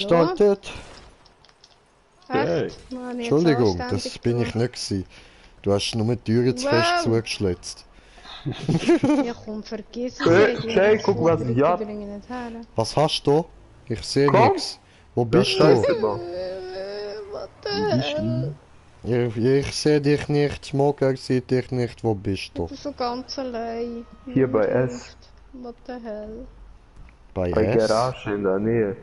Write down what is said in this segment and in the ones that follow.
Startet. Echt? Entschuldigung, das bin ich nicht gewesen. Du hast nur die Türen zu fest zugeschlitzt. Ja komm, vergiss es. Hey, guck was ich hab. Was hast du? Ich sehe Komm. nichts. Wo Das bist scheiße, du? Mann. What the hell? Ich sehe dich nicht, Smoker sieht dich nicht. Wo bist Ich du? bin so ganz allein. Hier bei S. What the hell? Bei Bei S? Garage in der Nähe.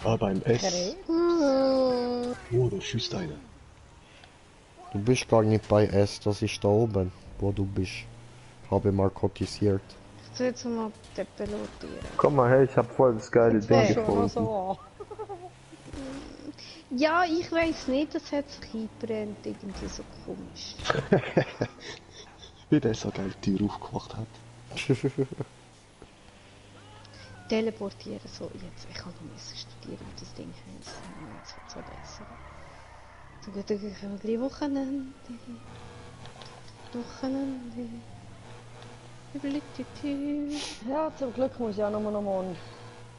beim S. Oh, Oh, du schießt eine. Du bist gar nicht bei S, das ist da oben, wo du bist. Habe markotisiert. ich soll jetzt mal den pilotieren. Komm mal her, ich hab voll das geile Ding gefunden. Ja, ich weiß nicht, das hat sich eingebrennt, irgendwie so komisch. Wie der so geil die Tür aufgemacht hat. Teleportieren, so jetzt. Ich kann noch müssen studieren, wie das Ding heisst. Jetzt wird es besser. So gut, dann können wir gleich Wochenende. Ja, zum Glück muss ich auch nur noch morgen.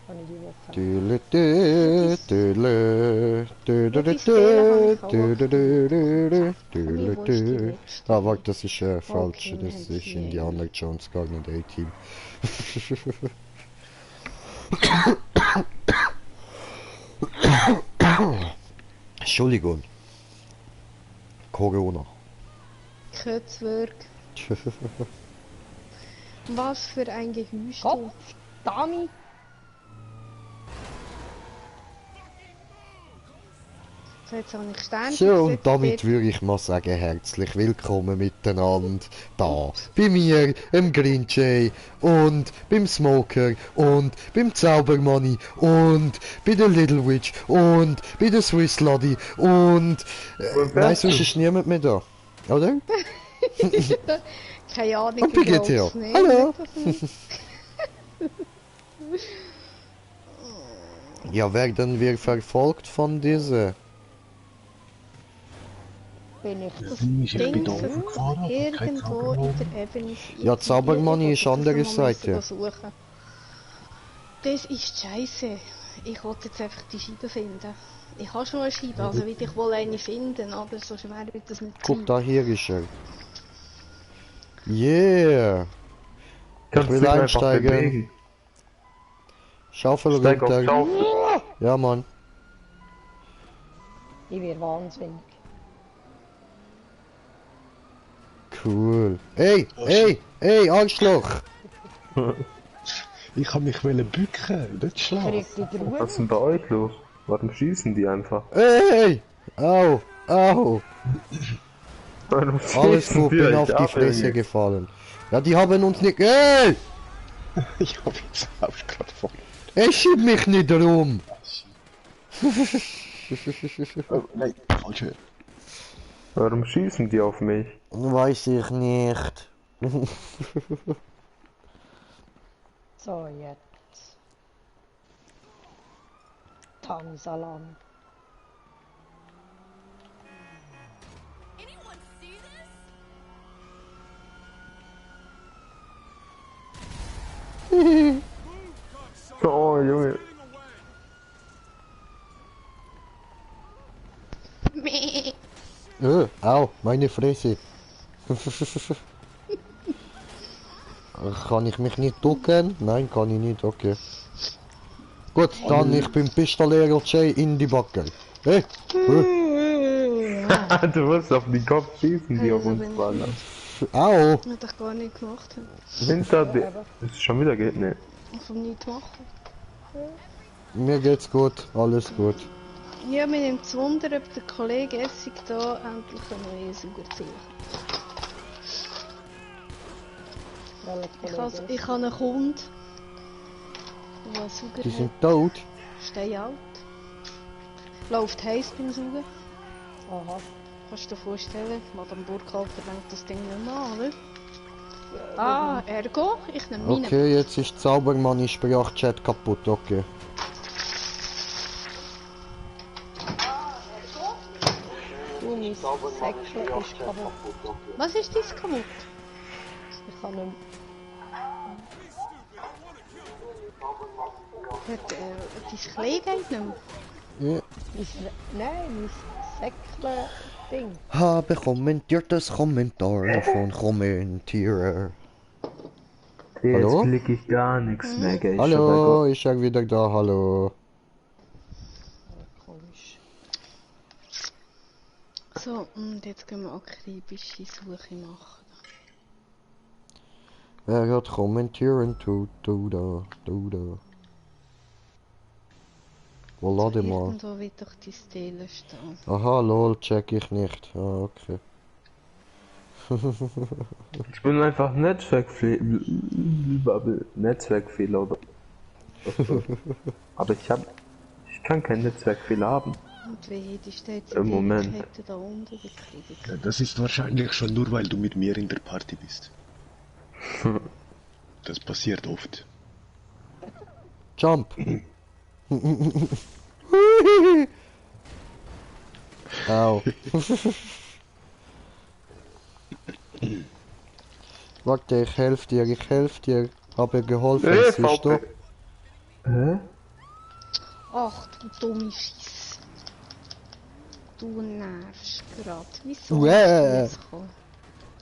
Kann ich die Woche. Tüle, tü, tüle, tü, tü, tü, tü, tü, tü, tü, tü, tü, tü. Ah, warte, das ist falsch. Das ist Indiana Jones, gar nicht A-Team. Entschuldigung. Corona. Kötzwerk. Was für ein Gehüstel. Kopf, Dami. So, jetzt habe ich Sternchen So, und gesetzt, damit dort- würde ich mal sagen, herzlich willkommen miteinander da bei mir, im Grinjay und beim Smoker und beim Zaubermoney und bei der Little Witch und bei der Swiss Lady und nein, sonst ist niemand mehr da, oder? Keine Ahnung, Und Brigitte, ja. glaub's nicht. Hallo. Nicht, dass Ja, werden wir verfolgt von dieser? Bin ich das Ich bin Ding da hochgefahren, aber kein irgendwo Zaubermann. in der Ebene ist. Ja, Zaubermoney ist andere Seite. Suchen. Das ist scheiße. Ich wollte jetzt einfach die Scheibe finden. Ich habe schon eine Scheibe, also will ich wohl eine finden, aber so schwer wird das nicht Guck, sein. da hier ist er. Yeah! Kannst will dich einfach einsteigen. bewegen. Schaufel Steig auf runter. Schaufel. Ja, Mann. Ich werde wahnsinnig. Cool. Ey, Arschloch! Ich kann mich bücken, nicht schlafen. Kriegt die Ruhe? Was ist denn bei euch los? Warum schießen die einfach? Ey! Au! Au! Warum Alles schießen gut, die bin euch auf die ab, Fresse Junge? gefallen. Ja, die haben uns nicht... Ey! Ich hab jetzt auch gerade voll. Ey, schieb mich nicht rum! Oh, nein, falsche. Warum schießen die auf mich? Weiß ich nicht. So, jetzt. Tamsalam. Anyone see this? Oh, Junge. Au, meine Fresse. Kann ich mich nicht ducken? Nein, kann ich nicht, okay. Gut, dann ich bin Pistolero J in die Backe. Hey! Du musst auf den Kopf schießen, die auf uns wandern. Au! Hat ich gar nicht gemacht. Hinter dir. Das ist schon wieder geht, ne? Ich habe nichts machen. Mir geht's gut, alles gut. Ja, mir nimmt es Wunder, ob der Kollege Essig da endlich eine neue Saugerziel hat. Ich habe einen Kunden, der einen Sauger Die hat. sind tot. Steh alt. Läuft heiß beim Saugen. Aha. Kannst du dir vorstellen, Madame Burkhalter lenkt das Ding nicht mehr an, oder? Ah, ergo, ich nehme meinen. Okay, jetzt ist Zaubermann Sprachchat kaputt, okay. Du, mein Säckchen ist kaputt. Was ist das kaputt? Ich kann nicht mehr. Dein Klee geht nicht mehr. Ja. Nein, mein Säckle-Ding. Habe kommentiertes Kommentar von Kommentierer. Jetzt Hallo? klick ich gar nichts mehr, gell? Hallo, ich sag wieder da, hallo. Komisch. So, und jetzt gehen wir akribische Suche machen. Wer hat kommentieren tut, du da. Wo lade mal? Irgendwo wird doch die Stele stehen. Aha, lol, check ich nicht. Ah, okay. Ich bin einfach Netzwerkfehler oder so. Aber ich kann keinen Netzwerkfehler haben. Und wie die steht Im Moment. da unten gekriegt. Ja, das ist wahrscheinlich schon nur, weil du mit mir in der Party bist. Das passiert oft. Jump! Au. Warte, ich helf dir. Habe geholfen, siehst du? Hä? Ach, du dumme Schiss. Du nervst gerade. Wieso Uäh. bist du jetzt gekommen?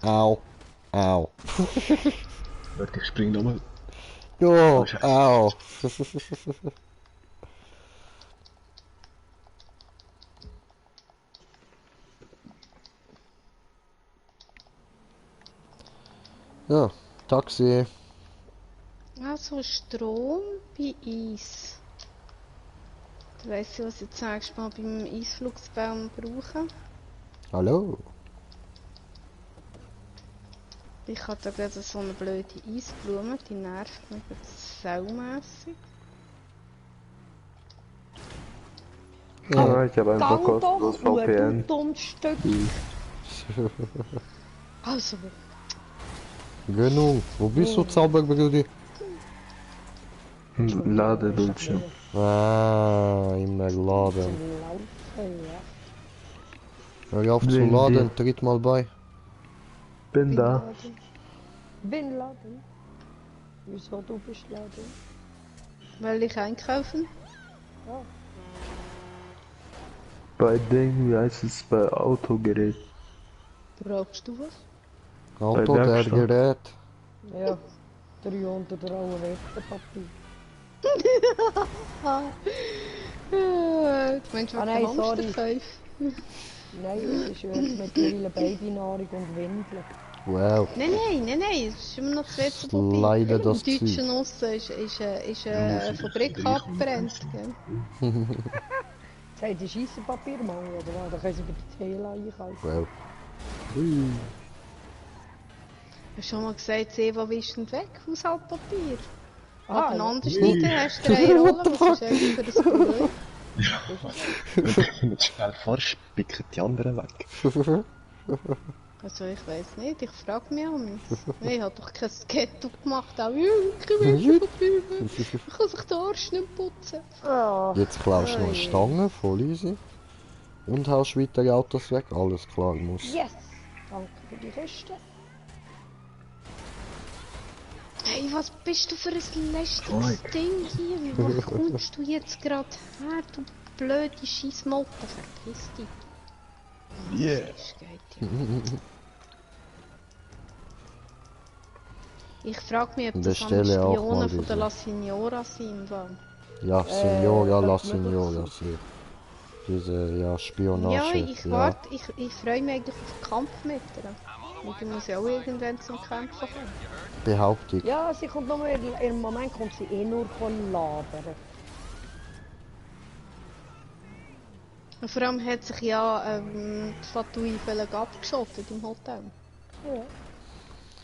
Au. Warte, ich spring nochmal. Jo, au. Ja, Taxi. Also Strom bei Eis. Du weißt ja, was ich zeigst mal beim Eisflugsbaum brauchen. Hallo. Ich habe da gerade so eine blöde Eisblume, die nervt mich jetzt saumässig. Ja. Ich habe einfach Gang kostenlos doch, du VPN. dummes Stück. Also, Genug. Wo bist du, Zauberbrudi? Ladebildschirm. Ah, immer laden. Laufen, ja. Hör auf zu Wegen laden, dir. tritt mal bei. Bin da. Bin Laden. Wieso du bist Laden? will ich einkaufen? Bei Ding, wie heißt es, bei Autogerät. Brauchst du was? Auto, der Werkstatt. Gerät. Ja. 300 Euro Wäschepapier. Du meinst, Ah, was nein, der Hamster sorry. kauft? Nein, es ist jetzt mittlerweile Babynahrung und Windeln. Wow. Nein, es ist immer noch das WC-Papier. Leider das Im deutschen Zeug. Osten ist eine Fabrik abgebrannt. Gell? Sagt ihr Scheissenpapiermangel oder was? Da können sie bei der Tela einkaufen. Wow. Hast du schon mal gesagt, Eva wischend weg, Haushaltpapier? Ah, Aber ja. anders schneiden hast du 3 Rollen, was ist eigentlich für das Problem? Wenn du nicht schnell forschst, picken die anderen weg. Also ich weiß nicht, ich frage mich auch nicht. Ich habe doch kein Ghetto gemacht, auch kein Wäschepapier mehr. Ich kann sich den Arsch nicht putzen. Ah, Jetzt klaust du noch eine Stange, voll easy. Und haust weitere Autos weg, alles klar, muss. yes! Danke für die Kiste. Hey, was bist du für ein lästiges Ding hier? Wo kommst du jetzt gerade her, du blöde Scheissmotte? Verpiss dich. Yeah! Das geht ja. Ich frage mich, ob das Bestelle auch Spionen mal von der diese. La Signora sind. im Fall. Ja, Signora, la das muss Signora, sie. Diese, ja, Spionage. Ja, ich warte, ich freue mich eigentlich auf den Kampf mit ihr. Und die muss ja auch irgendwann zum Kämpfen kommen. Behauptung. Ja, sie kommt noch mal, im Moment kommt sie eh nur labern. Und vor allem hat sich ja die Fatui völlig abgeschottet im Hotel. Ja.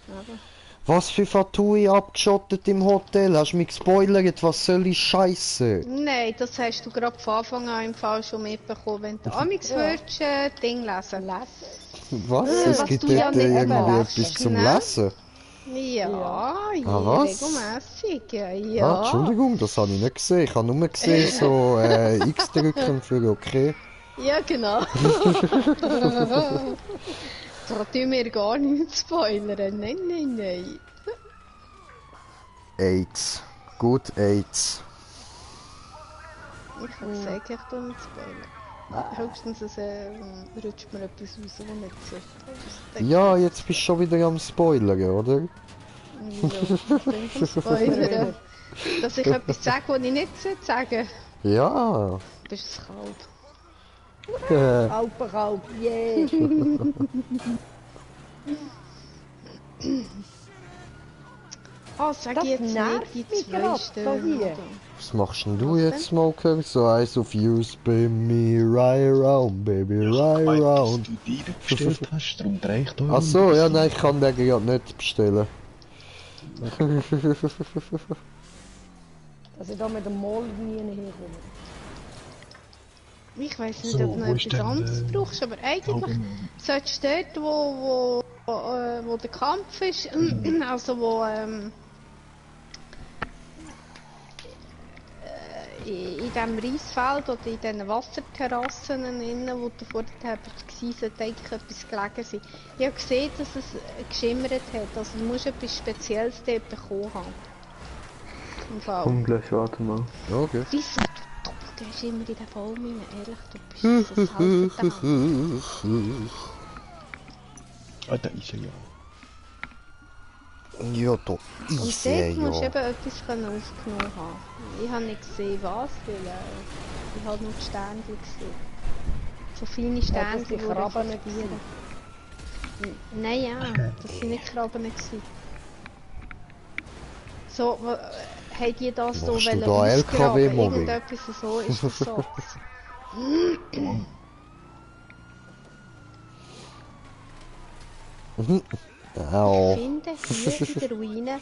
Aber Was für Fatui abgeschottet im Hotel? Hast du mich gespoilert? Was soll ich Scheiße? nein, das hast du gerade von Anfang an im Fall schon mitbekommen, wenn du amix würdest Ding lesen. Was? Es was gibt du ja dort nicht irgendwie machst, etwas zum ne? Lesen. Ja, was? regelmässig, ja. Ah, Entschuldigung, das habe ich nicht gesehen. Ich habe nur gesehen, so X drücken für okay. Ja, genau. Da tun wir gar nicht spoilern. Nein. AIDS. Gut AIDS. Ich habe gesagt, ich tue nicht spoilern. Höchstens rutscht mir etwas raus, was nicht sollte. Ja, jetzt bist du schon wieder am Spoilern, oder? Wieso? Ich bin vom Spoilern. Dass ich etwas sage, was ich nicht sagen sollte. Ja. Du bist ein Kalb. Alpenkalb, yeah! Ah, sag Das ich jetzt nervt nicht die mich zwei grad, Stellen. da hier. oder? Was machst denn du Was jetzt, Smoker? So eyes of you, spin me right around, baby, right Weil around. du die bestellt hast, darum drehe ich da. Ach so, ja, nein, ich kann den gerade nicht bestellen. Dass ich da mit dem Mall nie herkomme. Ich weiss nicht, So, ob du noch wo ist etwas denn, anderes brauchst, aber eigentlich solltest du dort, wo der Kampf ist, also wo in diesem Reisfeld oder in diesen Wasserterrassen innen, wo du vorher warst, sollte eigentlich etwas gelegen sein. Ich habe gesehen, dass es geschimmert hat, also du musst etwas Spezielles dort bekommen haben. Im Fall. Komm gleich, warte mal. Okay. Wieso, du gehst immer in den Baum rein, ehrlich, du bist so halbverdammт. Ah, da ist er ja. Ja, da Und ist dort er musst du ja. eben etwas aufgenommen haben. Ich habe nicht gesehen, was, weil ich habe nur die Sterne gesehen. So feine Sterne, das die Krabben nicht Nein, ja, das sind nicht Krabben gewesen. So, haben die das so Machst du da ausgraben? LKW-Mobbing? Irgendetwas so ist das so. Au. Ich finde hier in der Ruine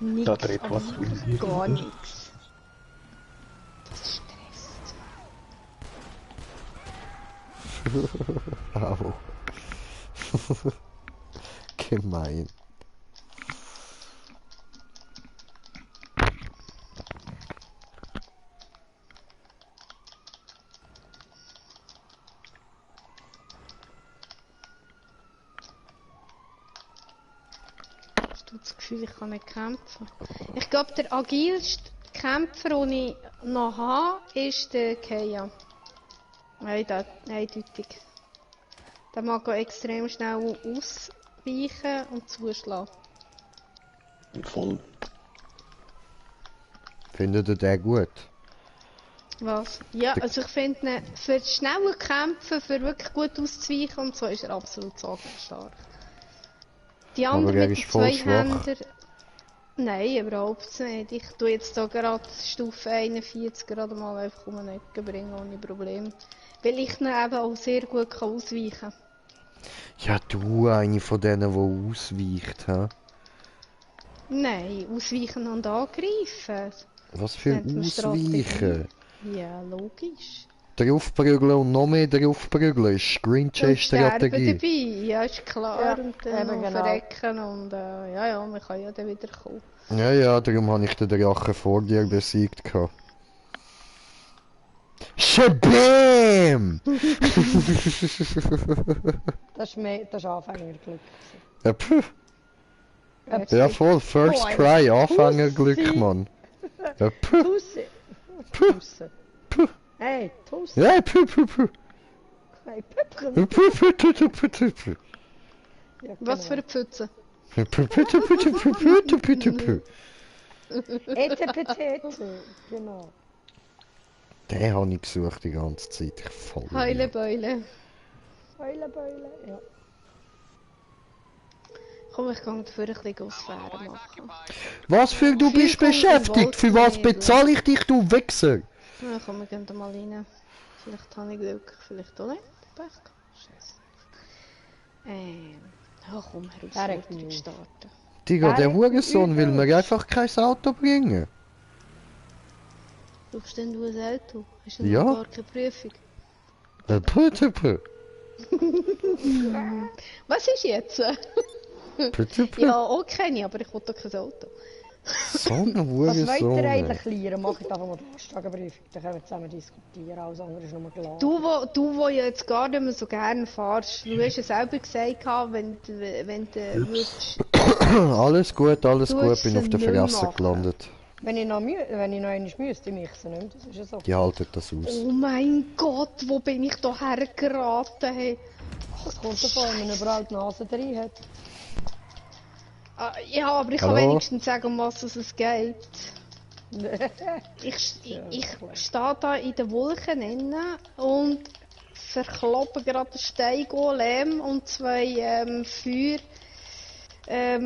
nichts, Da dreht aber was wirklich gar nichts. Das stresst. Au. Gemein. Hast du das Gefühl, ich kann nicht kämpfen? Ich glaube, der agilste Kämpfer, den ich noch habe, ist der Keia. Eindeutig. Der mag auch extrem schnell ausweichen und zuschlagen. Voll. Findet ihr den gut? Was? Ja, also ich finde ihn für schnelle Kämpfe, für wirklich gut auszuweichen und so, ist er absolut stark. Die Aber anderen er mit ist den voll zwei schwach. Händen... Nein, überhaupt nicht. Ich tue jetzt da gerade Stufe 41 gerade mal einfach um eine Ecke bringen, ohne Probleme. Weil ich ihn eben auch sehr gut ausweichen kann. Ja, du, eine von denen, die ausweicht, hä? Nein, ausweichen und angreifen. Was für nennt man Ausweichen? Ja, logisch. Draufprügeln und noch mehr draufprügeln ist Green Und sterben Chase-Strategie. dabei, ja, ist klar. Ja, und dann eben noch genau. verrecken und ja, man kann ja dann wieder kommen. Ja, ja, darum habe ich den Drachen vor dir besiegt. Shabam! Das ist Anfängerglück. Ja, puh. Ja, voll. First Boah, try, Anfängerglück, Pussy. Mann. Ja, puh. Tusse! Puh. Tusse! Puh. Hey, Tusse! Ja, puh, puh, puh. Hey, Püppchen! Puh, puh, puh, puh, puh, puh, puh. Ja, Was für eine Pfütze. Puh, puh, puh, puh, puh, puh, puh, puh, puh, puh. Etepetete! Genau. Den habe ich gesucht die ganze Zeit. Ich voll. Heulebeule. Beule, ja. Komm, ich kann dafür ein bisschen Atmosphäre machen. Was für du bist Viel beschäftigt? Für was Wolkennebel. bezahle ich dich, du Wichser? Ja, komm, wir gehen da mal rein. Vielleicht habe ich Glück, vielleicht auch nicht. Pech gehabt. Scheiße. Ja, komm, Herausforderung starten. Digga, der Wer Hurensohn will übel? mir einfach kein Auto bringen. Brauchst denn du ein Auto? Hast du Ja. noch gar keine Prüfung? Puh, puh, puh. Was ist jetzt? Puh, puh, puh. Ja, auch keine, aber ich will doch kein Auto. So ein Was wollt ihr Hurensohn. eigentlich lernen? Mach ich einfach mal die Lastwagenprüfung, dann können wir zusammen diskutieren, alles andere ist nur geladen. Du, wo ja jetzt gar nicht mehr so gerne fährst, du hast ja selber gesagt, wenn du würdest... Alles gut, Du bin hast auf der sie nicht Fresse machen. gelandet. Wenn ich noch einmal müsste, mixen nicht. Das ist ja so. Die halten das aus. Oh mein Gott, wo bin ich da hergeraten? Hey. Das kommt davon, wenn man überall die Nase drin hat. Ah, ja, aber ich kann Hallo? wenigstens sagen, um was es geht. Ich stehe da in den Wolken innen und verkloppe gerade den Steingolem und zwei Feuer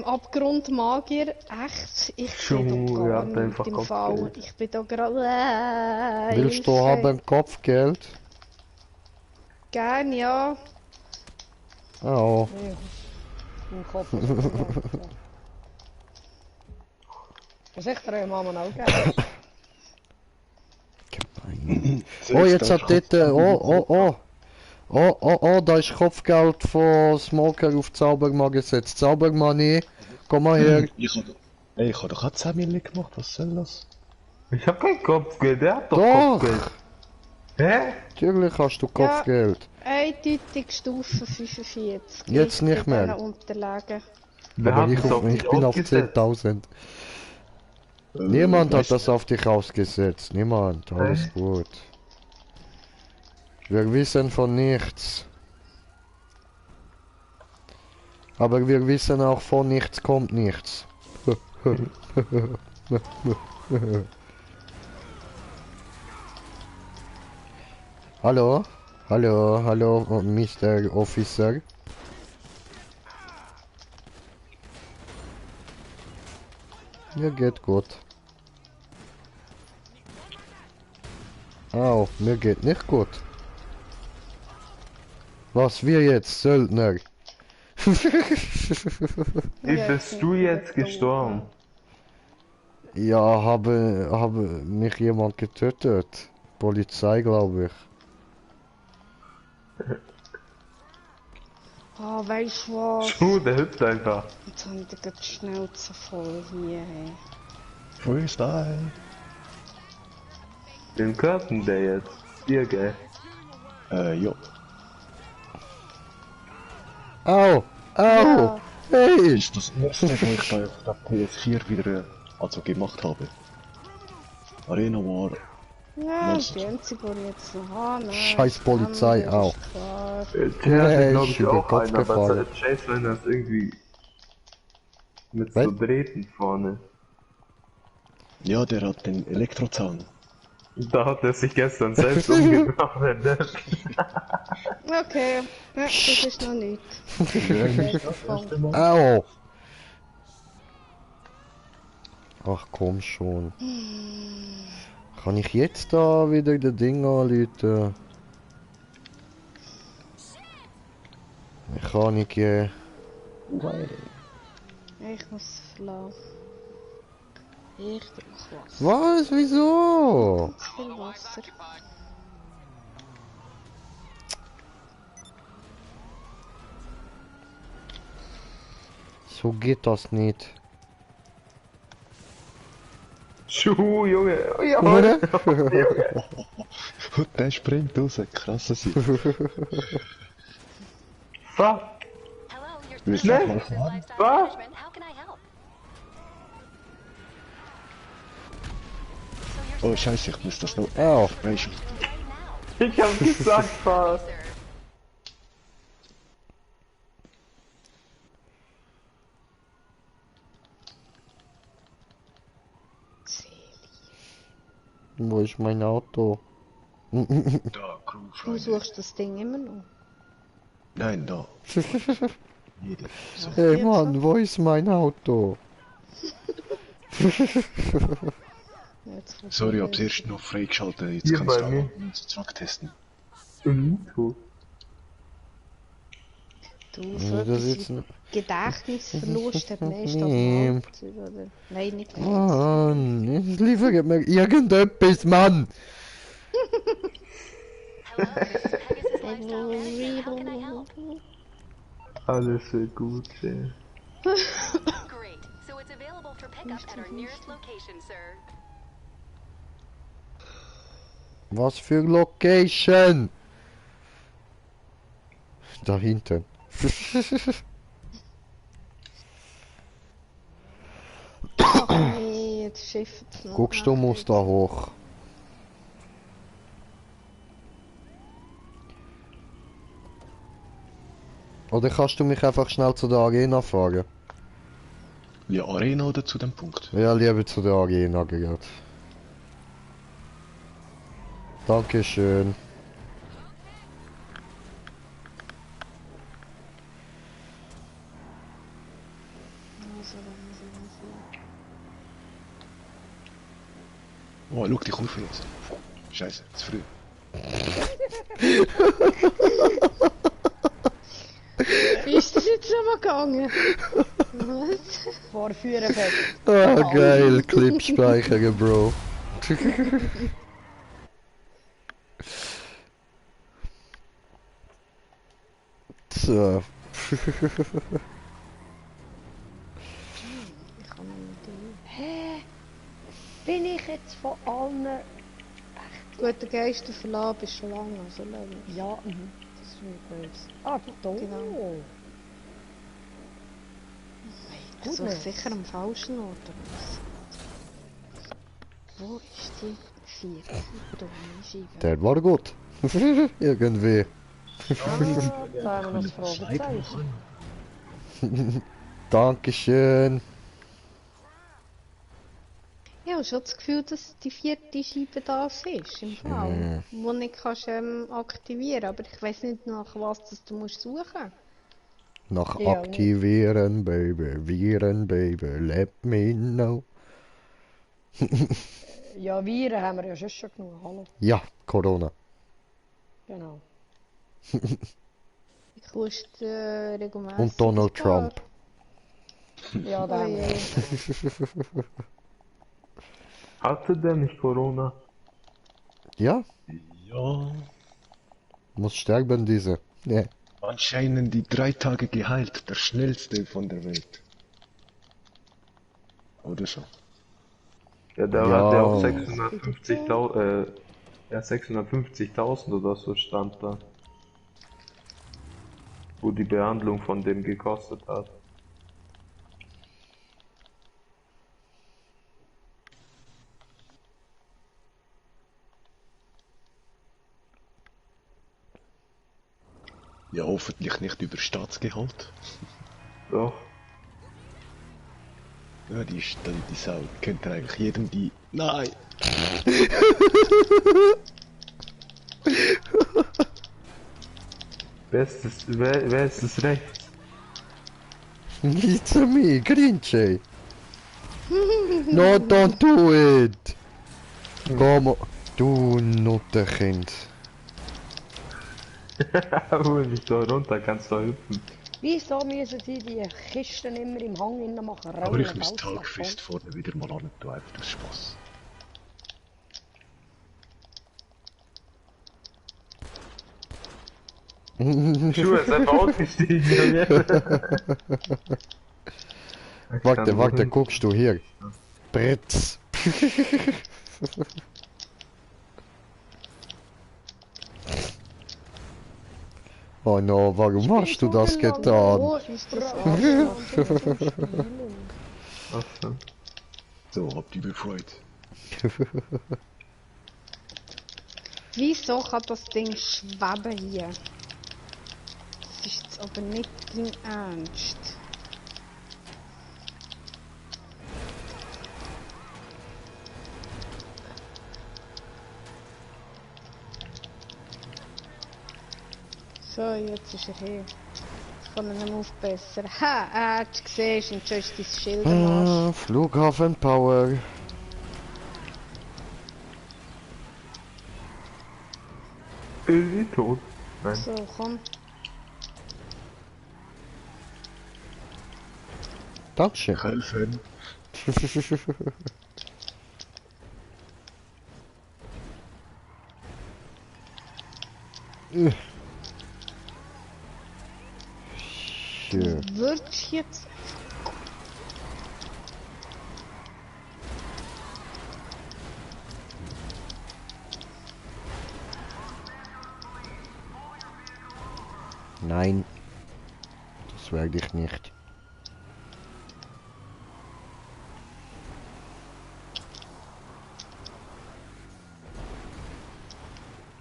Abgrundmagier. Echt? Ich bin da Ja, gar nicht einfach im Fall. Kopfgeld. Ich bin da gerade... Willst du haben Kopfgeld? Gern, ja. Oh. Im Kopf. Das ist echt der Mama auch geil. Oh, jetzt hat dort... Oh, da ist Kopfgeld von Smoker auf Zaubermann gesetzt. Zaubermann, komm mal her. Ich hab doch auch 10 Milli gemacht, was soll das? Ich hab kein Kopfgeld, der hat doch Doch. Kopfgeld. Hä? Natürlich hast du Kopfgeld. Eindeutig Stufe 45. Jetzt nicht bei mehr. diesen Unterlagen. Wer Aber hat ich, das auf ich dich bin auf ausgesetzt? 10.000. Niemand hat weißt das auf dich ausgesetzt. Niemand. Alles gut. Wir wissen von nichts. Aber wir wissen auch von nichts kommt nichts. Hallo? Hallo, Mr. Officer. Mir geht gut. Au, mir geht nicht gut. Was wir jetzt, Söldner? Wie bist du jetzt gestorben? Ja, habe mich jemand getötet. Polizei, glaube ich. Ah, weißt du was? Schuh, der hüpft einfach. Jetzt habe ich die Schnauze voll hier. Hey. Freestyle. Den gehört denn der jetzt? Dir, gell? Ja. Au! Ja. Hey! Ist das erste, was ich da auf der PS4 wieder also gemacht habe. Arena war. Ja, das ist die einzige, die ich jetzt noch habe. Scheiß Polizei Das auch. ist klar. Der hat Nee, glaube ist ich über den auch Kopf einen, aber gefallen. Chase wenn das irgendwie mit Was? so Drähten vorne. Ja, der hat den Elektrozaun. Da hat er sich gestern selbst umgebracht. Okay, ja, das ist noch nichts. Au! Ach komm schon. Kann ich jetzt da wieder das Ding anrufen? Mechanik, Ich muss verlassen. Ich trinke Wasser. Was? Wieso? Ganz viel Wasser. So geht das nicht. Schuh, Junge. Oh, ja, Oder? Und der springt raus, krasser Sieg. Fuck. Willst du Schnell. noch mal fahren? Was? Oh scheiße, ich muss das noch. Au! Weißt Ich hab gesagt, fahr. Wo ist mein Auto? Da, Crew Du Friday. suchst das Ding immer noch. Nein, da. Jede. So. Hey Mann, wo ist mein Auto? Jetzt kommt Sorry, die hab's erst noch freigeschaltet. Jetzt Hier kannst bei du mir. auch unseren Truck testen. Du, Das so etwas ist jetzt wie Gedächtnisverlust hat meistens Nein. Alter, oder? Nein, nicht mehr. Mann, jetzt liefert mir irgendetwas, Mann! Alles wird gut, ey. Great. So it's available for pickup at our nearest location, sir. Was für Location? Da hinten. Ach nee, jetzt ist Schiff zu noch. Guckst du, musst da hoch. Oder kannst du mich einfach schnell zu der Arena fahren? Ja, Arena oder zu dem Punkt? Ja, lieber zu der Arena gerade. Dankeschön. Oh, schau, die Kurve jetzt. Scheiße, zu früh. Wie ist das jetzt nochmal gegangen? Was? Vorführen fest. Ah, geil. Clip speichern, Bro. So. Ich kann nicht durch. Hä? Bin ich jetzt von allen... Gut, der Geist verlassen bist schon lange, so lange. Ja, das ist nicht böse. Ah, da. Genau. Ich suche sicher am falschen Ort. oder was? Wo ist die vierte dumme Scheibe? Der war gut. Irgendwie. Ah, da haben wir noch das Fragezeichen. Dankeschön. Ich habe schon das Gefühl, dass die vierte Scheibe das ist, im Fall. Wo du nicht kannst, aktivieren, aber ich weiß nicht, nach was das du musst suchen. Nach Ja, aktivieren, Baby. Viren, Baby. Let me know. Ja, Viren haben wir ja schon genug. Hallo. Ja, Corona. Genau. Ich koste regelmäßig. Und Donald ein paar. Trump. Ja, da Oh haben wir. je. Hatte der nicht Corona? Ja, Ja, muss sterben diese. Ja. anscheinend die 3 Tage geheilt. Der schnellste von der Welt. Oder so. Ja, der Ja. hatte auch 650.000, ja, 650.000 oder so stand da. Wo die Behandlung von dem gekostet hat. Ja, hoffentlich nicht über Staatsgehalt. Doch. Ja, die Sau könnte eigentlich jedem die... Nein! Wer ist das rechts? It's me, Grinche. No, don't do it. Komm, du Nutterkind. Hol mich da runter, kannst du hüpfen. Wieso müssen die Kisten immer im Hang innen machen? Aber ich muss Tagfest vorne wieder mal an tun, einfach aus Spaß. Schuhe ist einfach ausgestiegen. Warte, guckst du hier. Bretz. Oh no, warum hast du das getan? Wo ist das? Achso. So, habt ihr befreit. Wieso kann das Ding schweben hier? Das ist jetzt aber nicht dein Ernst. So, jetzt ist er hier. Ich kann ihn nicht mehr aufbessern. Ha, er hat gesehen und schon ist dein Schild am Arsch. Ah, Flughafen Power. Ist sie tot? Nein. So, komm. Dankeschön. Helfen! Schön. Wird jetzt. Nein. Das werde ich nicht.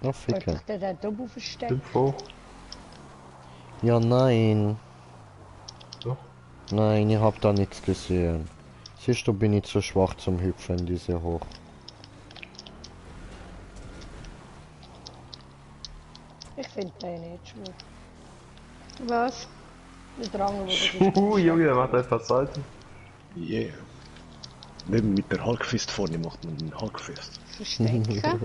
Oh, Hat Ficker. sich der Double versteckt? 5 hoch. Ja, nein. Doch. Nein, ich hab da nichts gesehen. Siehst du, bin ich zu schwach zum Hüpfen, diese hoch. Ich finde den nicht schwul. Was? Der Drang, wo du Junge, der macht einfach Salten. Yeah. Neben mit der Hulkfist vorne macht man einen Hulkfist. Verstecken? Ja, ja,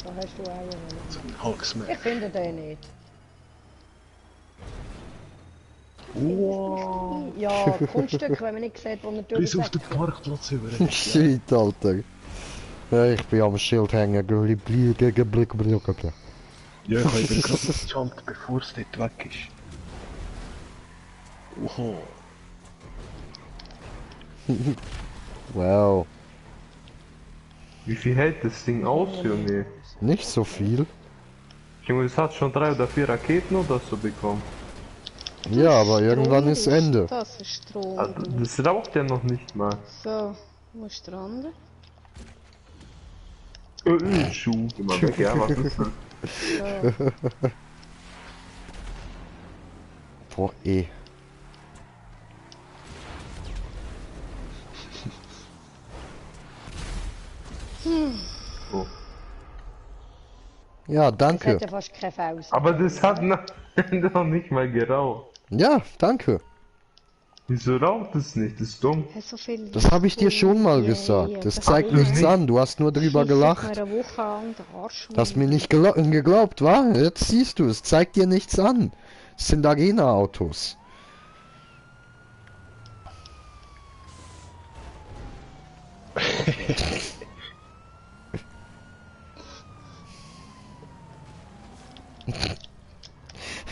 da hast du auch einen. So einen Hulk-Smash. Ich finde den nicht. Wow. Ja, Kunststück, wenn man nicht sieht, wo er Bis auf den durchweg. Parkplatz über. Shit, Alter. Ja, ich bin am Schild hängen. Ja, ich habe eben gerade gejumpt, bevor es dort weg ist. Oho. Wow. Wie viel hält das Ding aus, Junge? Nicht so viel. Junge, es hat schon 3 oder 4 Raketen oder so bekommen. Ja, aber irgendwann ist Ende. Das ist Strom. Also, das raucht ja noch nicht mal. So, wo ist der andere? Schuh. Geh mal weg, ja, was ist das? So. Boah, eh. Oh. Ja, Das danke. hat ja fast keine Faust. Aber das hat noch nicht mal geraucht. Ja, danke. Wieso raucht es nicht? Das ist dumm. Hey, so viel Das habe ich dir schon mal gesagt. Das zeigt nichts an. Du hast nur drüber gelacht. Eine Woche an den Arsch. Hast mir nicht geglaubt, wa? Jetzt siehst du, es zeigt dir nichts an. Es sind Arena-Autos.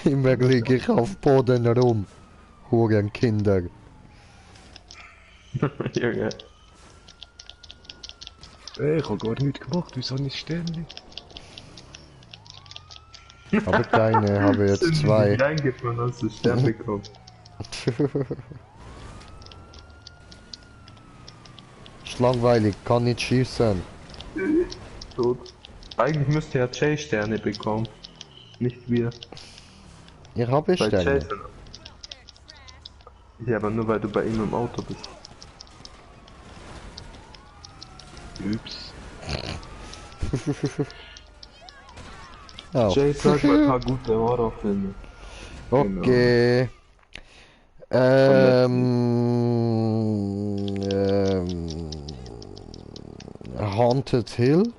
Immer liege ich auf Boden rum. Hurenkinder. Junge. Ich habe gar nichts gemacht, wieso habe ich Sterne? Aber keine, habe jetzt Sind zwei. nicht reingefahren, hast du Stern bekommen. Ist langweilig, kann nicht schießen. Tot. Eigentlich müsste ja Jay Sterne bekommen. Nicht wir. Ich habe Bei Sterne. Jason. Ja, aber nur weil du bei ihm im Auto bist. Ups. Oh. Jay, sag mal ein paar gute Horrorfilme. Okay. Haunted Hill.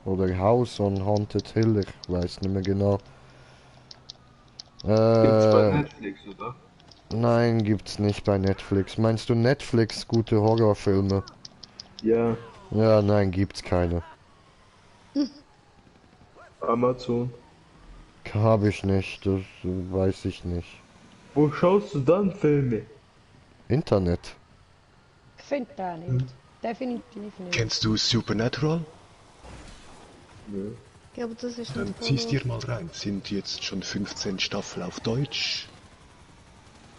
Oder House on Haunted Hill, ich weiß nicht mehr genau. Gibt's bei Netflix, oder? Nein, gibt's nicht bei Netflix. Meinst du Netflix gute Horrorfilme? Ja, Ja, nein, gibt's keine. Amazon. Habe ich nicht, das weiß ich nicht. Wo schaust du dann Filme? Internet. Ich finde den nicht. Definitiv nicht. Kennst du Supernatural? Ja, aber das ist Dann nicht ziehst dir mal rein. Sind jetzt schon 15 Staffeln auf Deutsch.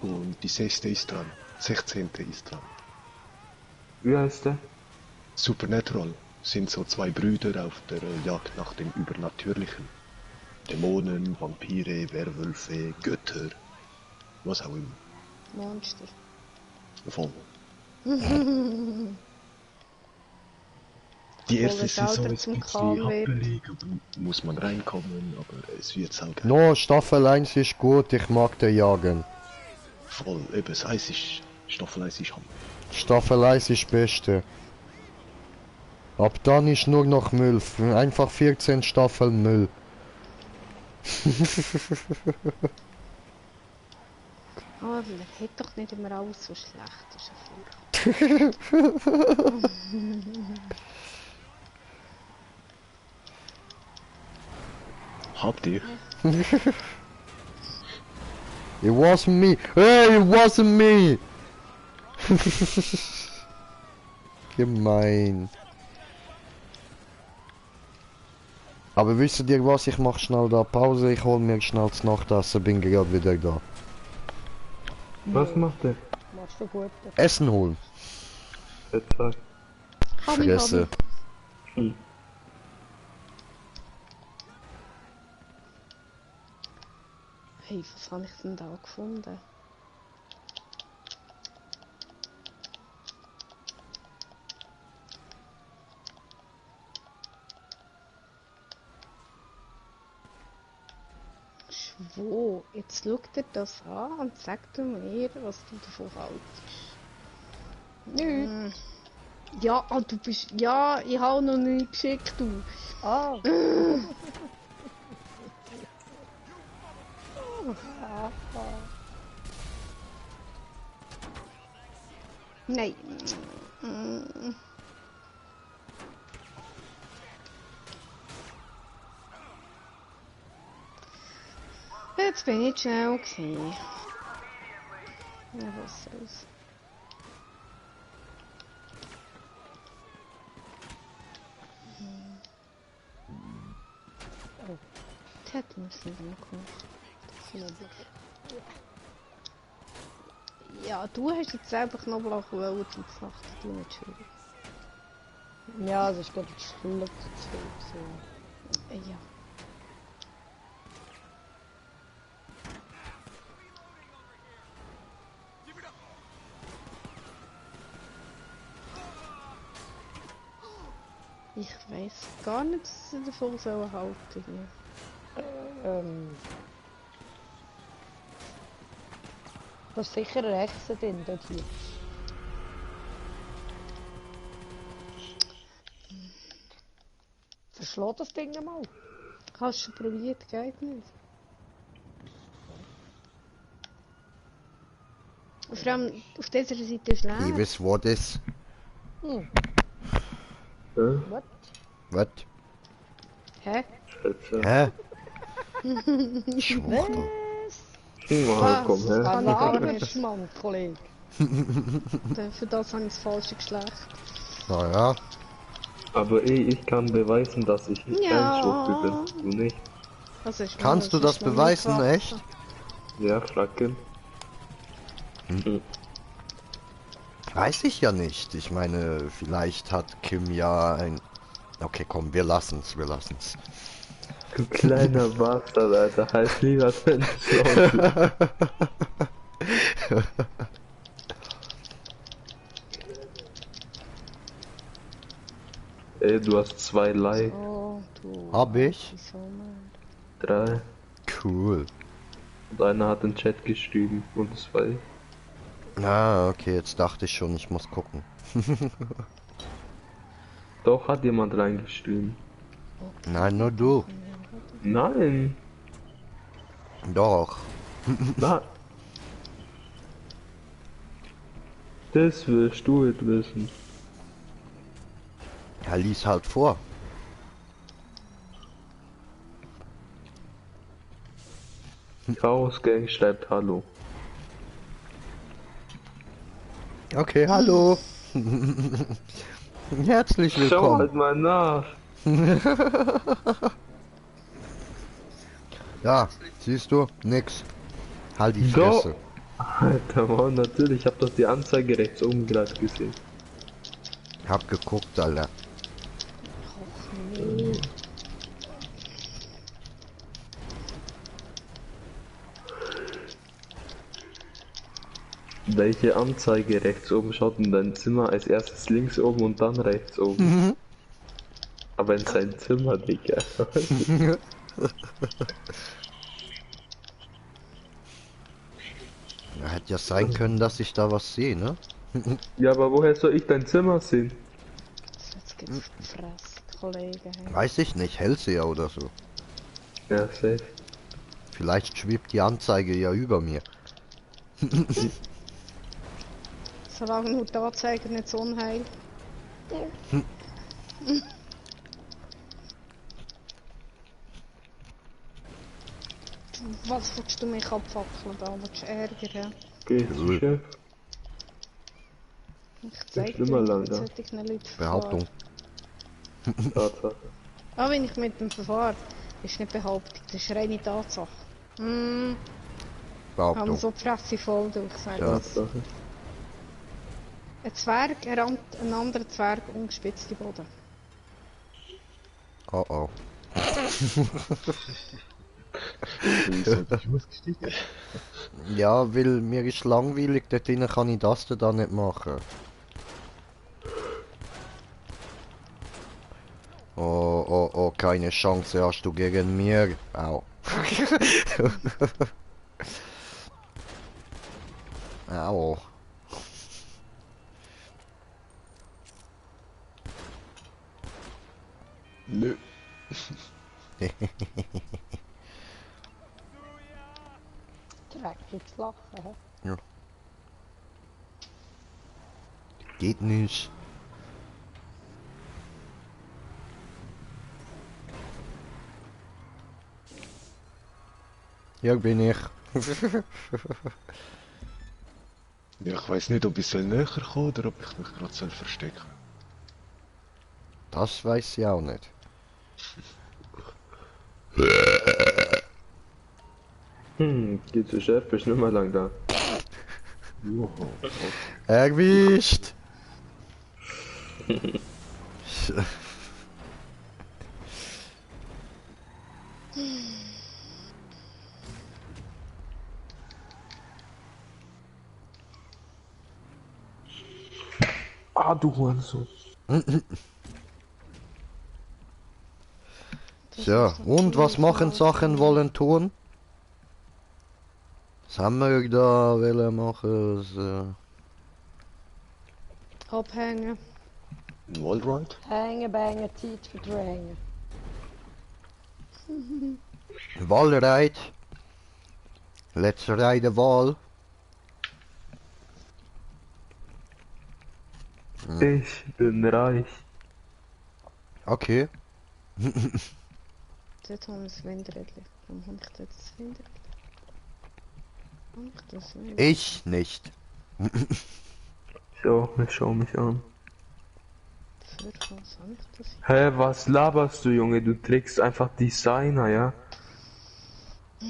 Und die 6. ist dran. 16. ist dran. Wie heißt der? Supernatural sind so zwei Brüder auf der Jagd nach dem Übernatürlichen. Dämonen, Vampire, Werwölfe, Götter, was auch immer. Monster. Voll. Die erste das Alter Saison ist zum ein Kahn bisschen wird. happelig, aber muss man reinkommen, aber es wird saugeil. No, Staffel 1 ist gut, ich mag den Jagen. Voll, eben, das Eis ist, Staffel 1 ist Hammer. Staffel 1 ist beste. Ab dann ist nur noch Müll. Einfach 14 Staffeln Müll. Aber er hat doch nicht immer alles so schlecht. Das ist ja furchtbar. Habt ihr? It wasn't me. Hey, it wasn't me. Gemein. Aber wisst ihr was? Ich mach schnell da Pause. Ich hol mir schnell das Nachtessen. Bin gerade wieder da. Was macht der? Machst du gut. Essen holen. Etwa. Fresse. Hey, was habe ich denn da gefunden? Schwo, jetzt schau dir das an und sag du mir, was du davon haltest. Nö. Ja, du bist... Ja, ich habe noch nicht geschickt, du. Ah. Nein. Jetzt bin ich schnell gewesen. Ja, was soll's. Das hätten wir es nicht mehr gemacht. Ja, du hast jetzt selber Knoblauch wollen, sonst macht du nicht schwierig. Ja, es ist gerade die Schule zu viel. Ja. Ich weiß gar nicht, dass sie davon sollen halten. Da ist sicher rechts drin, dort hier. Verschläg das Ding mal. Hast du schon probiert, geht nicht. Und vor allem auf dieser Seite ist leer. Liebes Wort ist. Was? Was? Hä? Schätze. Hä? Schwuchtel. Ja, komm her. Kann ich gar nicht. Arbeitsmann, Kollege. Für das habe ich das falsche Geschlecht. Naja. Aber ich kann beweisen, dass ich nicht Ja. ein Schwuchtel bin. Du nicht. Das ist Kannst du das ist noch nie beweisen, gewachsen. echt? Ja, Fracken. Weiß ich ja nicht. Ich meine, vielleicht hat Kim ja ein... Okay, komm, wir lassen's. Du kleiner Bastard, Alter. Halt lieber dein Schwuchtel. Ey, du hast 2 Likes, Oh, du. Hab ich? Wieso mal? 3. Cool. Und einer hat in den Chat geschrieben. Und 2. Ah, okay, jetzt dachte ich schon, ich muss gucken. Doch, hat jemand reingeschrieben. Nein, nur du. Nein. Doch. Na. Das willst du jetzt wissen. Ja, lies halt vor. Chaos Gang schreibt Hallo. Okay, hallo. Herzlich Schau willkommen. halt mal nach. Ja, siehst du? Nix. Halt die Doch. Fresse. Alter Mann, natürlich, ich hab doch die Anzeige rechts oben gerade gesehen. Hab geguckt, Alter. Welche Anzeige rechts oben schaut in dein Zimmer als erstes links oben und dann rechts oben? Aber in sein Zimmer, Digga. Ja, hätte ja sein können, dass ich da was sehe, ne? Ja, aber woher soll ich dein Zimmer sehen? Jetzt geht's gefressen, Kollege. Hey. Weiß ich nicht, Hellseher oder so. Ja, safe. Vielleicht schwebt die Anzeige ja über mir. Solange nur die Anzeige nicht so unheil. Was willst du mich abfackeln da? Willst du ärgern? Geh zum Chef. Ich zeig dir, schlimmer, wie Langer. solche Leute Behauptung. Tatsache. Ah, wenn ich mit dem verfahre, ist nicht Behauptung, das ist reine Tatsache. Hm, haben Behauptung. so die Fresse voll durch, sag Ja. ich. Tatsache. Ein Zwerg rammt einen anderen Zwerg umgespitzte Boden. Oh oh. Wieso bist du ausgestiegen? Ja, weil mir ist langweilig, dort drinnen kann ich das da nicht machen. Oh, oh, oh, keine Chance hast du gegen mir. Au. Au. Nö. Dreckig zu lachen. Hä? Geht nicht. Hier bin ich. Ja, ich weiß nicht, ob ich näher kommen oder ob ich mich gerade verstecken soll. Das weiß ich auch nicht. Geht so scharf, bist nicht mehr lang da. Wow. Erwischt! Ah, du Hurensohn. So, und was machen Sachen wollen tun? Was haben wir da wollen machen? So. Abhängen. Wallride? Hängen, bangen, Zeit verdrängen. Wahlreit. Let's ride the wall. Ich bin reich. Okay. Dort haben wir das Windrädchen. Warum habe ich dort das Windrädchen? Habe ich das Windrädchen? Ich nicht. Schau mich an. Für was habe ich das? Hä, was laberst du, Junge? Du trägst einfach Designer, ja? Das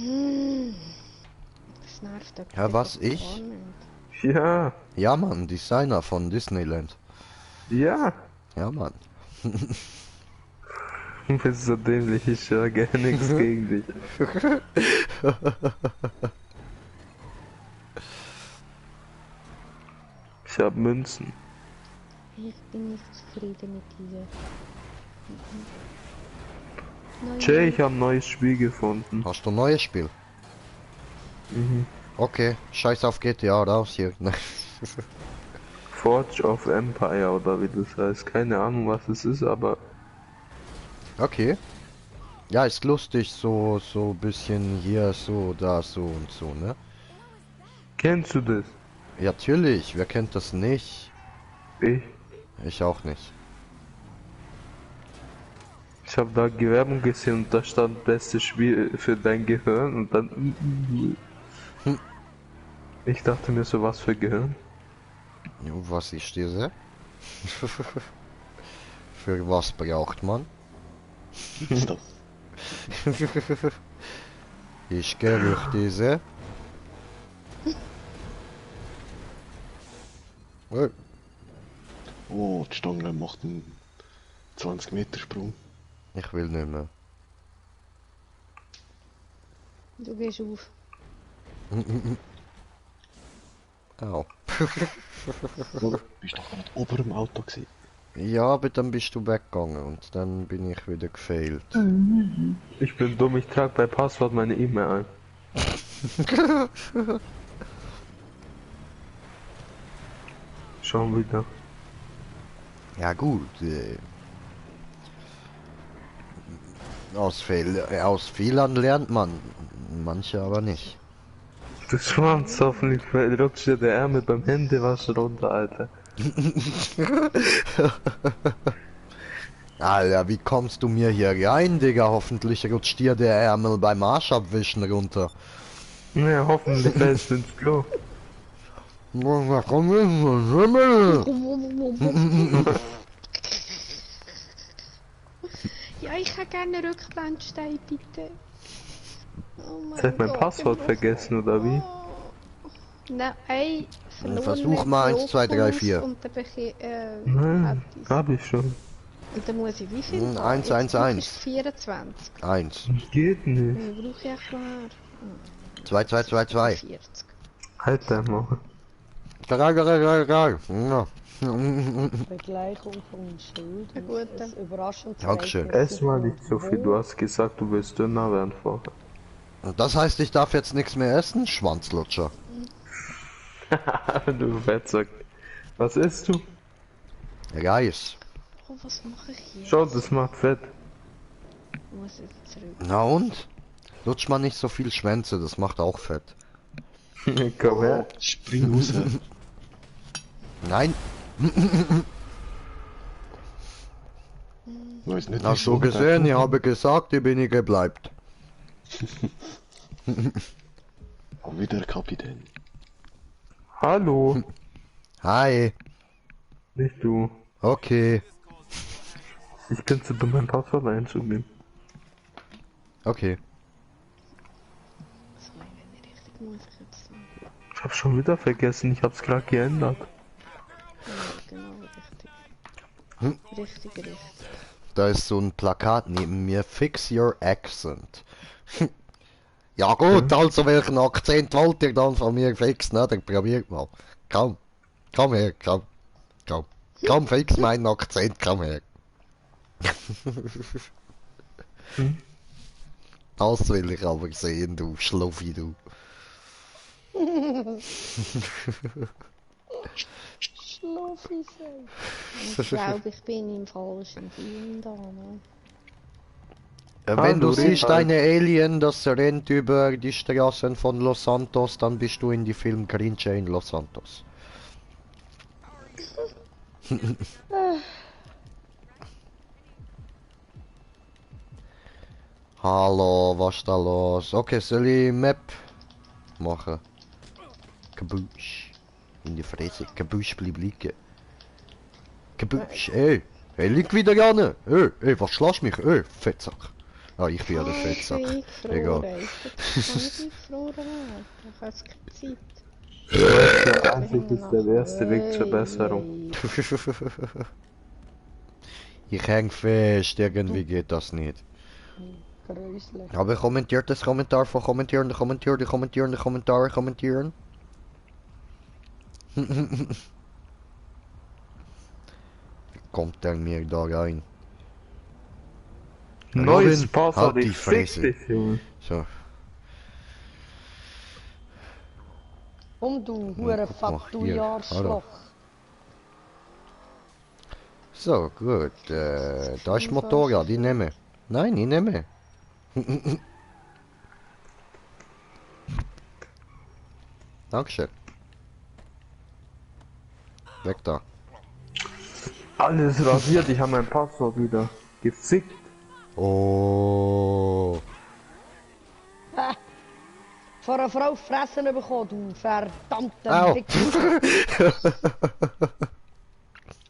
nervt doch. Ja, was, ich? Ja, Ja, Mann, Designer von Disneyland. ja. Ja, Mann. Du bist so dämlich, ich höre gar nichts gegen dich. Ich hab Münzen. Ich bin nicht zufrieden mit dieser. Nein, Jay, ich hab ein neues Spiel gefunden. Hast du ein neues Spiel? Okay, scheiß auf GTA, raus hier. Forge of Empire oder wie das heißt. Keine Ahnung, was es ist, aber Okay. Ja, ist lustig, so ein bisschen hier, so, da, so und so, ne? kennst du das? Ja, natürlich, wer kennt das nicht? Ich. Ich auch nicht. Ich habe da Werbung gesehen und da stand bestes Spiel für dein Gehirn und dann. Ich dachte mir so, was für Gehirn? Jo, was ist diese? Für was braucht man? Ist das? Ich gerücht diese. Oh, Oh, die Stange macht einen 20 Meter Sprung. ich will nicht mehr. Du gehst auf. Au. Du bist doch gerade ober dem Auto gewesen. Ja, aber dann bist du weggegangen und dann bin ich wieder gefailt. Ich bin dumm, ich trage bei Passwort meine E-Mail ein. Schon wieder. Ja gut, aus Fehlern lernt man, manche aber nicht. Du Schwanz, hoffentlich rutscht dir der Ärmel beim Händewaschen runter, Alter. Alter, wie kommst du mir hier rein, Digga? Hoffentlich rutscht dir der Ärmel beim Arschabwischen runter. Naja, hoffentlich fällst du ins Klo. Ja, ich hätte gerne Rückblendstein, bitte. Oh Jetzt hab ich mein Gott, Passwort ich muss- vergessen, oder wie? Oh. Nein, verloren. Versuch wenn mal ich 1, 2, 3, laufen 4. muss Und dann, Nein, hätte ich's. hab ich schon. Und dann muss ich wie viel haben? 1, Jetzt 1, brauche 1. ich 24. 1. Geht nicht. Wie brauche ich echt noch her? 2, 2, 2, 2. 40. Halt einmal. Ja. Begleichung von Schild. Na gut, Das überraschend. Dankeschön. Ess mal nicht so viel, du hast gesagt, du willst dünner werden vorher. Und das heißt, ich darf jetzt nichts mehr essen? Schwanzlutscher. Du Fettsack. Was isst du? Reis. Oh, was mache ich hier? Schau, das macht Fett. Ich muss jetzt zurück. Na und? Lutsch mal nicht so viel Schwänze, das macht auch Fett. Komm her. Spring raus. Nein, Weiß nicht, hast wieso, du gesehen? Ich aber- habe gesagt, die Binige bleibt. Aber wieder Kapitän. Hallo. Hi. Nicht du. Okay. Ich bin zu dumm, mein Passwort einzugeben. Okay. So, wenn ich richtig muss ich jetzt sagen. Ich hab's schon wieder vergessen, ich hab's gerade geändert. Ja, genau, richtig. Hm? Richtig. Da ist so ein Plakat neben mir. Fix your accent. Ja gut, also welchen Akzent wollt ihr dann von mir fixen? Ne? Dann probiert mal. Komm. Komm her, komm. Komm. Komm, fix meinen Akzent, komm her. Das will ich aber sehen, du Schluffi, du. Schlaffi sein. Ich glaube, ich bin im falschen Film da, ne? Wenn du du siehst Retard. eine Alien, das rennt über die Straßen von Los Santos, dann bist du in die Film Grinch in Los Santos. Hallo, was ist da los? Okay, soll ich Map machen? Kabusch. In die Fresse. Kabusch, bleib liegen. Kabusch, ey. Hey, lieg wieder an. Ey, was schlägst mich? Fettsack. Ah, ich bin ja der Fettsack. Egal. Ich bin gefroren. Ich habe keine Zeit. Der Einzige ist der erste Weg zur Besserung. Ich häng fest, irgendwie geht das nicht. Gruselig. Aber kommentiert das Kommentar von kommentieren. Wie kommt der mir da rein? Neues Robin, Passwort, halt die ich fick Fresse. dich, Junge. So, Und du, hure guck mal, hier. Arschloch. so gut. Da ist Motorrad, ich nehme. Nein, ich nehme. Dankeschön. Weg da. Alles rasiert, ich habe mein Passwort wieder. Gefickt. Oh. Von einer Frau fressen bekommen, du verdammter Au. Wichser.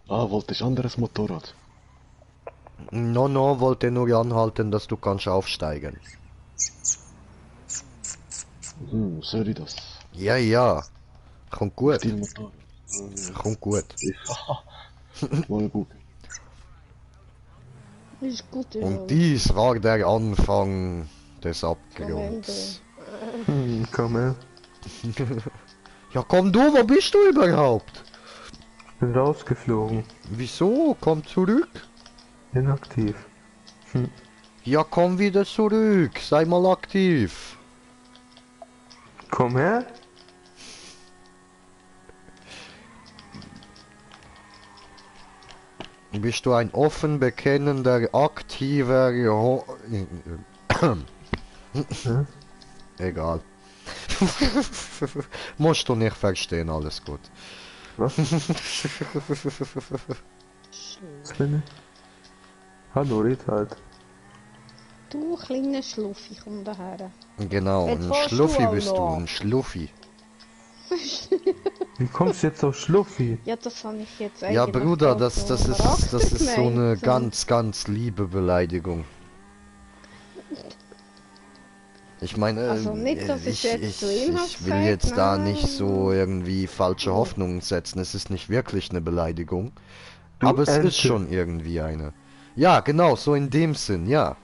Ah, wolltest du anderes Motorrad? No, wollte nur anhalten, dass du kannst aufsteigen. Soll ich das? Ja. Kommt gut. Stilmotor. Kommt gut. Mal gut. Ist gut, Und dies war der Anfang des Abgrunds. Komm her. Ja komm du, wo bist du überhaupt? Ich bin rausgeflogen. Wieso? Komm zurück. Inaktiv. Ja komm wieder zurück, sei mal aktiv. Komm her. Bist du ein offen bekennender, aktiver... Egal. Musst du nicht verstehen, alles gut. Was? Was bin ich? Hallo, red halt. Du kleiner Schluffi, komm daher. Genau, Jetzt ein fährst du Schluffi auch bist du, noch. ein Schluffi. Wie kommst du jetzt auf Schluffi? Ja, das habe ich jetzt Ja eigentlich Bruder, auch das so ist so eine gemeint, so. ganz liebe Beleidigung. Ich meine, Also nicht, dass ich jetzt zu ihm hab's ich will gesagt, jetzt da nicht nein. so irgendwie falsche Hoffnungen setzen. Es ist nicht wirklich eine Beleidigung. Du Aber es Ente. ist schon irgendwie eine. Ja, genau, so in dem Sinn, ja.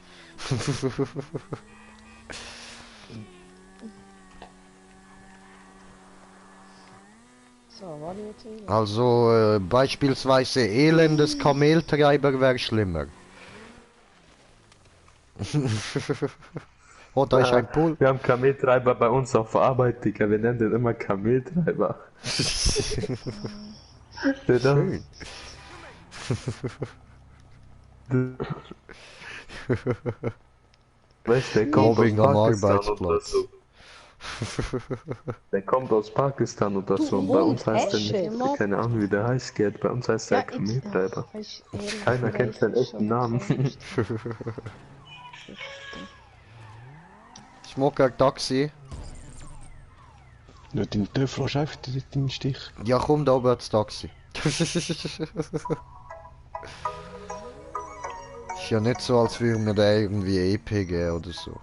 So, warte jetzt wieder. Also beispielsweise elendes Kameltreiber wäre schlimmer. Oh, da ist ein Pool. Wir haben Kameltreiber bei uns auf Arbeit, Digga. Wir nennen den immer Kameltreiber. Schön. Weißt du, der kommt Mobbing aus am Pakistan oder Arbeitsplatz. so. Der kommt aus Pakistan oder Du so. Und bei uns Hund, heißt der Esche. nicht, keine Ahnung wie der heißt, geht. Bei uns heißt der Ja, jetzt- Kameltreiber. Ach, ist ehrlich, Keiner kennt seinen das ist echten schon Namen. komisch. Smoker Taxi. Nicht in der Flasche einfach den Stich. Ja, komm da oben das Taxi. Ist ja nicht so, als würde mir der irgendwie EP geben oder so.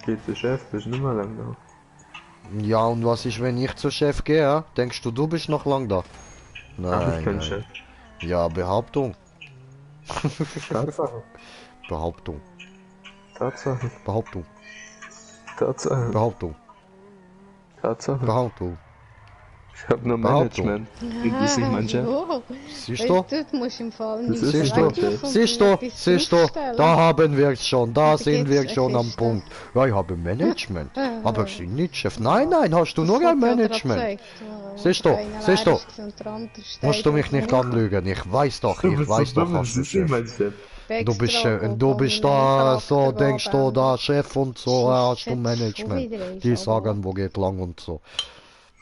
Geht der Chef, bist nicht mehr lang da. Ja, und was ist, wenn ich zur Chef gehe? Denkst du, du bist noch lang da? Ach, Nein, ich bin nein. Chef. Ja, Behauptung. Tatsache. Behauptung. Tatsache. Behauptung. Tatsache. Behauptung. Tatsache. Behauptung. Ich hab nur Behauptung. Management. Das ist nicht mein Chef. Oh, Siehst du? du musst im Fall Das nicht ist Siehst mein du? Chef. Siehst du? Siehst du? Da haben wir es schon. Da Da sind geht's wir schon am feststellen. Punkt. Ja, ich habe Management. Aber ich bin nicht Chef. Nein, nein, hast du nur ein Management. Siehst du? Siehst du? Musst du mich nicht anlügen. Ich weiß doch, Du ich bist weiß so doch, dumm, hast das du ist nicht Chef. mein Chef. Du bist da, so denkst du, da Chef und so, hast du Management. Die sagen, wo geht lang und so.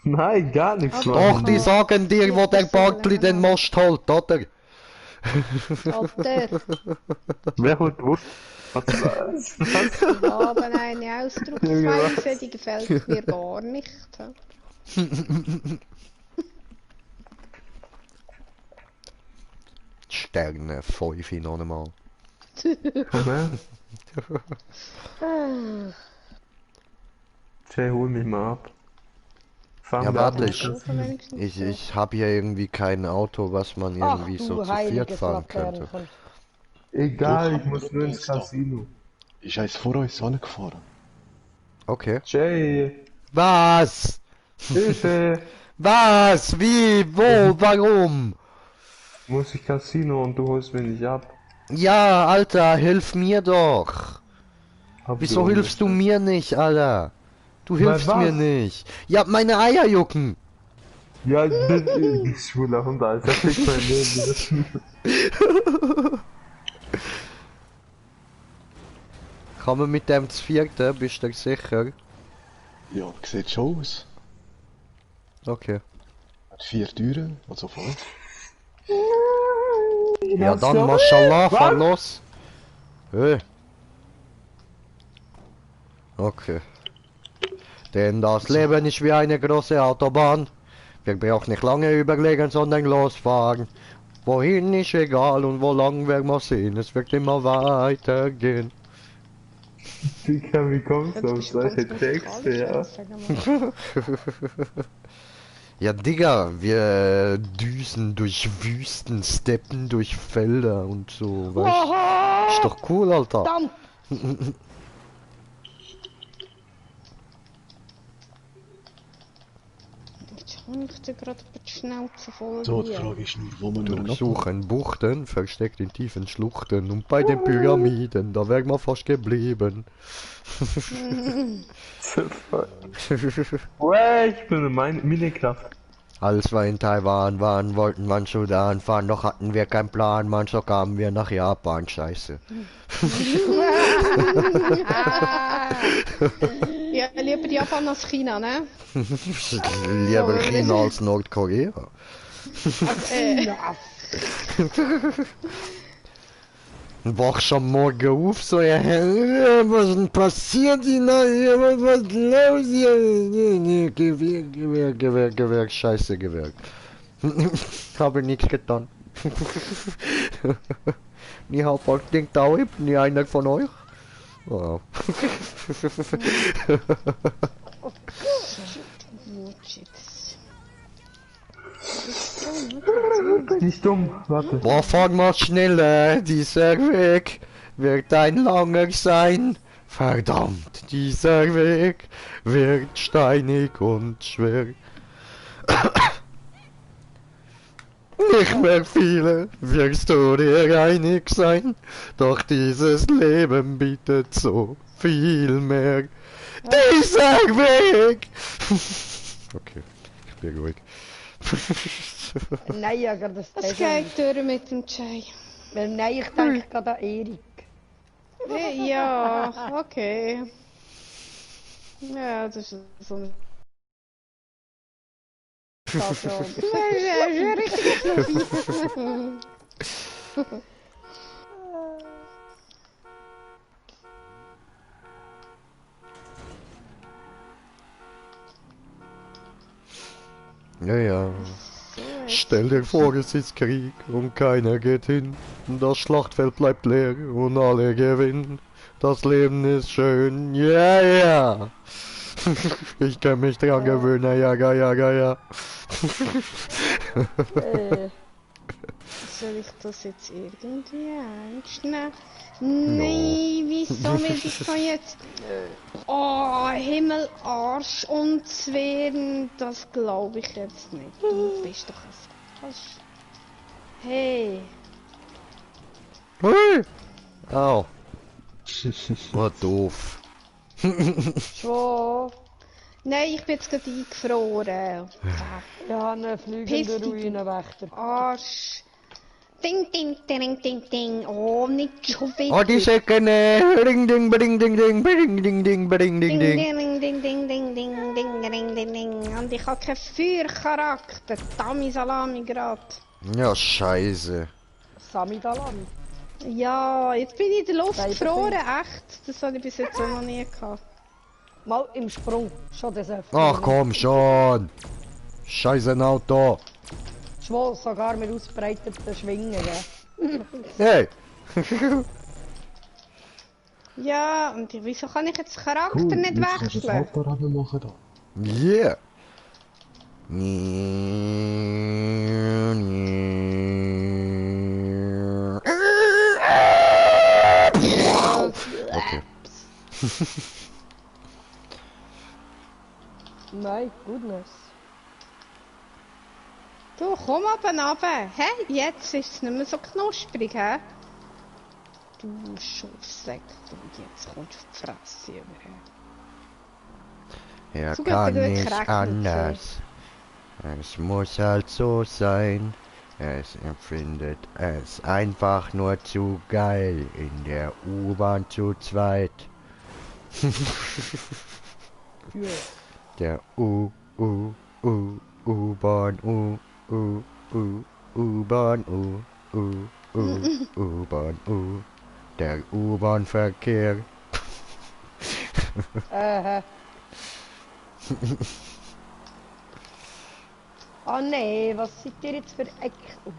Nein, gar nichts, Aber- Doch, Mann. die sagen dir, wo der Bartli den Most holt, oder? Alter, Wer holt Wurst? Was? wir haben eine Ausdrucksweise, die gefällt mir gar nicht. Sterne 5 noch einmal. Jay, hol mich mal ab. Fahren Ja, wir warte, ab. ich habe hier irgendwie kein Auto, was man Ach irgendwie du so zu viert heiliges fahren könnte. Laternchen. Egal, Doch, ich muss nur ins da. Casino. Ich heiß vor uns angefahren. Okay. Jay, Was? Hilfe! Was? Wie? Wo? Warum? Muss ich Casino und du holst mich nicht ab. Ja, Alter, hilf mir doch. Hab Wieso du hilfst du nicht. mir nicht, Alter? Du Weil hilfst was? mir nicht. Ja, meine Eier jucken. Ja, du schwuler Hund, Alter. Fick mein Leben. Kann man mit dem zu vierten, bist du sicher? Ja, sieht schon aus. Okay. Hat 4 Türen, also 5. Ja, dann, Mashallah, fahr los. Hey. Okay. Denn das Leben ist wie eine große Autobahn. Wir brauchen nicht lange überlegen, sondern losfahren. Wohin ist egal und wo lang werden wir sehen. Es wird immer weitergehen. Digga, wie kommst du auf solche Texte, ja? Ja, Digga, wir düsen durch Wüsten, Steppen, durch Felder und so, weißt. Ist doch cool, Alter. Verdammt! Jetzt habe ich dir gerade die Schnauze voll. So, die hier. Frage ist nur, wo man durch Durchsuchen Buchten, versteckt in tiefen Schluchten und bei den Pyramiden, da wären wir fast geblieben. Ich bin in Minecraft. Als wir in Taiwan waren, wollten wir in Sudan fahren, doch hatten wir keinen Plan, man, so kamen wir nach Japan, scheiße. Ah. Ja, lieber Japan als China, ne? Lieber China als Nordkorea. Wachst am Morgen auf, so, ja, was ist denn passiert hier? Was ist los hier? Gewehr, scheiße Gewehr. Habe nichts getan. Nie Hauptpark denkt auch, nie einer von euch. Wow. Mutschitz. Bin ich dumm? Warte. Boah, fahr mal schneller, dieser Weg wird ein langer sein. Verdammt, dieser Weg wird steinig und schwer. Nicht mehr viele wirst du dir einig sein, doch dieses Leben bietet so viel mehr. Dieser Weg! Okay, ich bin ruhig. Nein, ja, gerade das Es geht durch mit dem Jay. Nein, ich denke gerade an Erik. Ja, okay. Ja, das ist so eine... Station. Ja, ja, richtig Schnuffi. Ja, ja. Stell dir vor, es ist Krieg und keiner geht hin. Das Schlachtfeld bleibt leer und alle gewinnen. Das Leben ist schön, ja, ja. Ich kann mich dran gewöhnen, ja, ja, ja, ja, ja. Soll ich das jetzt irgendwie einstellen? Nein, wieso will ich da jetzt... Oh, Himmel, Arsch und Zwirn, das glaube ich jetzt nicht. Du bist doch ein... Hey. Hui. Au. Was doof. Schon. Nein, ich bin jetzt gerade eingefroren. Ja, einen fliegenden Piss dich. Ruinenwächter. Arsch. Ding, ding, ding, ding, ding. Oh, nicht schon wieder. Oh, die Säckene. Ring, ding, bring, ding, ding, bring, ding, ding, bring, ding, Ding, ding. ding, ding, ding, ding, ding, ding, ding, ding, ding. Und ich habe keinen Feuercharakter. Dami Salami grad. Ja, scheiße. Sami Dalami. Ja, jetzt bin ich in der Luft Nein, gefroren, echt. Das habe ich bis jetzt auch noch nie gehabt. Mal im Sprung. Schon das Ach komm schon. Scheiße ein Auto. Schwoll sogar mit ausbreiteten Schwingen, gell? Hey. Ja, und wieso kann ich jetzt den Charakter nicht jetzt kannst du das wechseln? Auto runter machen da. Yeah. Okay. My goodness. Du, komm oben runter. Hä? Jetzt ist es nicht mehr so knusprig, hä? Du Schusssäck, du, jetzt kommst du auf die Fresse über. Er So kann gut, nicht gerechnet, anders. Es muss halt so sein. Es empfindet es einfach nur zu geil, in der U-Bahn zu zweit. Der U-Bahn, U-Bahn, U-Bahn, der U-Bahn-Verkehr. Oh nee, was seid ihr jetzt für Eck? Oh,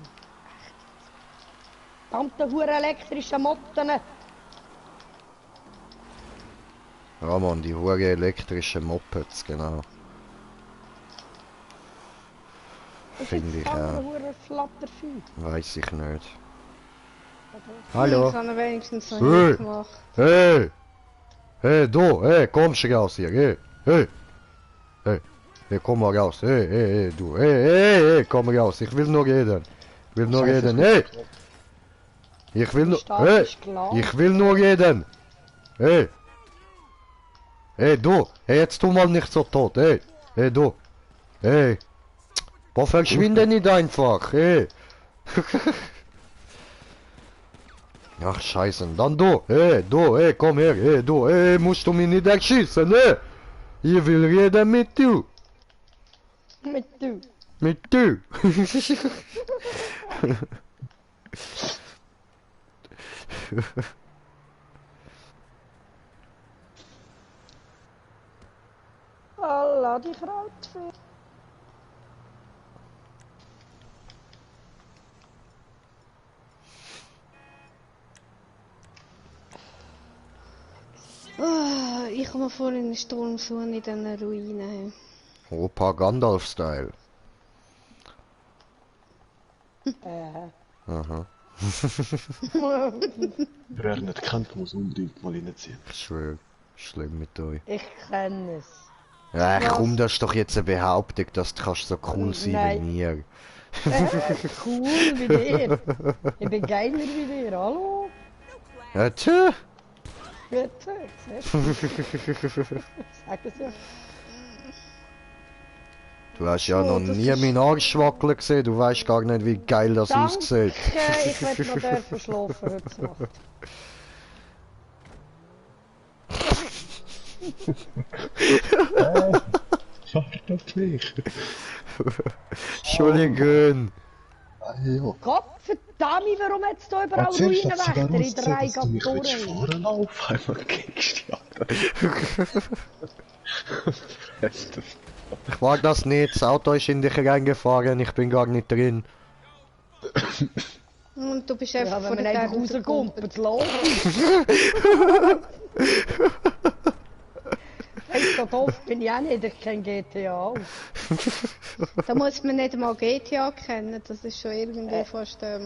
verdammte hure elektrische Motten. Ramon, die hure elektrischen Mopeds, genau. Finde ich auch. Hure Flattervieh. Weiß ich nicht. Ich Hallo? habe wenigstens noch Hey. nicht gemacht. Hey! Hey, du! Hey, komm schon raus hier! Hey! Hey! Hey! Hey, komm mal raus! Hey, hey, hey, du! Hey, hey, hey, komm raus! Ich will nur reden! Ich will nur reden! Hey! Ich will nur... Hey! Ich will nur reden! Hey! Hey, du! Hey, jetzt tu mal nicht so tot! Hey! Hey, du! Hey! Boah, verschwinde nicht einfach! Hey! Ach, scheiße, dann du, hey, komm her, hey, du, hey, musst du mich nicht erschießen, hey! Ich will reden mit du! Mit du. Mit du! Allah, die Krautvieh. Ich komme vor in einen Sturm suchen in diesen Ruinen. Opa Gandalf-Style. Aha. Wer nicht kennt, muss unbedingt mal reinziehen. Ich schwöre, schlimm mit euch. Ich kenne es. Ja, Was? komm, das ist doch jetzt eine Behauptung, dass du kannst so cool sein Nein. wie mir. Cool wie dir. Ich bin geiler wie dir, hallo? Ja, tschö. Bitte, siehst du? Sag es ja. Du hast ja Oh, noch das nie ist- meinen Arsch wackeln gesehen, du weißt gar nicht, wie geil das Danke, aussieht. ich werde noch dürfen schlafen heute Nacht. Schafft doch nicht. Entschuldigung. Ja. Gott verdammt, warum hat es da überall Erzählst du sogar Ruinenwächter in uns, drei dass du mich willst Gatoren? fahren auf einmal gingst du ja. Ich mag das nicht, das Auto ist in dich reingefahren, ich bin gar nicht drin. Und du bist Ja, einfach wenn man der einfach rauskommt, rausgekommen. zu laufen. Hey, so doof bin ich auch nicht, ich kenne GTA auch. Da muss man nicht mal GTA kennen, das ist schon irgendwie fast Ja,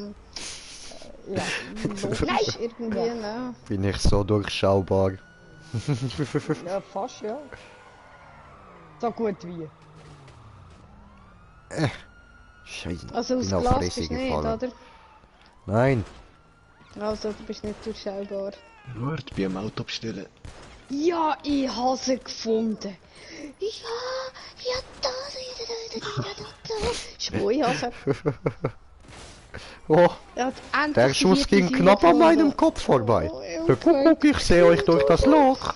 logisch irgendwie, ne? Bin ich so durchschaubar. ja, fast, ja. So gut wie. Scheiße, Also aus bin auf Glas Fresse bist du nicht, gefallen. oder? Nein, Also du bist nicht durchschaubar. Warte, bei dem Auto bestellen. Ja, ich habe sie gefunden. Ja, da. Schwör, ich habe sie. oh, Er hat endlich der die Schuss vierte ging Säule knapp an gefunden. meinem Kopf vorbei. Oh, Guck, ich sehe euch durch das Loch.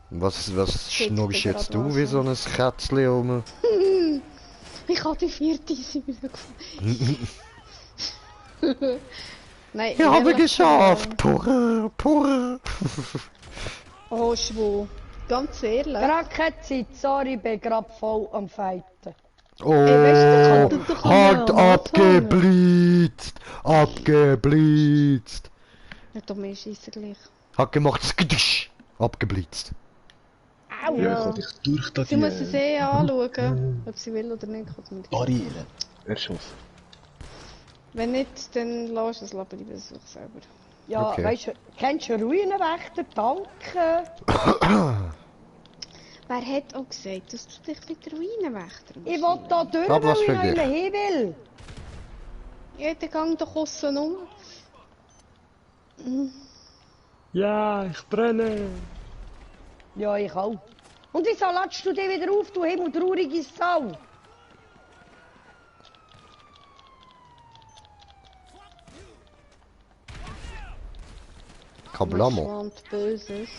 Was Shit, schnurrst ich bin jetzt grad du wie so ein Kätzchen um? Ich habe die vierte Säule gefunden. Nein, Ich habe ehrlich, geschafft. Purr, purr. Oh, schwör. Ganz ehrlich. Gerade keine Zeit, sorry, bin gerade voll am Fighten. Oh, weißt du, das kann doch hart am Anfang. abgeblitzt. Abgeblitzt. Nicht um mich schießen gleich. Hat gemacht, skdisch. Abgeblitzt. Au! Ja, ich kann dich durch da Sie muss es eh anschauen, ob sie will oder nicht. Kann sie mit Barriere. Erschossen. Wenn nicht, dann lass es bleiben, ich suche selber. Ja, Okay. weißt du, kennst du Ruinenwächter? Danke. Wer hat auch gesagt, dass du dich mit Ruinenwächtern Ich will da durch, Hab was weil ich für noch dich. immer hin will. Ja, dann gang doch aussen um. Ja, ich brenne. Ja, ich auch. Und wieso latschst du dich wieder auf, du himmeltraurige Sau? Kablamo. Schwand Böses.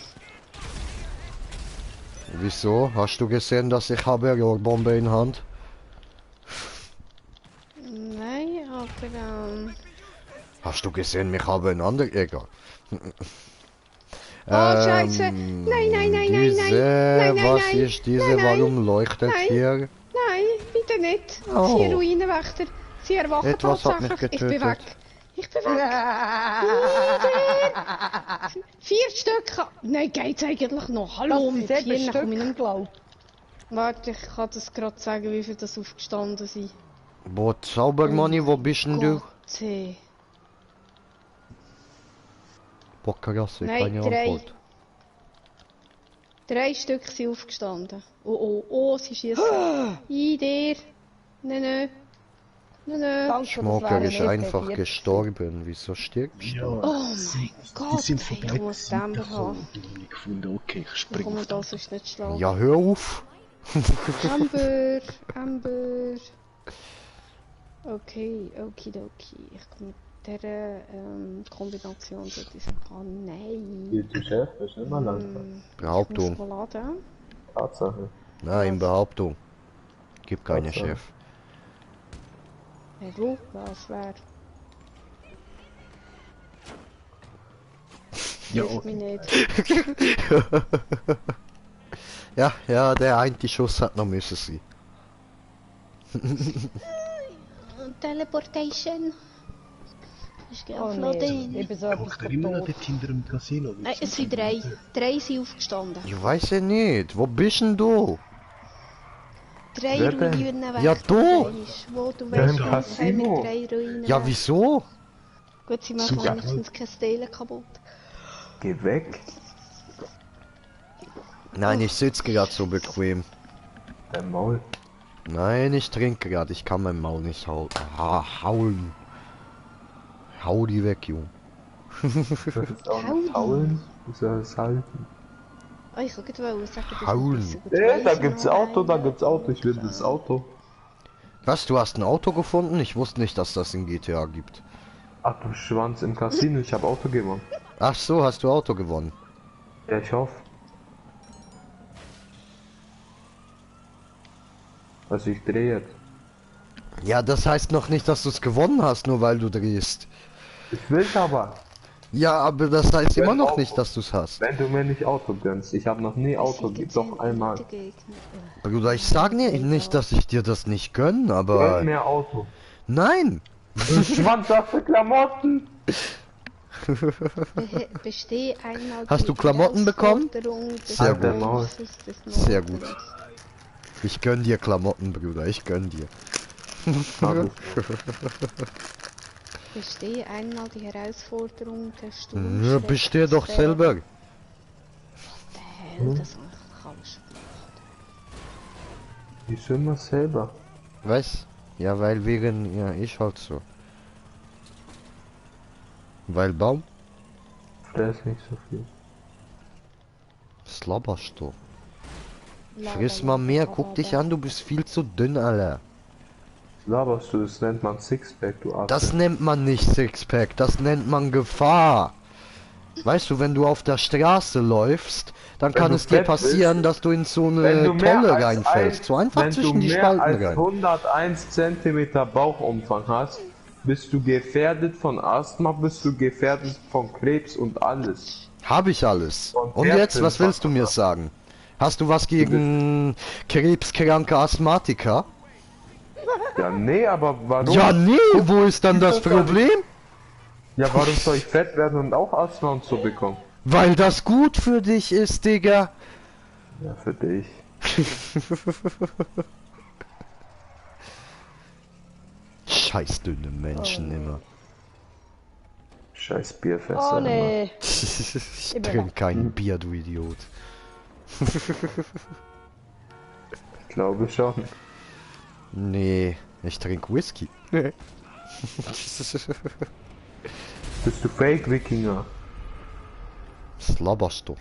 Wieso? Hast du gesehen, dass ich habe eine Rohrbombe in Hand? Nein, aber Hast du gesehen, ich habe einen anderen... Egal. Oh, Scheiße. Nein, nein, nein, nein, diese, nein. Nein, nein, was nein. ist diese? Nein, nein. Warum leuchtet Nein. hier? Nein, bitte nicht. Oh. Sie Ruinenwächter. Sie erwachen Etwas hat mich tatsächlich. Ich bin weg. getötet. Ich bin weg. 4 Stück. Nein, geht's eigentlich noch? Hallo, Das mit sind 7 4 komme ich Stück, nicht. glaub. Warte, ich kann das gerade sagen, wie viel das aufgestanden sind. Wo Zaubermoney, wo bist denn du? Gott, hey. Bockergasse, Nein, keine 3. Antwort. 3 Stück sind aufgestanden. Oh, sie schießen. In dir. Nein. Danke, das Schmocker wäre ist ein einfach EP40. gestorben. Wieso stirbst du? Ja, Oh mein Gott, die sind hey, von ich muss beiden Dämmer Seiten haben. gekommen. Die habe ich gefunden, okay, ich Ich springe komme auf da das. sonst nicht schlafen. Ja, hör auf! Amber. Okay, okidoki. Ich komme mit dieser Kombination sollte ich sagen. Oh nein. Du Chef, ist nicht mal langsam. Ich Behauptung. muss mal laden. Tatsache. Nein, Behauptung. Gibt keine Tatsache. Chef. Hey, du, was wäre? Ja, Hilft mir nicht. Ja, der eine Schuss hat noch müssen sein. Teleportation. Ich gehe Oh auf nee, Lodin. ich bin so etwas Hockt er immer noch tot. dort hinter dem Casino? Nein, es sind drei. Drei sind aufgestanden. Ich weiß ja nicht. Wo bist denn du? Drei Wer denn? Ruinen weg. Ja, du! Wo du Ja, weißt, im wir haben Casino. drei Ruinen Ja, weg. wieso? Gut, sie machen Super. wenigstens keine Stelen kaputt. Geh weg. Nein, ich sitze gerade so bequem. Dein Maul. Nein, ich trinke gerade. Ich kann mein Maul nicht haulen. Hau die weg, Junge. Das ist auch Hauen. nicht Haulen. Das ist das Halten. Oh, ich wollte gerade sagen, dass Hauen. ich so gut Da weiss, gibt's noch Auto, da einen. gibt's Auto. Ich will das Auto. Was, du hast ein Auto gefunden? Ich wusste nicht, dass das in GTA gibt. Ach du Schwanz im Casino, ich habe Auto gewonnen. Ach so, hast du Auto gewonnen. Ja, ich hoffe. Also ich drehe jetzt. Ja, das heißt noch nicht, dass du es gewonnen hast, nur weil du drehst. Ich will's aber. Ja, aber das heißt immer noch Auto. nicht, dass du es hast. Wenn du mir nicht Auto gönnst. Ich habe noch nie Auto, Sie gib sind doch einmal. gute Gegner. Bruder, ich sag nicht, dass ich dir das nicht gönn, Gönn aber... mir Auto. Nein! Du Schwanz auf für Klamotten. Besteh einmal Hast die du Klamotten bekommen? Herausforderung des Sehr gut. Bosses des Sehr Nordens. gut. Ich gönn dir Klamotten, Bruder, ich gönn dir. Besteh einmal die Herausforderung der Ja, Sturmschreck. besteh doch selber. Der Hell, das macht alles. Die sind wir selber. Was? Ja, weil wegen... Ja, ich halt so. Weil Baum? Fress nicht so viel. Was laberst du? Friss mal mehr, guck dich an, du bist viel zu dünn, Alter. Laberst du, das nennt man Sixpack, du Arsch. Das nennt man nicht Sixpack, das nennt man Gefahr. Weißt du, wenn du auf der Straße läufst, dann Wenn kann du es dir fett passieren, bist, dass du in so Wenn eine du mehr Tolle als reinfällst. So einfach wenn du zwischen die mehr Spalten als rein. 101 cm Bauchumfang hast, bist du gefährdet von Asthma, bist du gefährdet von Krebs und alles. Hab ich alles. Und Und jetzt, was willst du mir Herzinfarkt. sagen? Hast du was gegen krebskranke Asthmatiker? Ja, nee, aber warum? Ja, nee, wo ist dann das Problem? Ja, warum soll ich fett werden und auch Asthma und so bekommen? Weil das gut für dich ist, Digga. Ja, für dich. Scheiß dünne Menschen immer. Scheiß Bierfässer. Oh nee. Ich bin trinke weg. kein Bier, du Idiot. Ich glaube schon. Nee, ich trinke Whisky. Bist du Fake-Wikinger? Was laberst du?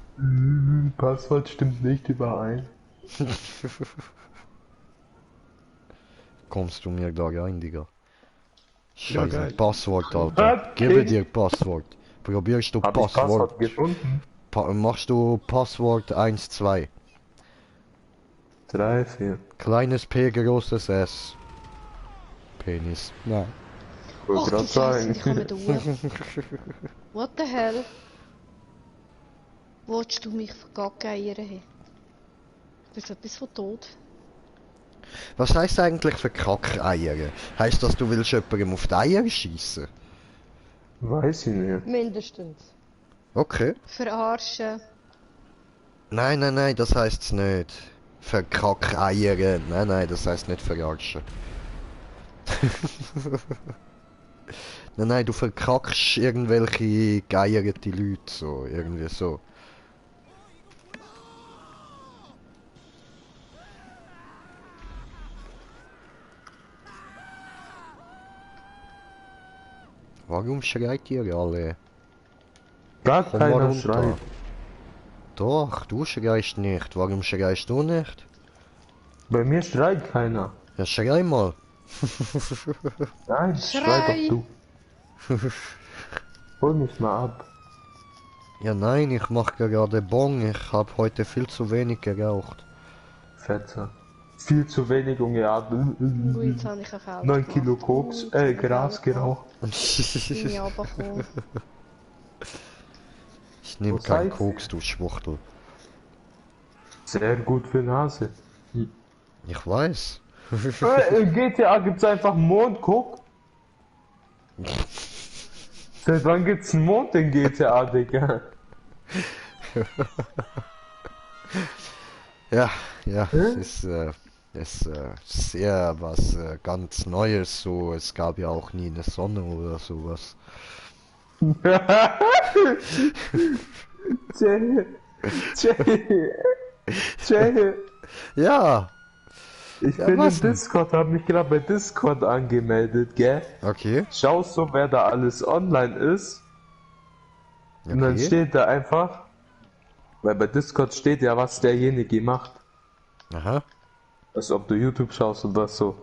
Passwort stimmt nicht überein. Kommst du mir da rein, Digga? Ja, Scheiße, geil. Passwort, Alter. Gebe dir Passwort. Probierst du Hab ich Passwort? Passwort gefunden? Machst du Passwort 1, 2. 3, 4. Kleines P, großes S. Penis. Nein. Wollte Ach du gerade Scheiße, die kommen sagen. durch. What the hell? Wolltest du mich vergackeiern? Du bist etwas von tot. Was heißt eigentlich für Kackeier? Heißt das, du willst jemandem auf die Eier schießen? Weiß ich nicht. Mindestens. Okay. Verarschen. Nein, nein, nein, das heißt's nicht. Verkackeiern. Nein, nein, das heißt nicht verarschen. Nein, nein, du verkackst irgendwelche geierte Leute, so, irgendwie so. Warum schreit ihr alle? Gar Komm mal keiner runter. schreit. Doch, du schreist nicht. Warum schreist du nicht? Bei mir schreit keiner. Ja, schrei mal. Nein, schrei doch du. Hol mich mal ab. Ja, nein, ich mach gerade Bon. Ich hab heute viel zu wenig geraucht. Fetzer. Viel zu wenig ungeatmet. Ui, jetzt habe ich einen Fehler 9 Kilo gemacht. Koks, Jetzt habe ich einen Gras Fehler geraucht. gemacht. Bin ich runtergekommen. Ich nehm Was keinen heißt- Koks, du Schwuchtel. Sehr gut für Nase. Ich weiß. In GTA gibt's einfach Mond, guck. Seit wann gibt's einen Mond in GTA, Digga? Ja, ja, Hä? es ist eher was ganz Neues so. Es gab ja auch nie eine Sonne oder sowas. Jay, Ja, ich Ja, bin was im denn? Discord, hab mich gerade bei Discord angemeldet, gell? okay, Schaust so, wer da alles online ist. Und dann okay. steht da einfach, weil bei Discord steht ja, was derjenige macht. Aha. Also ob du YouTube schaust oder so.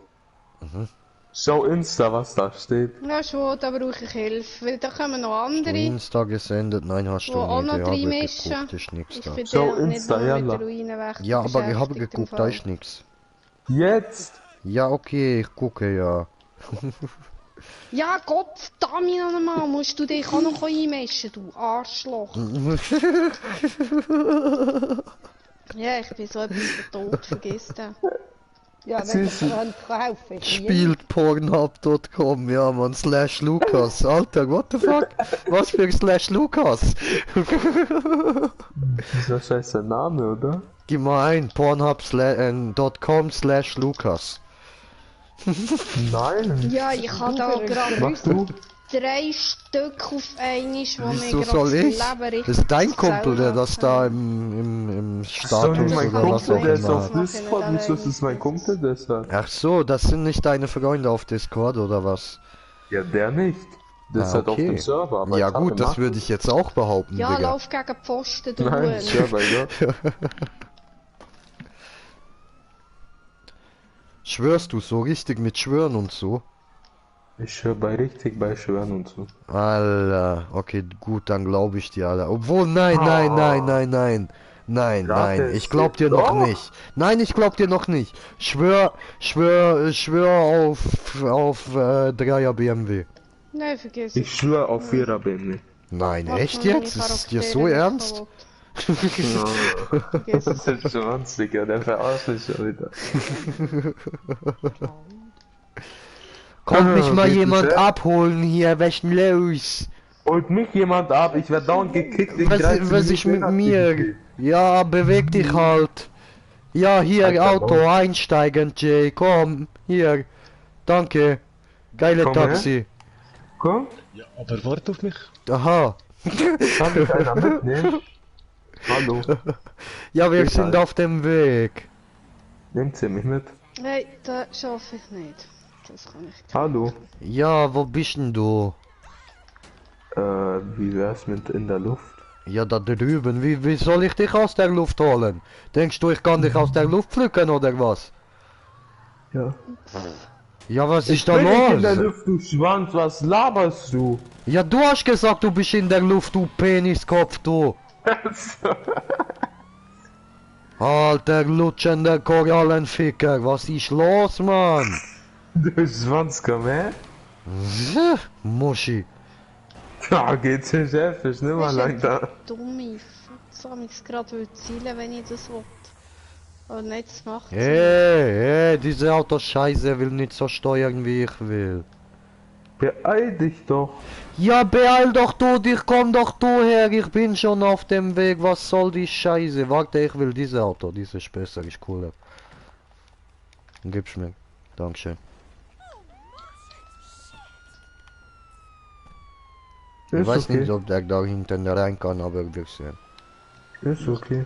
Schau Insta, was da steht. Ja, schon, da brauche ich Hilfe, weil da kommen noch Du andere, Insta gesendet, nein, hast die du auch nicht. noch Ich habe reinmischen. geguckt, ist nichts Ich da. bin Schau da nicht Insta, nur mit jalla. der Ruinenwächter Ja, aber ich habe beschäftigt im geguckt, da Fall. ist nichts. Jetzt! Ja, okay, ich gucke ja. Ja, Gott, damit noch einmal, musst du dich auch noch einmischen, du Arschloch. Ja, ich bin so etwas von tot, vergiss das. Ja, wenn Süße. ihr könnt helfen. ist mir Spielt Pornhub.com, ja man, /Lukas. Alter, what the fuck? Was für /Lukas? Dieser scheiße Name, oder? Gib mal ein, pornhub.com /Lukas. Nein! Ja, ich habe da gerade Machst du? 3 Stück auf einmal, die mir Wieso gerade soll das ich? Leben richtig Das ist dein Kumpel, der das da zusammenmachen. im So, Status nicht mein oder was Kumpel, auch der ist immer auf hat. Discord. Wieso ist es mein Kumpel, der ist da? Ach so, das sind nicht deine Freunde auf Discord oder was? Ja, der nicht. Der ist halt auf dem Server, aber Ja ich hab gut, ihn das würde ich jetzt auch behaupten, Ja, Digga. lauf gegen die Pfosten, du Nein, Huhn. Server, ja. Schwörst du so richtig mit Schwören und so? Ich schwör bei Schwören und so. Alter, okay, gut, dann glaube ich dir, Alter. Obwohl, nein, Rate nein, es ich glaub dir noch doch. nicht. Nein, ich glaub dir noch nicht. Schwör auf 3er BMW. Nein, vergiss es. Ich schwör auf 4er BMW. Nein, Mach echt nur meine jetzt? Ist es dir Charaktere so nicht ernst? kaputt. Das ist schon Digga, der verarscht mich schon wieder. Kommt mich mal geht jemand es, abholen hier, welchen los? Holt mich jemand ab, ich werde dauernd gekickt in Was 13 ist mit Minuten mir? Aktivität. Ja, beweg dich halt. Ja, hier, Alter, Auto, warum? einsteigen, Jay, komm, hier. Danke. Geile Komm Taxi. Komm, Ja, aber warte auf mich. Aha. kann mich einer mitnehmen? Hallo, Ja, wir Geht sind halt. auf dem Weg. nehmt sie mich mit? Nein, das schaffe ich nicht. Das kann ich nicht. Hallo. Ja, wo bist denn du? Wie wär's mit in der Luft? Ja, da drüben. Wie soll ich dich aus der Luft holen? Denkst du, ich kann dich aus der Luft pflücken oder was? Ja. Ja, was ist da Bin ich in der los? Luft, du Schwanz, was laberst du? Ja, du hast gesagt, du bist in der Luft, du Peniskopf, du. Alter, lutschender Korallenficker, was ist los, Mann? Du Schwanz, komm her. Muschi. Da geht's den Chef, ist nicht mal lang da. Dumme Futz, ich gerade will zielen, wenn ich das will. Aber nicht, das macht sie. Hey, diese Autoscheiße will nicht so steuern, wie ich will. Beeil dich doch. Ja, beeil doch du dich, komm doch du her, ich bin schon auf dem Weg, was soll die Scheiße? Warte, ich will dieses Auto, dieses ist besser, ist cooler. Gib's mir, Dankeschön. Ich Ist weiß okay. nicht, ob der da hinten rein kann, aber wir sehen. Ist okay.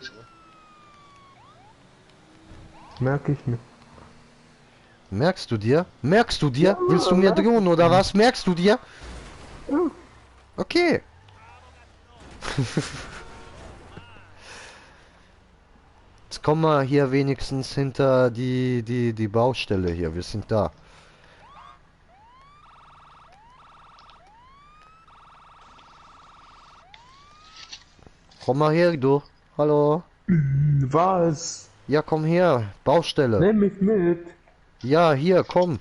Merk ich mir. Merkst du dir? Merkst du dir? Willst du mir drohen oder was? Merkst du dir? Okay. Jetzt kommen wir hier wenigstens hinter die Baustelle hier. Wir sind da. Komm mal her, du. Hallo. Was? Ja, komm her. Baustelle. Nimm mich mit. Ja, hier, komm.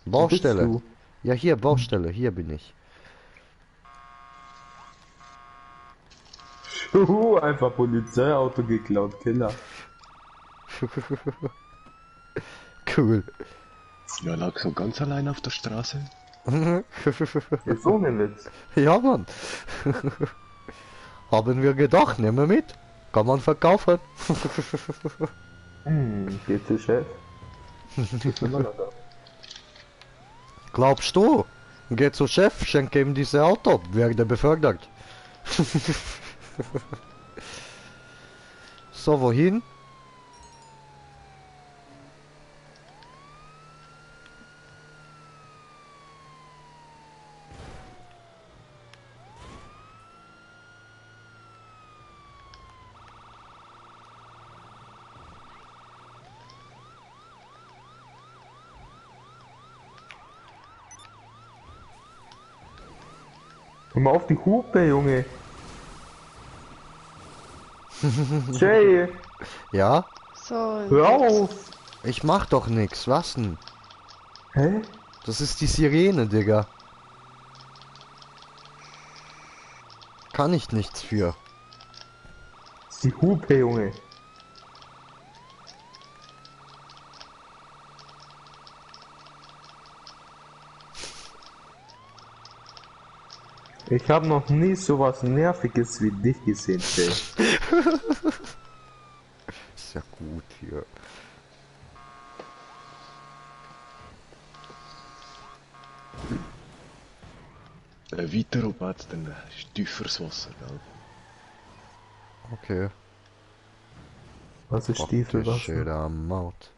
Wo bist Baustelle. du? Ja, hier, Baustelle. Hier bin ich. Einfach Polizeiauto geklaut, Killer. Cool. Ja, lag so ganz allein auf der Straße. Jetzt ohne Witz. Ja, Mann. Haben wir gedacht, nehmen wir mit. Kann man verkaufen. Geht zu Chef. Ist immer noch da. Glaubst du? Geh zu Chef, schenke ihm diese Auto, werde befördert. So, wohin? Komm mal auf die Hupe, Junge. Jay, Ja? So, hör auf. Ich mach doch nix, was denn? Hä? Das ist die Sirene, Digga. Kann ich nichts für. Das ist die Hupe, Junge. Ich habe noch nie sowas Nerviges wie dich gesehen, Jay. Ist ja gut hier. Weiter oben hat's dann tieferes Wasser, gell? Okay. Was ist Fuck Stiefel, the was? shit am Maut.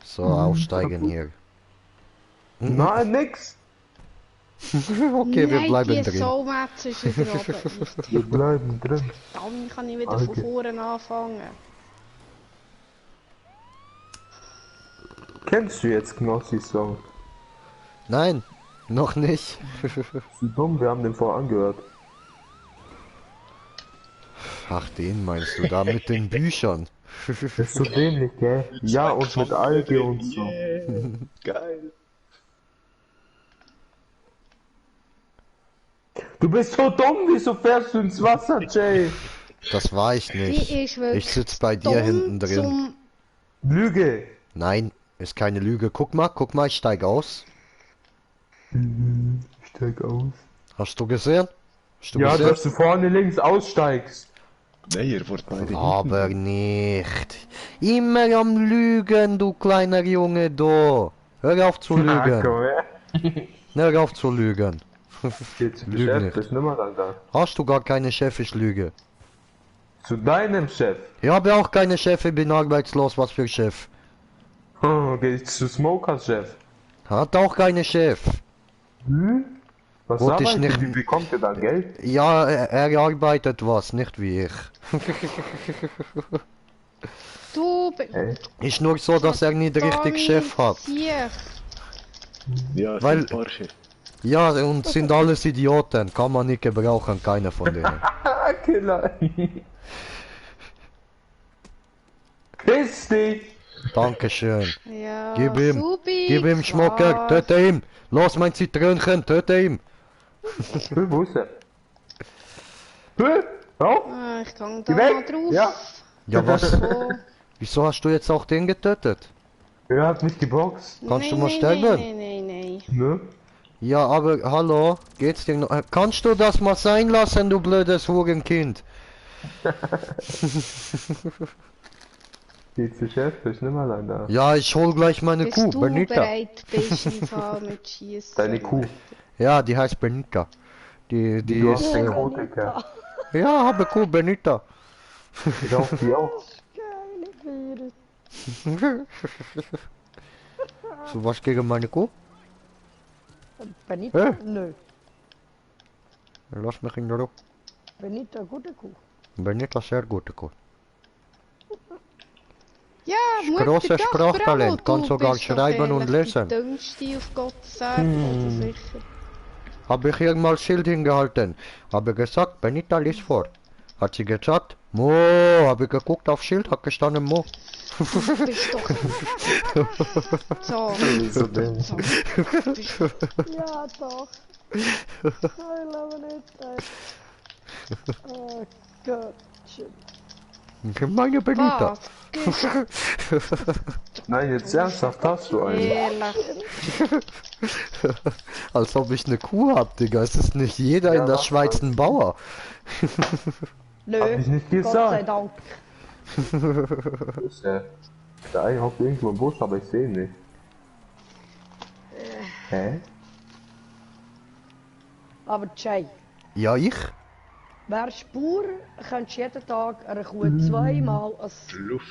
So, aussteigen kaputt. hier. Nein, nix. Okay, wir Nein, bleiben die drin. Soulmatch ist wieder oben. Wir bleiben drin. Dann kann ich wieder Okay. von vorne anfangen. Kennst du jetzt Knossis Song? Nein, noch nicht. Wie dumm, wir haben den vorher angehört. Ach, den meinst du da mit den Büchern? Das ist so dämlich, gell? Ja, und mit Alge und so. Geil. Du bist so dumm, wieso fährst du ins Wasser, Jay? Das war ich nicht. Die ist wirklich Ich sitz bei dir dumm hinten drin. zum- Lüge. Nein, ist keine Lüge. Guck mal, ich steig aus. Steig aus. Hast du gesehen? Hast du Ja, gesehen? dass du vorne links aussteigst. Nein, ihr wollt beide Aber nicht. Immer am Lügen, du kleiner Junge, du. Hör auf zu Na, lügen. komm her. Hör auf zu lügen. Geht zu Lüg Chef, nicht. ist nimmer lang da. Hast du gar keine Chef, ich lüge. Zu deinem Chef. Ich habe auch keine Chef, ich bin arbeitslos, was für Chef. Geht zu Smokers Chef. Hat auch keine Chef. Was Wollte ich arbeitet, nicht- wie bekommt ihr dann Geld? Ja, er arbeitet was, nicht wie ich. Du Ist nur so, dass er nicht richtig Chef hat. Ja, es Weil- sind ein paar Chefs. Ja, und sind alles Idioten, kann man nicht gebrauchen, keiner von denen. Ah, Killer. Piss dich. Dankeschön. Ja, Gib ihm, Subi, gib ihm Schmucker, klar. töte ihn. Los, mein Zitrönchen, töte ihn. Wo ist er? Oh, Ah, ich kann geh da weg. mal drauf. Ja. Ja, was? Oh. Wieso hast du jetzt auch den getötet? Er hat mich geboxt. Kannst du Nein, mal nein, sterben? Nein. Ne? Ja, aber hallo, geht's dir noch? Kannst du das mal sein lassen, du blödes Hurenkind? Geht zu Chef, ist nimmer lang da. Ja, ich hol gleich meine Bis Kuh, du Benita. bereit bist im Fall mit Schießen. Deine Kuh. Ja, die heißt Benita. Die Du hast ist, den Kotiker. ja, habe Kuh, Benita. Ich auch die auch. Geile Bier. So was gegen meine Kuh? Benita? Hä? Nö. Lass mich in Ruhe. Benita, gute Kuh. Benita, sehr gute Kuh. Ja, Mutter, Grosses doch, Sprachtalent, bravo, kann du sogar bist doch schreiben und ehrlich lesen. Die dümmste auf Gottes Erde, also sicher. Habe ich hier mal Schild hingehalten. Habe gesagt, Benita, lies vor. Hat sie gesagt, Mo, habe ich geguckt auf Schild, hat gestanden Mo. Du bist doch... So, So dämlich. so. Ja, doch. I love it. Oh Gott. Shit. Meine Benita. Was? Nein, jetzt ernsthaft, hast du einen? Ehrlich. Als ob ich eine Kuh hab, Digga. Es ist nicht jeder Ja, in der was Schweiz ein Bauer. Nö, Hab ich nicht Gott sei gesagt. Dank. Ist der Ei hockt irgendwo im Busch, aber ich sehe ihn nicht. Hä? Aber Jay, Ja, ich? wärst Bauer, könntest du jeden Tag einer Kuh zweimal Luft.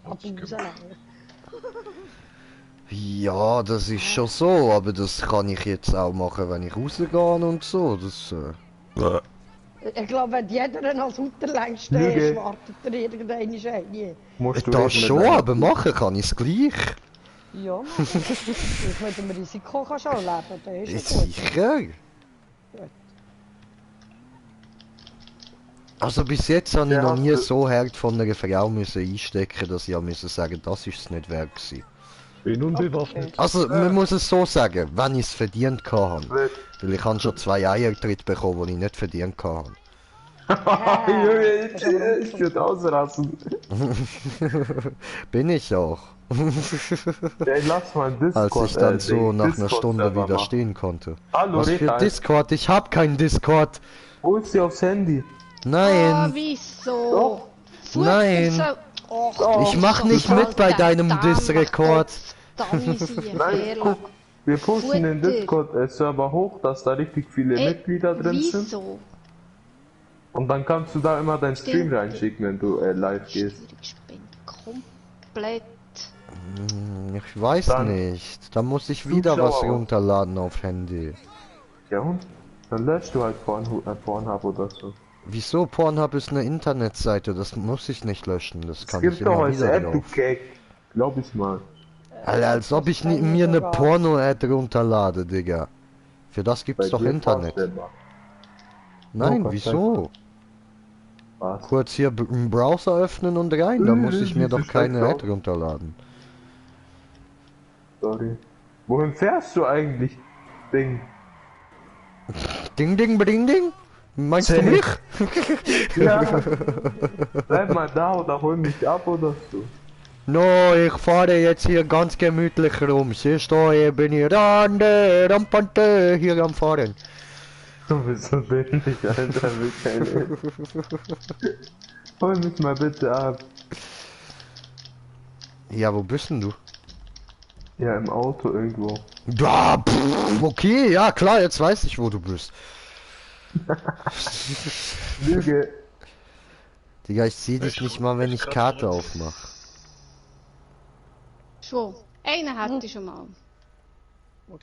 abauslegen. Ja, das ist schon so, aber das kann ich jetzt auch machen, wenn ich rausgehe und so. Das, Ich glaube, wenn jeder als Unterlängste Lüge. ist, wartet er irgendeine eine. Musst du das reden mit schon, deinem- aber machen kann ich es gleich. Ja, Mann. Ich mit dem Risiko kann schon leben, das ist ja gut. Sicher. Also bis jetzt habe ich Ja, noch nie hast du- so hart von einer Frau müssen einstecken, dass ich auch müssen sagen, das ist es nicht wert gewesen. Bin unbewaffnet. Also man muss es so sagen, wenn ich es verdient habe. Wird- Weil ich habe schon 2 Eiertritte bekommen, die ich nicht verdient habe. Junge, ich würde ausrasten. Bin ich auch. Ey, lass mal einen Als Discord, ich dann so Ding, nach einer Discord Stunde Server wieder machen. stehen konnte. Hallo, Was für Rita. Discord? Ich hab kein Discord. Hol sie aufs Handy. Ah, Nein, wieso? Doch. Futter Nein. so- Och, ich mach so nicht voll mit bei der deinem dämlich Disrekord. Dummy sie, Nein, ehrlich. guck. Wir pushen den Futter. Discord-Server hoch, dass da richtig viele Ey, Mitglieder drin sind. Wieso? Und dann kannst du da immer deinen Stream Stimmt. reinschicken, wenn du live gehst. Ich bin komplett... Ich weiß Dann- nicht. Da muss ich wieder Zuschauer was aus. runterladen auf Handy. Ja und? Dann löscht du halt Pornhub oder so. Wieso? Pornhub ist eine Internetseite, das muss ich nicht löschen. Das Es kann ich gibt doch immer als wieder Epic drauf. Cake. Glaub ich mal. Alter, als ob ich mir eine Porno-Ad runterlade, Digga. Für das gibt's Bei doch dir Internet. vorstellbar. Nein, Gott sei wieso? Was? Kurz hier einen Browser öffnen und rein, da muss ich mir Diese doch keine Steckdorf. Ad runterladen. Sorry. Wohin fährst du eigentlich? Ding. Ding, ding, ding, ding. Meinst du Safe. mich? Ja. Bleib mal da oder hol mich ab oder so. No, ich fahre jetzt hier ganz gemütlich rum. Siehst du, hier bin ich rampante, hier am Fahren. Du bist so dämlich, Alter, Michael. Hol mich mal bitte ab. Ja, wo bist denn du? Ja, im Auto irgendwo. Da, pff, okay, ja klar, jetzt weiß ich, wo du bist. Lüge. Digga, ich sehe dich nicht mal, wenn ich Karte aufmache. Schon. Einen hatte ich schon mal.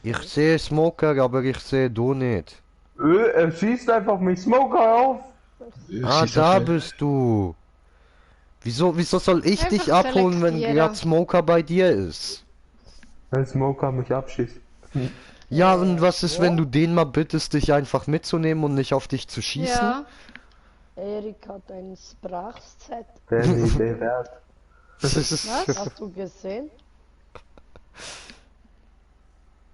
Ich sehe Smoker, aber ich sehe du nicht. Er schießt einfach mit Smoker auf. Ah, da bist du. Wieso soll ich Einfach dich abholen, wenn selektieren. gerade Smoker bei dir ist? Wenn Smoker mich abschießt. Ja, und was ist, wenn du den mal bittest, dich einfach mitzunehmen und nicht auf dich zu schießen? Ja. Erik hat ein Sprachset. Wäre eine Idee wert. Was? Hast du gesehen?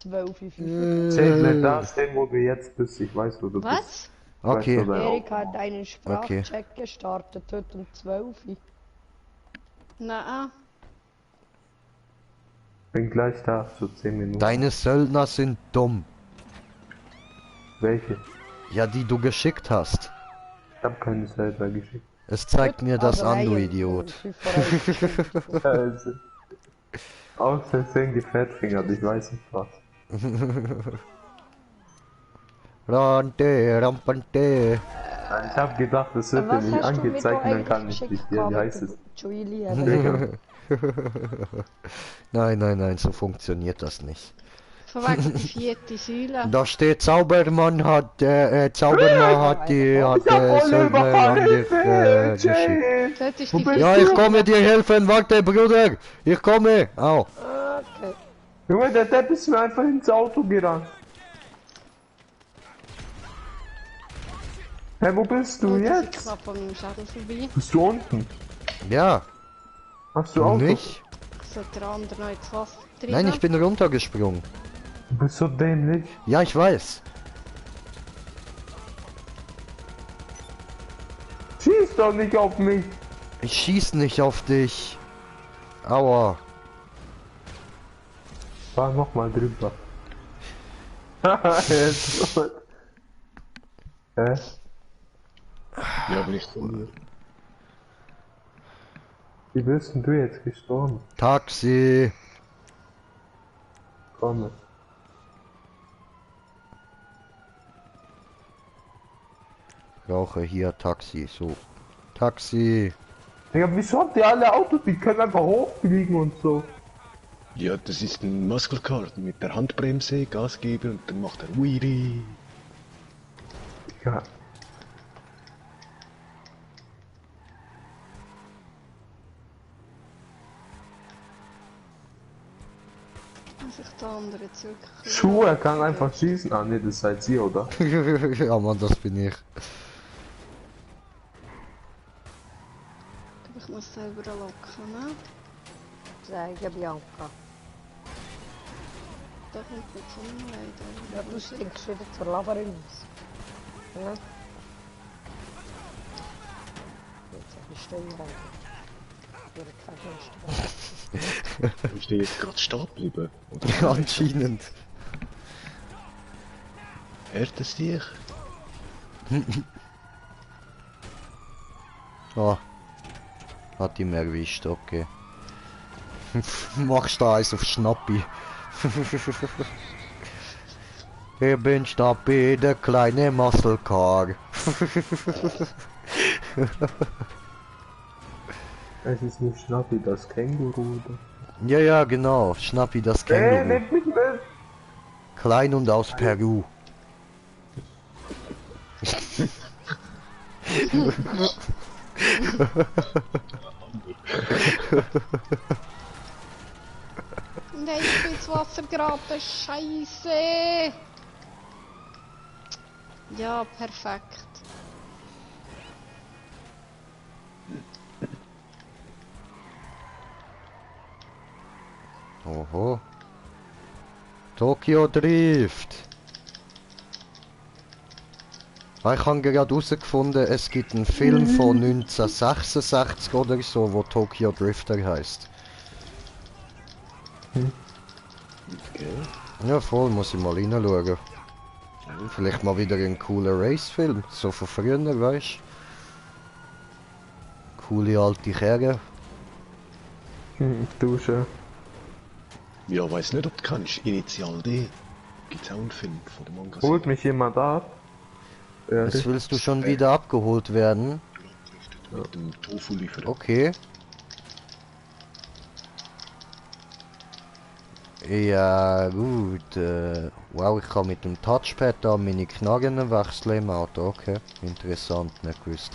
12,5. Zähl nicht da stehen, wo du jetzt bist. Ich weiß, wo du bist. Was? Okay, Weißt du, wer- Erik hat einen Sprachcheck gestartet heute um 12 Uhr. Na, Bin gleich da, so 10 Minuten. deine Söldner sind dumm. Welche? Ja, die du geschickt hast. Ich hab keine selber geschickt. Es zeigt mir das Aber an, du hey, Idiot. 5 Euro. Also. Aus Versehen gefettfingert, ich weiß nicht was. Rante, rampante. Ich hab gedacht, das wird dir Was nicht hast du mir angezeigt da und dann kann eigentlich ich geschickt nicht dir, wie gehabt heißt mit es? der Julie? Nein, so funktioniert das nicht. von wegen die vierte Säule. Da steht Zaubermann hat die Söldner an dich geschickt. Das ist Wo die bist Ja, ich komme dir helfen, warte Bruder, ich komme. Au. Okay. Junge, der Depp ist mir einfach ins Auto gerannt. Hey, wo bist du Das ist jetzt? knapp an meinem Schädel vorbei. Bist du unten? Ja, Hast du du Auto? nicht? Sollte der andere noch ins Wasser drin? Nein, ich bin runtergesprungen. Du bist so dämlich. Ja, ich weiß. Schieß doch nicht auf mich. Ich schieß nicht auf dich. Aua. Fahr nochmal drüber. Haha, er ist tot. Hä? Ja, bin ich von mir. Wie bist denn du jetzt gestorben? Taxi. Komm. Rauche hier Taxi. So. Taxi. Digga, wieso habt ihr alle Autos? Die können einfach hochfliegen und so. Ja, das ist ein Muscle Car mit der Handbremse, Gas geben und dann macht er Wheelie. Ja. Sich der andere zurück. Schuhe, er kann einfach schießen. Ah ne, das seid ihr, oder? Ja, Mann, das bin ich. Ich muss selber locken, ne? Sagen, Bianca. Da kommt nicht von mir leider. Ja, du stinkst wieder zur Labyrinth. Ja. Jetzt habe ich Steuerung. Für kein Fenster. Ich stehe jetzt gerade stehen geblieben. Ja, anscheinend. Hört es dich? Oh. Hat die mir erwischt, okay. Machst da eins auf Schnappi. Ich bin Schnappi, der kleine Muscle Car. Es ist nicht Schnappi, das Känguru. Ja, ja, genau. Schnappi, das Känguru. Nehmt mich mit! Klein und aus Peru. Nein, ich bin ins Wasser geraten. Scheiße! Ja, perfekt. Oho. Tokyo Drift. Ah, ich habe gerade herausgefunden, es gibt einen Film von 1966 oder so, wo Tokyo Drifter heißt. Okay. Ja, voll, muss ich mal reinschauen. Vielleicht mal wieder ein cooler Race-Film, so von früher, weißt du? Coole alte Kerle. Dusche. Ja, weiß nicht, ob du kannst. Initial D. Gibt's auch einen Film von dem Manga. Holt mich jemand ab? Ja, Jetzt willst du schon wieder abgeholt werden? Mit dem Tofu-Lieferant. Okay. Ja, gut. Wow, ich kann mit dem Touchpad da meine Knarren wechseln im Auto. Okay, interessant, nicht gewusst.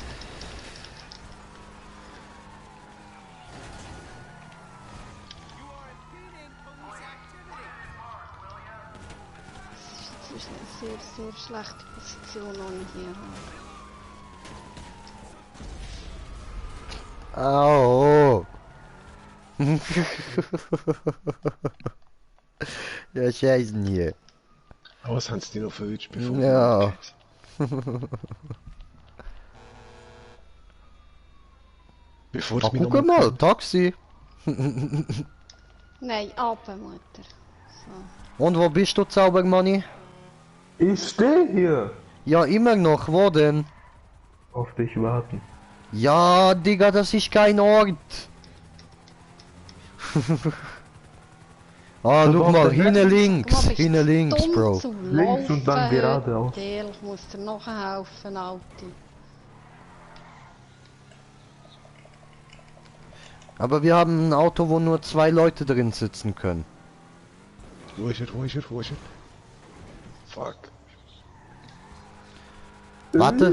Das ist eine sehr, sehr schlechte Position, die ich hier habe. Au! Ja, scheißen hier. Aber was haben sie dir noch verwünscht, bevor Ja. Bevor Ah, es mich guck mal, kennt. Taxi. Nein, Abendmutter. So. Und wo bist du, Zaubermanni? Ich stehe hier! Ja, immer noch, wo denn? Auf dich warten. Ja, Digga, das ist kein Ort. Ah, Das guck war mal, der hinten Rest. links, Guck mal, bist hinten du links, dumm Bro. zum Links und dann Laufen geradeaus. heute? Ich muss dir noch helfen, Alti. Aber wir haben ein Auto, wo nur 2 Leute drin sitzen können. Wo ist er, wo ist er, wo ist er? Fuck. Warte,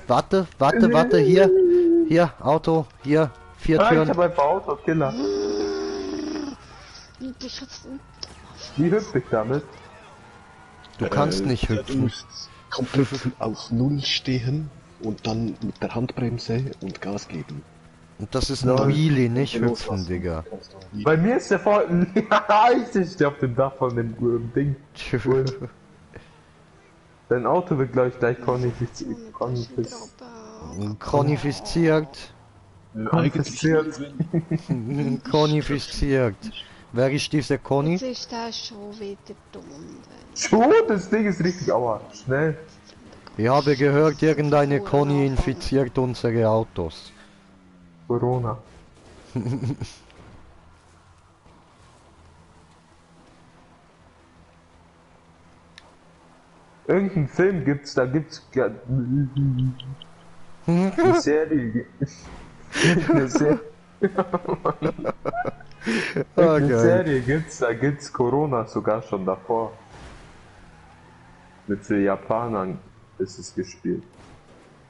warte, hier, Auto, hier, 4 Ah, ich Türen. hab einfach Autokiller. Du bist jetzt ein Wie hüpfe ich damit? Du kannst nicht Du hüpfen. musst komplett auf Null stehen und dann mit der Handbremse und Gas geben. Und das ist ein Wheelie, nicht hüpfen, Digga. Bei mir ist der vor... Ja, ich stehe auf dem Dach von dem Ding. Dein Auto wird gleich Situation, konfiziert. Droppe. Chronifiziert. Konfisziert. Konfiziert. Wer ist diese Conny? Jetzt ist der schon wieder dumm. Schon, das Ding ist richtig aua. Schnell. Ich habe gehört, irgendeine Conny infiziert unsere Autos. Corona. Irgendeinen Film gibt's, da gibt's eine Serie. Eine Serie. Eine geil. Serie gibt's, da gibt's Corona sogar schon davor. Mit so Japanern ist es gespielt.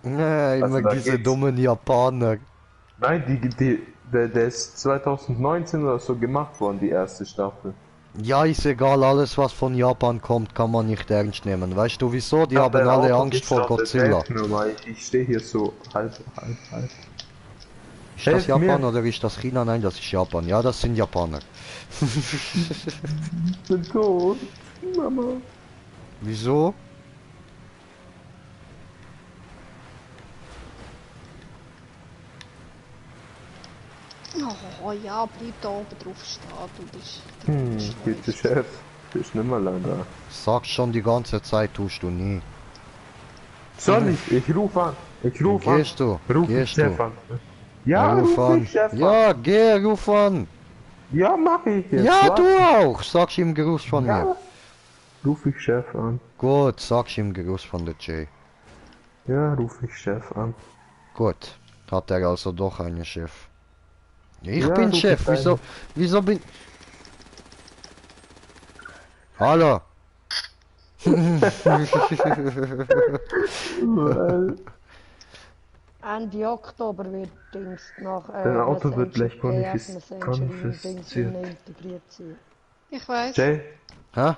Nee, Also immer da diese geht's- dummen Japaner. Nein, der ist 2019 oder so gemacht worden, die erste Staffel. Ja, ist egal, alles was von Japan kommt, kann man nicht ernst nehmen. Weißt du wieso? Die Ich hab haben dein alle Auto Angst vor gestartet, Godzilla. helf mir mal, ich stehe hier so halb. Ist das helf Japan mir. oder ist das China? Nein, das ist Japan. Ja, das sind Japaner. Ich bin tot. Mama. Wieso? Oh ja, bleib da oben drauf stehen, du bist... Bitte Chef, bist nimmer leider. Sagst schon die ganze Zeit, tust du nie. Soll ich? Ich ruf an. Ich ruf an. Gehst du? Ruf ich Gehst Chef du? an. Ja, Ruf ruf an. ich Chef an. Ja, geh, ruf an. Ja, mach ich jetzt. Ja, warte. du auch. Sag's ihm Gruß von Ja. mir. Ruf ich Chef an. Gut, sag's ihm Gruß von der Jay. Ja, ruf ich Chef an. Gut, hat er also doch einen Chef. Ich Ja, bin ruf Chef, ich einen. wieso bin... Hallo. Ende Oktober wird Dings nach Dein Auto wird gleich Messenger konfisziert. integriert sein. Ich weiß. Jay, Hä?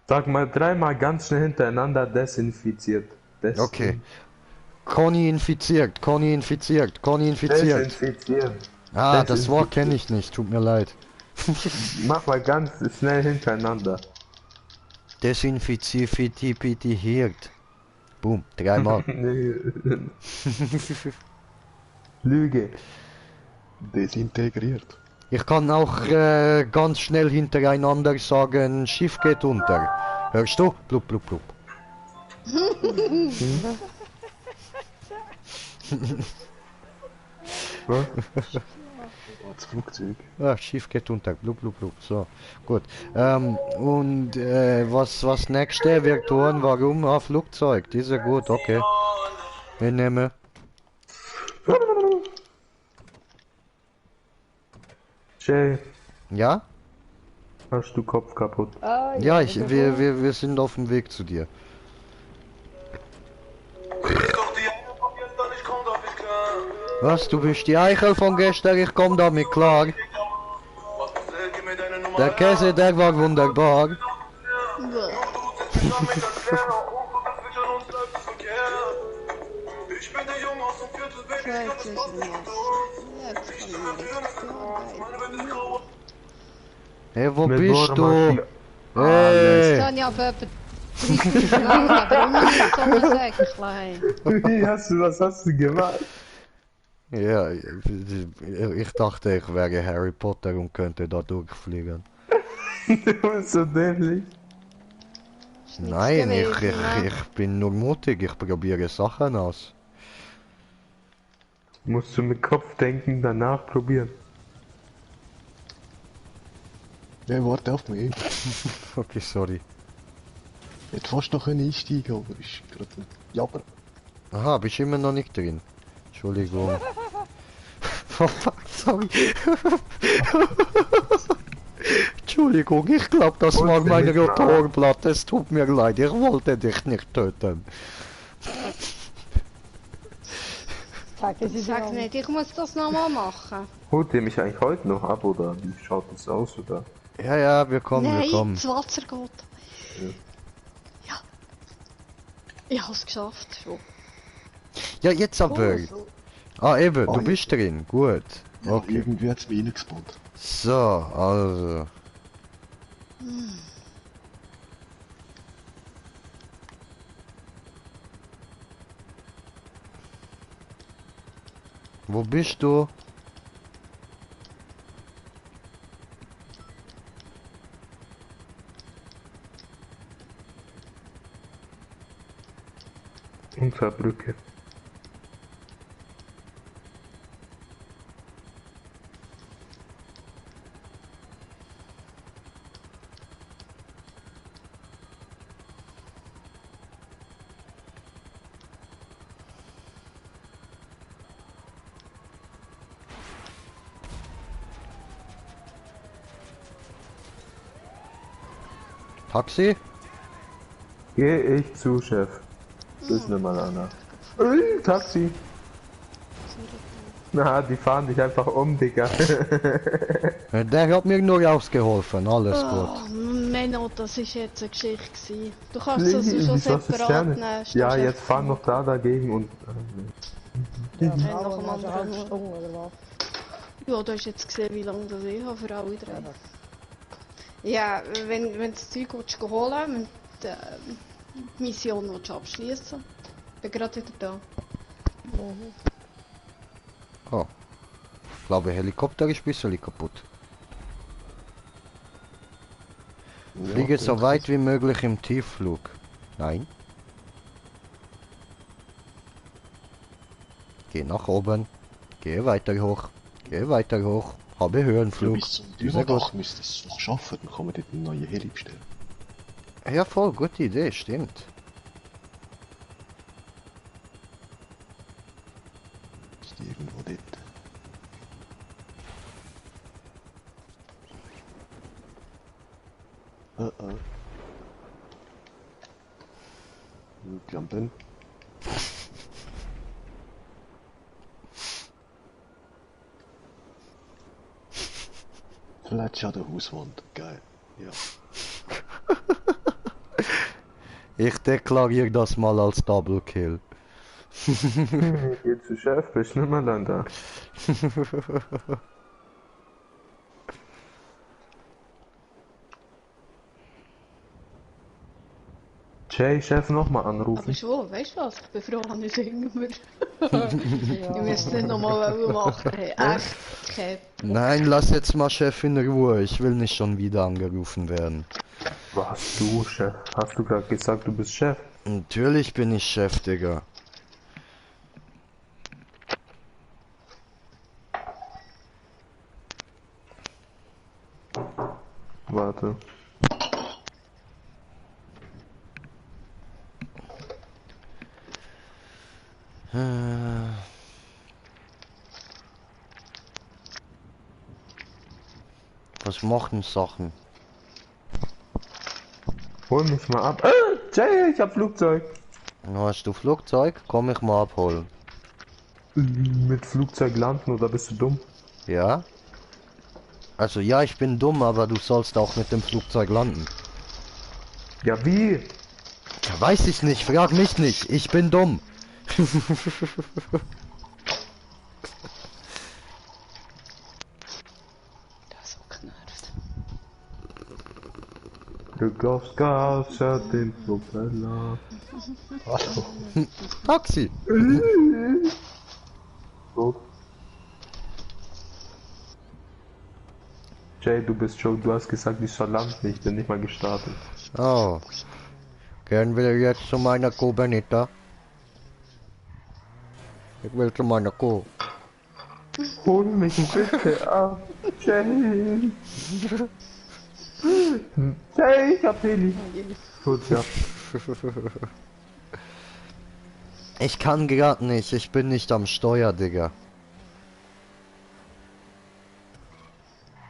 sag mal dreimal ganz schnell hintereinander desinfiziert. Okay. Conny infiziert, Conny infiziert, Conny infiziert. Desinfiziert. Ah, das Wort kenne ich nicht, tut mir leid. Mach mal ganz schnell hintereinander. Desinfiziert. Boom, dreimal. Nee. Lüge. Desintegriert. Ich kann auch ganz schnell hintereinander sagen, Schiff geht unter. Hörst du? Blub, blub, blub. Was? Das Flugzeug. Ah, Schiff geht unter. Blub, blub, blub. So, gut. Und was nächste wir tun? Warum? Ah, Flugzeug. Diese gut, okay. Wir nehmen. Jay, Ja? hast du Kopf kaputt? Ah, Ja, wir sind auf dem Weg zu dir. Was? Du bist die Eichel von gestern? Ich komm damit klar. Der Käse, der war wunderbar. Jetzt ist er nass. Jetzt kann ich mir Hey, wo Mit bist du? Norma- Hey! Dann ja aber 30 Jahre, aber immer nicht so ein Säcklein. Was hast du gemacht? Ja, ich dachte, ich wäre Harry Potter und könnte da durchfliegen. Du bist so dämlich. Nein, gewesen, ne? ich bin nur mutig, ich probiere Sachen aus. Musst du mit Kopf denken, danach probieren. Ja, warte auf mich. Okay, sorry. Jetzt fast noch einsteigen, aber ist gerade ein Jabber. Aha, bist immer noch nicht drin. Entschuldigung. Oh, fuck, sorry. Entschuldigung, ich glaube, das war meine Rotorplatte. Es tut mir leid, ich wollte dich nicht töten. Sagen Sie Sag nicht, ich muss das nochmal machen. Holt ihr mich eigentlich heute noch ab oder wie schaut das aus oder? Ja, ja, wir kommen, wir Nein, kommen. das Wasser geht. Ja. Ich hab's geschafft schon. Ja, jetzt aber. Ah, eben, du Ah, bist drin. Gut. Ja, Okay. irgendwie hat's mich reingespawnt. So, also. Wo bist du? Unter Brücke. Taxi? Geh ich zu, Chef. Bis nicht mal einer. Taxi. Na, die fahren dich einfach um, Digga. Der hat mir nur ausgeholfen, alles gut. Oh, Menno, das ist jetzt eine Geschichte gewesen. Du kannst das schon Wieso separat nehmen. Ja, Chef. jetzt fahren noch da dagegen und... Ja, Hey, nach aber dem noch eine halbe anderen. Stunde oder was? Ja, du hast jetzt gesehen, wie lange das ich habe für alle drei. Ja, wenn du das Zeug willst holen und die Mission willst abschließen, bin gerade wieder da. Oh. Ich glaube, Helikopter ist ein bisschen kaputt. Fliege so weit wie möglich im Tiefflug. Nein. Geh nach oben. Gehe weiter hoch. Gehe weiter hoch. Habe Ja, Höhenflug. bis zum Sehr Dynadach gut. müsste es doch schaffen, dann kann man dort einen neuen Heli bestellen. Ja, voll, gute Idee, stimmt. Ist die irgendwo dort? Jumpen. Fletsch an der Hauswand. Geil. Ja. Ich deklariere das mal als Double Kill. Geh zu Chef, bist nicht mehr dann da. Jay, Chef nochmal Aber anrufen. schon, weißt du was? Ich bin froh, dass ich singen wir. Ich müsste nicht nochmal machen. Hey, echt kein. Nein, lass jetzt mal Chef in Ruhe. Ich will nicht schon wieder angerufen werden. Was, du, Chef? Hast du gerade gesagt, du bist Chef? Natürlich bin ich Chef, Digga. Warte. Was machen Sachen? Hol mich mal ab. Jay, ich hab Flugzeug. Hast du Flugzeug? Komm ich mal abholen. Mit Flugzeug landen oder bist du dumm? Ja? Also ja, ich bin dumm, aber du sollst auch mit dem Flugzeug landen. Ja, wie? Ja, weiß ich nicht, frag mich nicht. Ich bin dumm. Das ist so genervt. Du gehst Gas, hat den Propeller. Hallo. Taxi. So. Jay, du bist schon, du hast gesagt, ich soll landen, ich bin nicht mal gestartet. Oh. Gehen wir jetzt zu meiner Kuh, Benita? Ich will zu meiner Kuh. Hol mich bitte ab, Jay. Jay, ich hab Heli. Gut, ja. Ich kann grad nicht, ich bin nicht am Steuer, Digga.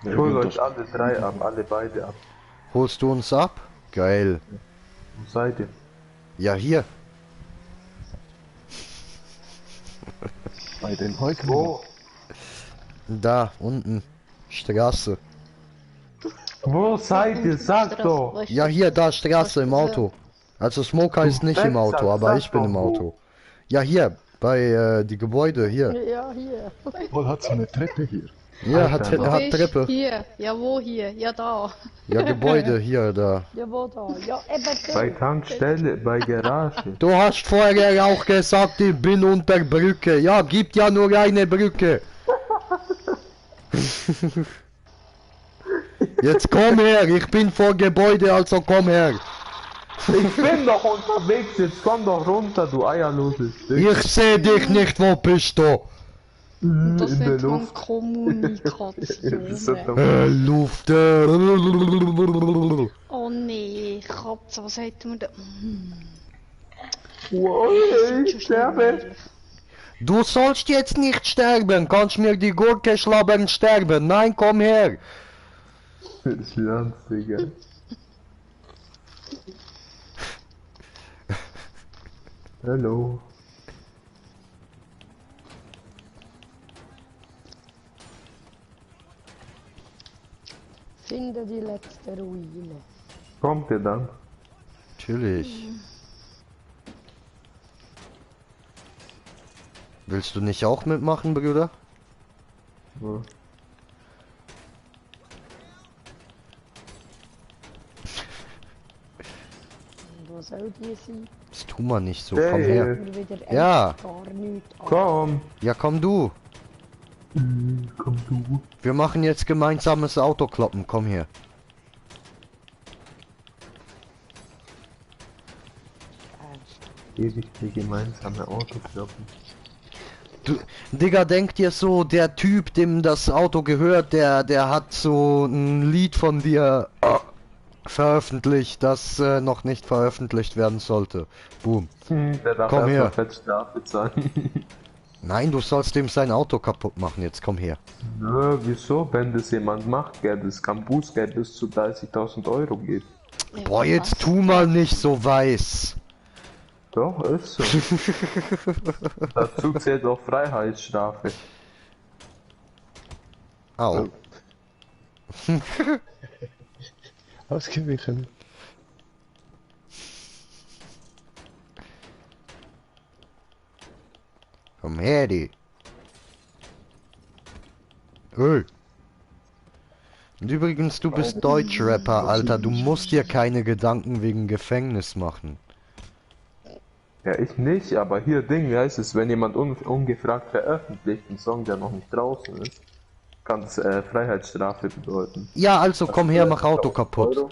Ich hol euch alle drei ab, alle beide ab. Holst du uns ab? Geil. Wo seid ihr? Ja, hier. Bei den Heuken. Wo? Da, unten. Straße. Wo seid ihr? Sag doch! Ja, hier, da, Straße im Auto. Also Smoker ist nicht im Auto, aber ich bin im Auto. Ja, hier, bei die Gebäude, hier. Ja, hier. Wohl hat so eine Treppe hier. Ja, Alter. er Wo hat bist? Treppe. Hier. Ja, wo hier? Ja, da. Ja, Gebäude, hier, da. Ja, wo da? Ja, eben Bei da. Tankstelle, bei Garage. Du hast vorher auch gesagt, ich bin unter Brücke. Ja, gibt ja nur eine Brücke. Jetzt komm her, ich bin vor Gebäude, also komm her. Ich bin doch unterwegs, jetzt komm doch runter, du eierloses Stück. Ich seh dich nicht, wo bist du? Das in der nennt man Luft. Kommunikation. Luft. Oh nee, Katze, was hat man da? Wow, ich sterbe. Du sollst jetzt nicht sterben. Kannst mir die Gurke schlabbern sterben. Nein, komm her. Schlanz, Digga. Hallo. Finde die letzte Ruine. Kommt ihr dann? Natürlich. Willst du nicht auch mitmachen, Bruder? Ja. Wo soll die sein? Das tu mal nicht so. Hey. Komm her. Mir wieder Ja. echt gar nichts an. Komm. Ja, komm du. Komm du. Wir machen jetzt gemeinsames Autokloppen. Komm her. Ewig die gemeinsame Autoklappen. Du, Digga, denk dir so, der Typ, dem das Auto gehört, der hat so ein Lied von dir veröffentlicht, das noch nicht veröffentlicht werden sollte. Boom. Der darf Komm her. erstmal fett Strafe zahlen. Nein, du sollst dem sein Auto kaputt machen. Jetzt komm her. Nö, wieso? Wenn das jemand macht, gell, das kann Bußgeld bis zu 30.000 Euro geben. Boah, jetzt tu mal nicht so weiß. Doch, ist so. Dazu zählt auch Freiheitsstrafe. Au. Ausgewichen. Komm her, die. Öl. Und übrigens, du bist Deutschrapper, Alter. Du musst dir keine Gedanken wegen Gefängnis machen. Ja, ich nicht, aber hier Ding, wie heißt es, wenn jemand ungefragt veröffentlicht, einen Song, der noch nicht draußen ist, kann es Freiheitsstrafe bedeuten. Ja, also komm her, mach Auto kaputt. Euro.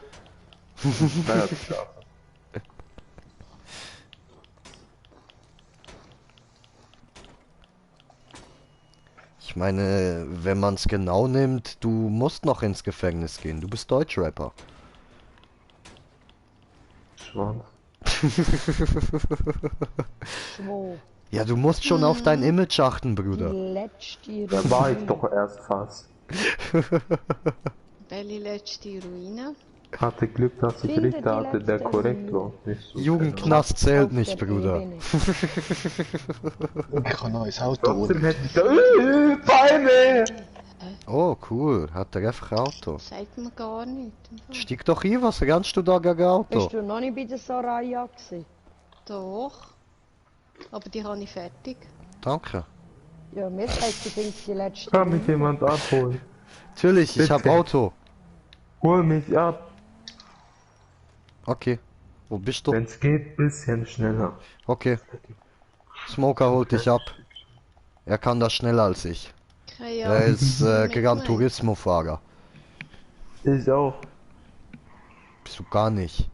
Freiheitsstrafe. Ich meine, wenn man es genau nimmt, du musst noch ins Gefängnis gehen. Du bist Deutschrapper. Schwanz. Schwo. Ja, du musst schon auf dein Image achten, Die Bruder. letzte Da war ich doch erst fast. Welche letzte Ruine? Hatte Glück, dass ich Finde Richter die hatte, der letzte korrekt Ruine. war. Nicht so Jugendknast zählt Auf nicht, der Bruder. Ebene. Ich habe ein neues Auto. Trotzdem hätte ich da. Beine! Oh, cool. Hat der einfach Auto. Sagt mir gar nicht. Stieg doch hier, was rennst du da gegen Auto? Bist du noch nicht bei der Soraya gewesen? Doch. Aber die habe ich fertig. Danke. Ja, mir sagt, du findest die letzte Kann mich Ruine. jemand abholen? Natürlich, ich hab Bitte. Auto. Hol mich ab, Okay. Wo bist du? wenn's geht, bisschen schneller. Okay. Smoker holt dich ab. Er kann das schneller als ich. Keine Er Ahnung. ist Gran Turismo Fahrer. Ich auch. Bist du gar nicht.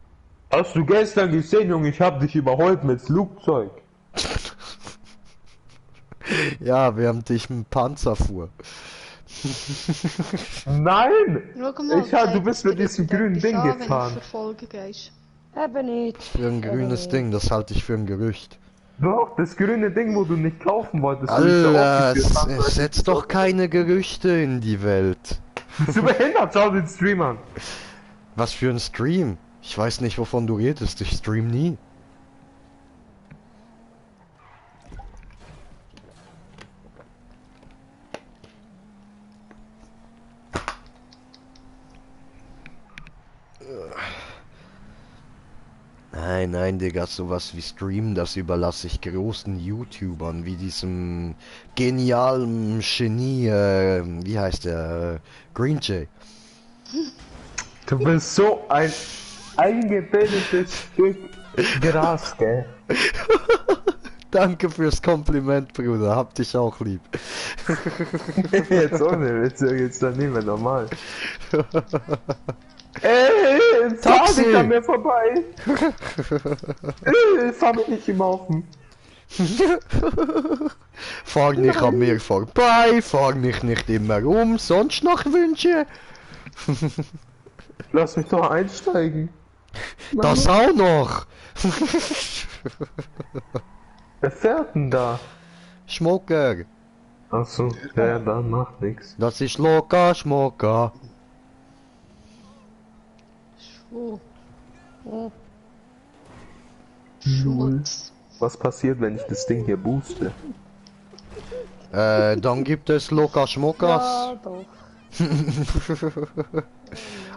Hast du gestern gesehen, Junge, ich hab dich überholt mit Flugzeug. Ja, während ich mit dem Panzer fuhr. Nein! Schau mal, Du bist mit diesem grünen Ding Wenn du gefahren. verfolgen gehst. Eben nicht. Für ein grünes Ding, das halte ich für ein Gerücht. Doch, das grüne Ding, wo du nicht kaufen wolltest. wo ich da Alter, aufgeführt habe, setz doch keine Gerüchte in die Welt. Bist du behindert? Schau den Stream an. Was für ein Stream? Ich weiß nicht, wovon du redest. Ich stream nie. Nein, Digga, sowas wie Stream, das überlasse ich großen YouTubern, wie diesem genialen Genie, wie heißt der, Green Jay. Du bist so ein eingebildetes Stück Gras, gell? Danke fürs Kompliment, Bruder, hab dich auch lieb. Jetzt ohne Witz, jetzt dann nicht mehr normal. Ey, fahr Taxi! nicht an mir vorbei! Fahr mich nicht im Haufen! Fahr nicht an mir vorbei, fahr mich nicht immer sonst noch Wünsche. Lass mich doch einsteigen! Das auch noch. Wer fährt denn da? Schmucker, Achso, ja, dann macht nix. das ist locker Schmucker. Schmutz. Was passiert, wenn ich das Ding hier booste? Dann gibt es locker Schmuckers. Ja, doch.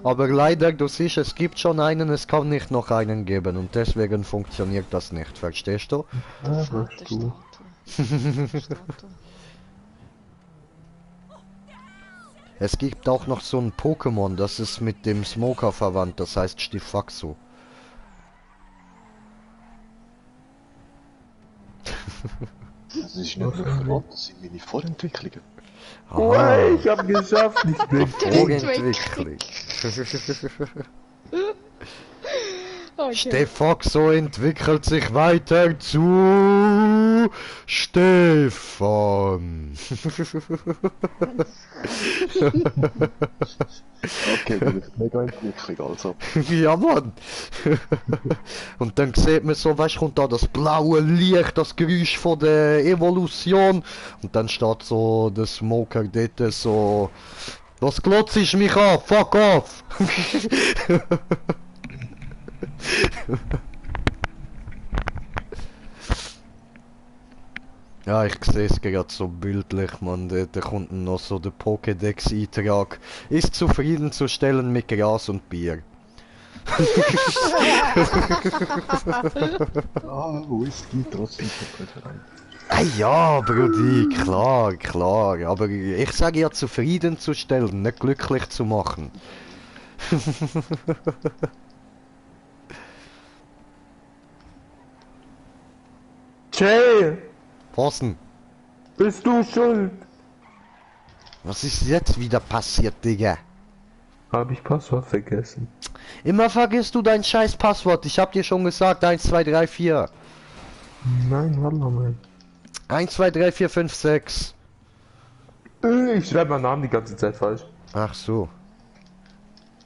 Aber leider, du siehst, es gibt schon einen, es kann nicht noch einen geben und deswegen funktioniert das nicht, verstehst du? Ah, du. Es gibt auch noch so ein Pokémon, das ist mit dem Smoker verwandt, das heißt Stifaxo. Das ist nicht nur verwandt, das sind meine Vorentwicklungen. Oh, ey, ich hab geschafft, nicht weg. Vorentwicklung. Okay. Stifaxo entwickelt sich weiter zu Stefan. Okay, das ist mega Entwicklung, also. Ja, Mann. Und dann sieht man so, weißt du, kommt da das blaue Licht, das Geräusch von der Evolution. Und dann steht so der Smoker dort so, was glotzt ich mich an? Fuck off! Ja, ich sehe es gerade so bildlich, man. Da kommt noch so der Pokédex-Eintrag. Ist zufriedenzustellen mit Gras und Bier. Ah, Whisky, trotzdem komplett rein. Ah ja, Brudi, klar, klar. Aber ich sage ja zufriedenzustellen, nicht glücklich zu machen. Jay, Was denn? bist du schuld? Was ist jetzt wieder passiert, Digga? Hab ich Passwort vergessen. Immer vergisst du dein scheiß Passwort. Ich hab dir schon gesagt, 1, 2, 3, 4. Nein, warte mal. 1, 2, 3, 4, 5, 6. Ich schreibe meinen Namen die ganze Zeit falsch. Ach so.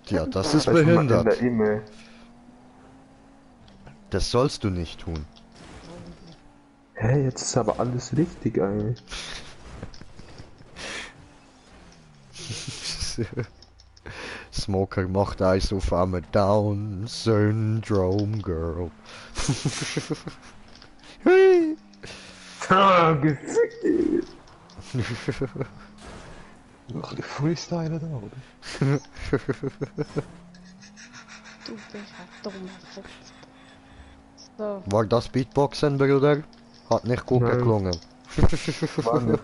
Ja, das ist Weißt du, in behindert. der E-Mail. Das sollst du nicht tun. Hä, jetzt ist aber alles richtig eigentlich. Smoker macht Eis auf einmal Down Syndrome Girl. Hui. Ah, gefickt. Noch ein bisschen Freestylen da, oder? Du bist ein dummer Fuchs. So. War das Beatboxen, Bruder? Hat nicht gut Nein. geklungen. Mann.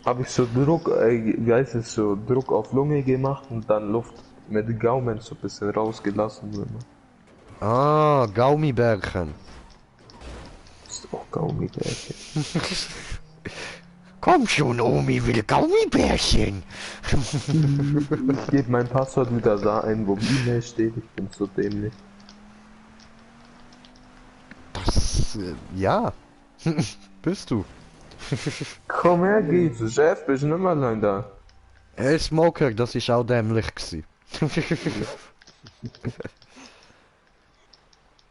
Hab ich so Druck, wie heißt es, so Druck auf Lunge gemacht und dann Luft mit Gaumen so ein bisschen rausgelassen. Ah, Gaumibärchen. Das ist auch Gaumibärchen. Komm schon, Omi will Gaumibärchen. Ich gebe mein Passwort wieder da ein, wo E-Mail steht. Ich bin so dämlich. Das, ja. Bist du. Komm her, geht's. Chef, bist du nicht mehr allein da. Hey, Smoker, das ist auch dämlich gsi.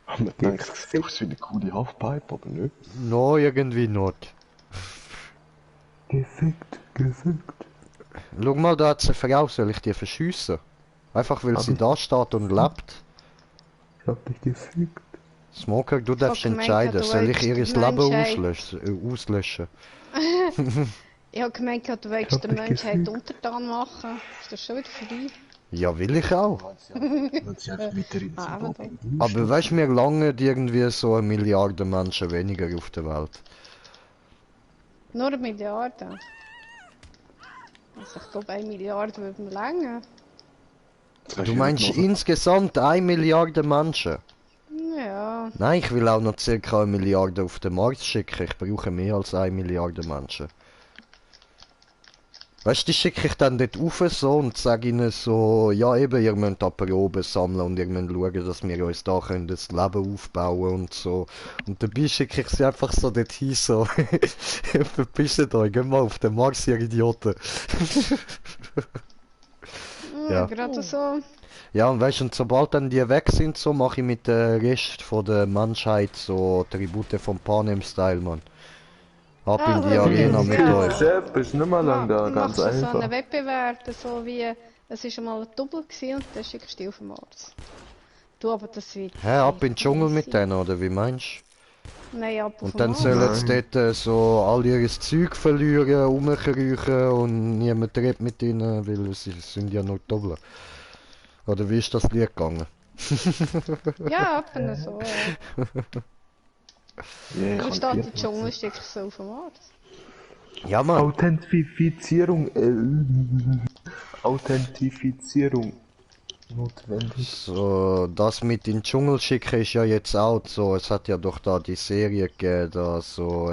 Haben wir gedacht, das sieht aus wie eine coole Halfpipe, aber nicht. No, irgendwie nicht. Gefickt, gefickt. Schau mal, da hat sie eine Frau, soll ich die verschiessen? Einfach weil Hab sie ich- da steht und lebt. Ich hab dich gefickt. Smoker, du darfst gemeint, entscheiden, du soll ich willst ihr die Leben Menschheit- auslöschen? Ich hab gemeint, du willst hab der dich Menschheit gefickt. untertan machen. Ist das schon wieder vorbei? Ja, will ich auch. Wenn sie einfach wieder in Ah, aber Zimbabwe Aber weißt du, mir lange irgendwie so 1 Milliarde Menschen weniger auf der Welt. Nur 1 Milliarde. Also ich glaube 1 Milliarde würde mir länger. Du meinst insgesamt 1 Milliarde Menschen? Ja. Nein, ich will auch noch circa 1 Milliarde auf den Mars schicken. Ich brauche mehr als 1 Milliarde Menschen. Weißt du, die schicke ich dann dort rauf so und sage ihnen so, ja eben, ihr müsst da Proben sammeln und ihr müsst schauen, dass wir uns da können das Leben aufbauen und so. Und dabei schicke ich sie einfach so dorthin so, verpisst euch, geht mal auf den Mars, ihr Idioten. Ja. Gerade so. Ja, und weißt du, und sobald dann die weg sind, so mache ich mit dem Rest von der Menschheit so Tribute vom Panem-Style, Mann. Ab in die aber Arena mit ja. euch. Chef, bist nicht mehr lang da, Machst ganz du so einen einfach. Wettbewerb, so wie, es war mal ein Double gewesen und dann schickst du dich auf den Mars. Du, aber das wird... Hä, ab in den Dschungel mit denen, oder wie meinst du? Nein, ab auf Und den dann Mars. sollen sie dort so all ihr Zeug verlieren, rumkriechen und niemand redet mit ihnen, weil sie sind ja nur Doppel. Oder wie ist das Lied gegangen? Ja, ab und so, ja. Ja, ich Da kann steht, die vier Dschungel Klassen. schickst du so auf den Mars. Ja, Mann. Authentifizierung notwendig. So, das mit in den Dschungel schicken ist ja jetzt auch so. Es hat ja doch da die Serie gegeben, da so,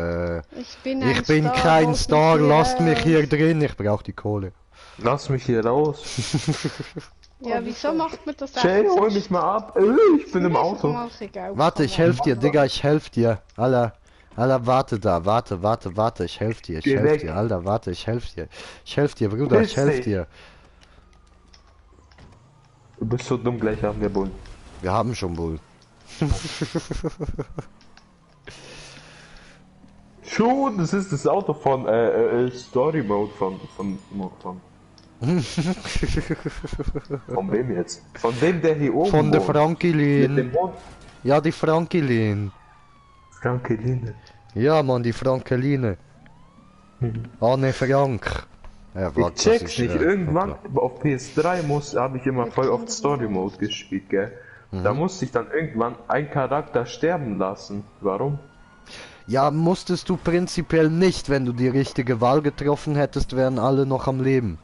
Ich bin ich bin kein holt Star, mich lasst mich raus. hier drin, ich brauch die Kohle. Lass mich hier raus. Ja, wieso macht man das Jay, hol sonst? mich mal ab. Ich bin im Einfach Auto. mal ein bisschen Geld Warte, ich verlangen. helf dir, Digga, ich helf dir. Alter, warte da, warte, ich helf dir, Geh helf weg. dir, Alter, warte, ich helf dir. Ich helf dir, Bruder, ich Piss helf dich. dir. Du bist so dumm, gleich haben wir Bullen. Wir haben schon wohl. Schon, das ist das Auto von Story Mode von von wem jetzt? Von dem, der hier oben Von der wohnt. Mit Frankilin. dem Hund. Ja, die Frankilin. Frankeline. Ja, Mann, die Frankeline. Anne Frank. Ja, Ich warte, das check's ist, nicht, irgendwann auf PS3 habe ich immer voll oft Story Mode gespielt, gell? Da musste ich dann irgendwann einen Charakter sterben lassen. Warum? Ja, musstest du prinzipiell nicht, wenn du die richtige Wahl getroffen hättest, wären alle noch am Leben.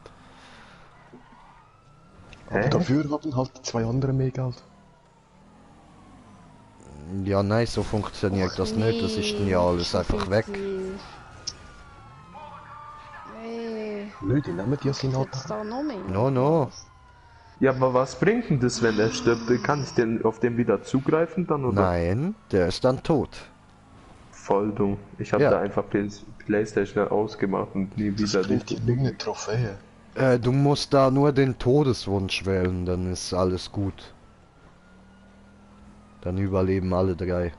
Aber dafür haben halt 2 andere mehr Geld. Ja, nein, so funktioniert das nicht. Das ist dann ja alles einfach weg. Nee, Nö, die nehmen die Senat. jetzt da noch mehr. No. Ja, aber was bringt denn das, wenn er stirbt? Kann ich denn auf den wieder zugreifen dann oder? Nein, der ist dann tot. Voll dumm. Ich habe Ja. da einfach PlayStation ausgemacht und nie Das wieder bringt die. dir irgendeine Trophäe. Du musst da nur den Todeswunsch wählen, dann ist alles gut. Dann überleben alle 3.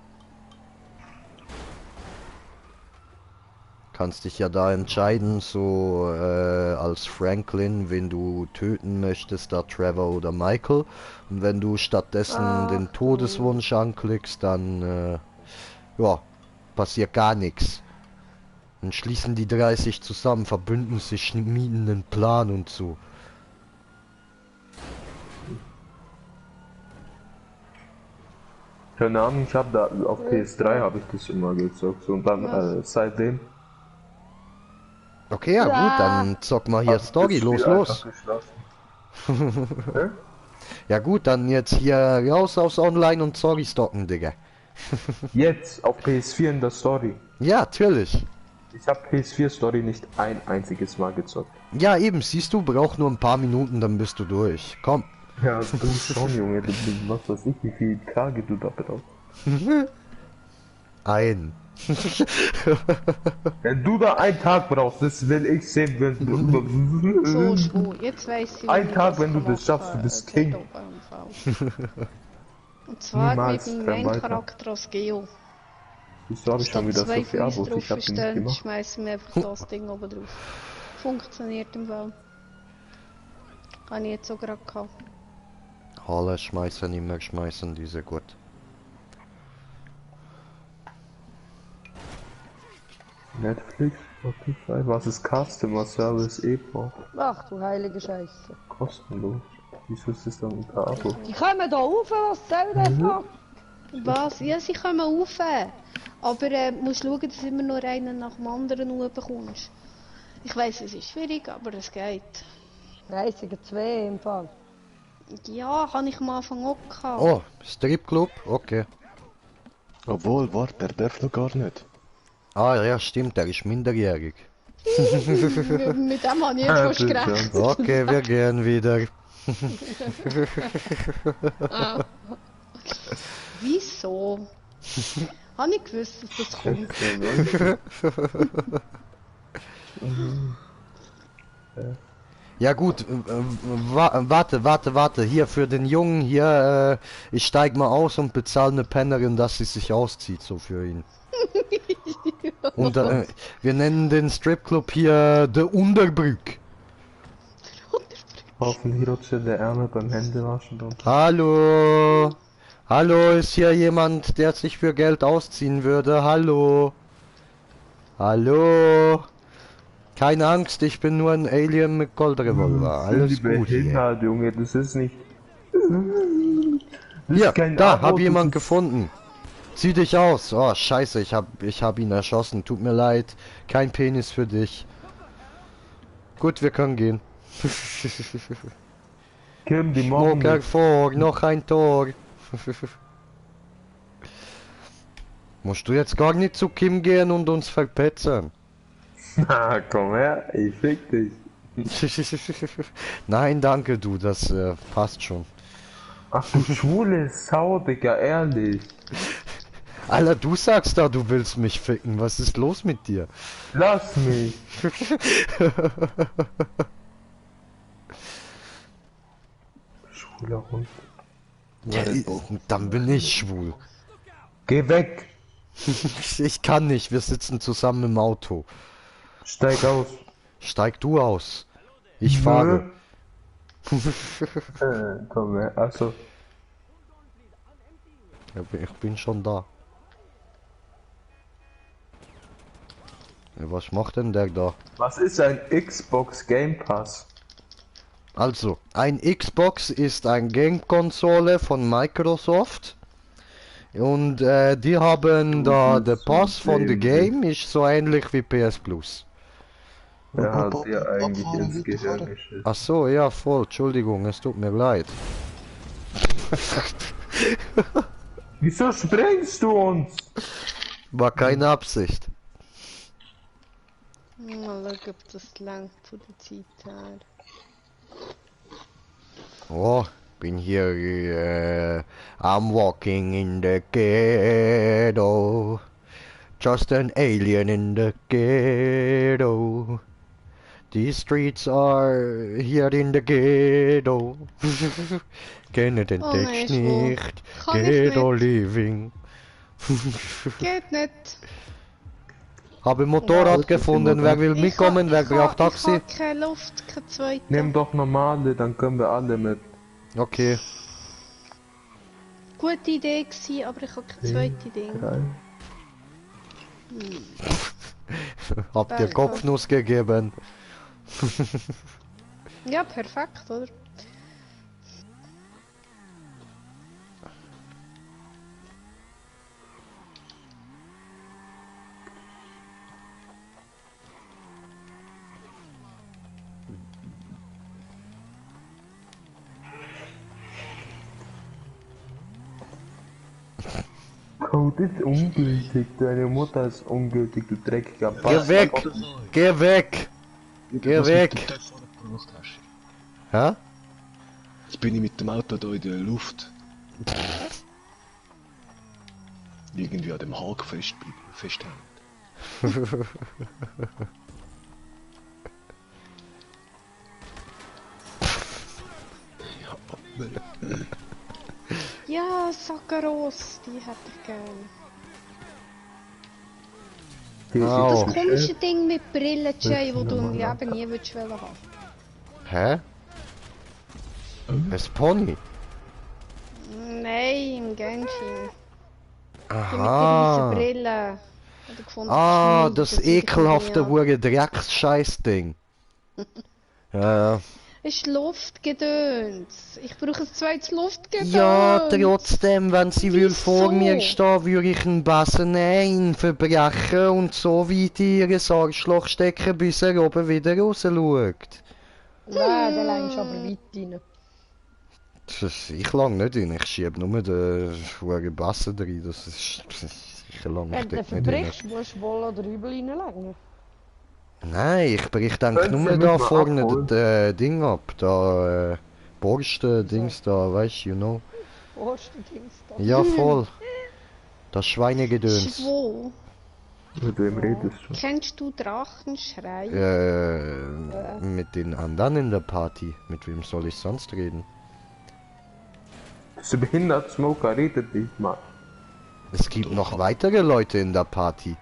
Kannst dich ja da entscheiden, so als Franklin, wen du töten möchtest, da Trevor oder Michael. Und wenn du stattdessen den Todeswunsch anklickst, dann ja, passiert gar nichts. Dann schließen die 30 zusammen, verbünden sich, schmieden einen Plan und so. Keine Ahnung, ich habe da auf PS3 habe ich das immer gezockt und dann seitdem. Okay, ja gut, dann zock mal hier Story, los. Ja gut, dann jetzt hier raus aus Online und Story stocken, Digga. Jetzt auf PS4 in der Story. Ja, natürlich. Ich habe PS4 Story nicht ein einziges Mal gezockt. Ja, eben, siehst du, braucht nur ein paar Minuten, dann bist du durch. Komm. Ja, du schon, Junge, was weiß ich, wie viel Tage du da brauchst. Ein. Wenn du da einen Tag brauchst, das will ich sehen, wenn So schwul, jetzt weiss ich, Ein wie Tag, ich wenn du das das schaffst, du bist dort King. oben im Fall. Und zwar Niemals, mit kein meinem weiter. Main-Charakter als Geo. Wieso habe ich schon Statt wieder so 2 viel von uns Abos? drauf Ich habe die nicht bestellen, gemacht. schmeißen wir einfach das Ding oben drauf. Funktioniert im Fall. Habe ich jetzt so gerade gehabt. Alle schmeißen, immer schmeißen, diese gut. Netflix, Spotify, was ist Customer Service E-Port? Ach du heilige Scheiße. Kostenlos. Wieso ist das dann unter Abo? Die kommen da rauf, was soll das da? Was? Ja, sie kommen rauf. Aber musst schauen, dass du immer nur einen nach dem anderen bekommst. Ich weiss, es ist schwierig, aber es geht. Nein, es sind 2 im Fall. Ja, habe ich am Anfang auch gehabt. Oh, Stripclub? Okay. Obwohl, warte, der darf noch gar nicht. Ah ja, stimmt, der ist minderjährig. Mit dem habe ich jetzt fast gerechnet. Okay, wir gehen wieder. Wieso? Habe ich gewusst, dass das kommt. Ja gut, warte, hier für den Jungen hier, ich steig mal aus und bezahle eine Pennerin, dass sie sich auszieht, so für ihn. Und wir nennen den Stripclub hier der Unterbrück. Hoffentlich rutscht der Ärmel beim Händewaschen runter. Hallo? Hallo, ist hier jemand, der sich für Geld ausziehen würde? Hallo? Hallo? Keine Angst, ich bin nur ein Alien mit Goldrevolver. Alles gut hier. Behindert, Junge, das ist nicht... Ja, kein da, Abo, hab das jemand ist- gefunden. Zieh dich aus. Oh, scheiße, ich hab ihn erschossen. Tut mir leid. Kein Penis für dich. Gut, wir können gehen. Kim, die Smoker Morgen. vor, noch ein Tor. Musst du jetzt gar nicht zu Kim gehen und uns verpetzen? Na, komm her, ich fick dich. Nein, danke du, das passt schon. Ach du schwule Sau, Digga, ehrlich. Alter, du sagst da, du willst mich ficken. Was ist los mit dir? Lass mich. Schwuler Hund. Ja, dann bin ich schwul. Geh weg. Ich kann nicht, wir sitzen zusammen im Auto. Steig aus. Steig du aus. Ich fahre. Komm her, also. Ich bin schon da. Ja, was macht denn der da? Was ist ein Xbox Game Pass? Also, ein Xbox ist eine Game-Konsole von Microsoft. Und die haben da der Pass von the Game, ist so ähnlich wie PS Plus. Der hat dir eigentlich ins Gehirn geschissen. Ach so, ja voll, Entschuldigung, es tut mir leid. Wieso sprengst du uns? War keine Absicht. Mal schauen, ob das langt von der Zeit her. Oh, bin hier, I'm walking in the ghetto. Just an alien in the ghetto. The streets are here in the ghetto. Kennen den Oh nein, Text schwul. nicht. Kann ich Ghetto nicht. living. Geht nicht. Habe Motorrad gefunden. Wer will mitkommen? Wer braucht Ich Taxi? habe keine Luft, keine zweite. Nimm doch normale, dann können wir alle mit. Okay. Gute Idee gewesen, aber ich habe keine zweite Ding. Habt ihr Danke. Kopfnuss gegeben? Ja, perfekt, oder? Code ist ungültig, deine Mutter ist ungültig, du dreckiger Geh Bastard. weg! Geh weg! Geh weg! Hä? Jetzt bin ich mit dem Auto da in der Luft. Irgendwie an dem Haken festhängt. Ja, Sakaros, die hätte ich gern. Au. Das komische Ding mit Brillen, Jay, wo du im Leben nie würdest wollen haben. Hä? Es Pony? Nein, im Genshin. Die mit den Aha. riesen Brillen. Hab ich gefunden, Ah, das das ist nie, ekelhafte ja. hure Drecksscheißding. Ja, ja. ist Luftgedöns. Ich brauche ein zweites Luftgedöns. Ja, trotzdem, wenn sie will vor Wieso? mir stehen, würde ich einen Basen verbrechen und so weit in ihr Arschloch stecken, bis er oben wieder raus schaut. Nein, der längst aber weit rein. Ich lang nicht rein, ich schieb nur den hohen Bassen rein, ich lang Wenn du dort nicht rein. verbrichst, musst du wohl oder übel reinlegen. Nein, ich brich denk Können nur Sie da mich mal vorne abholen? das Ding ab, da Borste, Dings da, weißt you know. Dings da. Ja, voll. Das Schweinegedöns. Schwo. Mit wem redest du? Kennst du Drachenschrei? Mit den anderen in der Party. Mit wem soll ich sonst reden? Bist du behindert, Smoker? Redet nicht mal. Es gibt noch weitere Leute in der Party.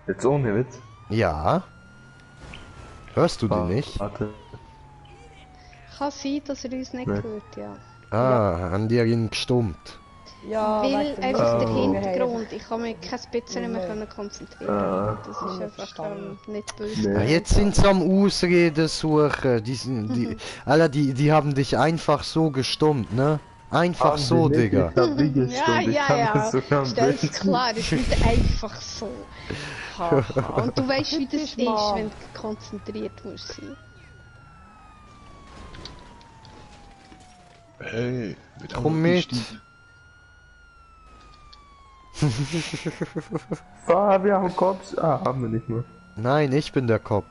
Jetzt ohne Witz. Ja. Hörst du den nicht? Warte. Kann sein, dass er uns nicht Nein. hört, ja. Ah, haben die ihn gestummt? Ja, Weil wegen dem einfach der Oh. Hintergrund, ich kann mich kein bisschen mehr können konzentrieren. Das ist einfach nicht böse. Ja, Nee. jetzt sind sie am Ausreden suchen. Alter, die haben dich einfach so gestummt, ne? Einfach so, Digga. Ich hab wie gestimmt, Ja, ich ja, kann ja. das sogar Stell's wissen. klar, es ist nicht einfach so. Haha. Und du weißt, wie das ist, mal. wenn du konzentriert musst sein. Hey, mit Komm mit. Fabian Kops. Ah, haben wir nicht mehr. Nein, ich bin der Cop.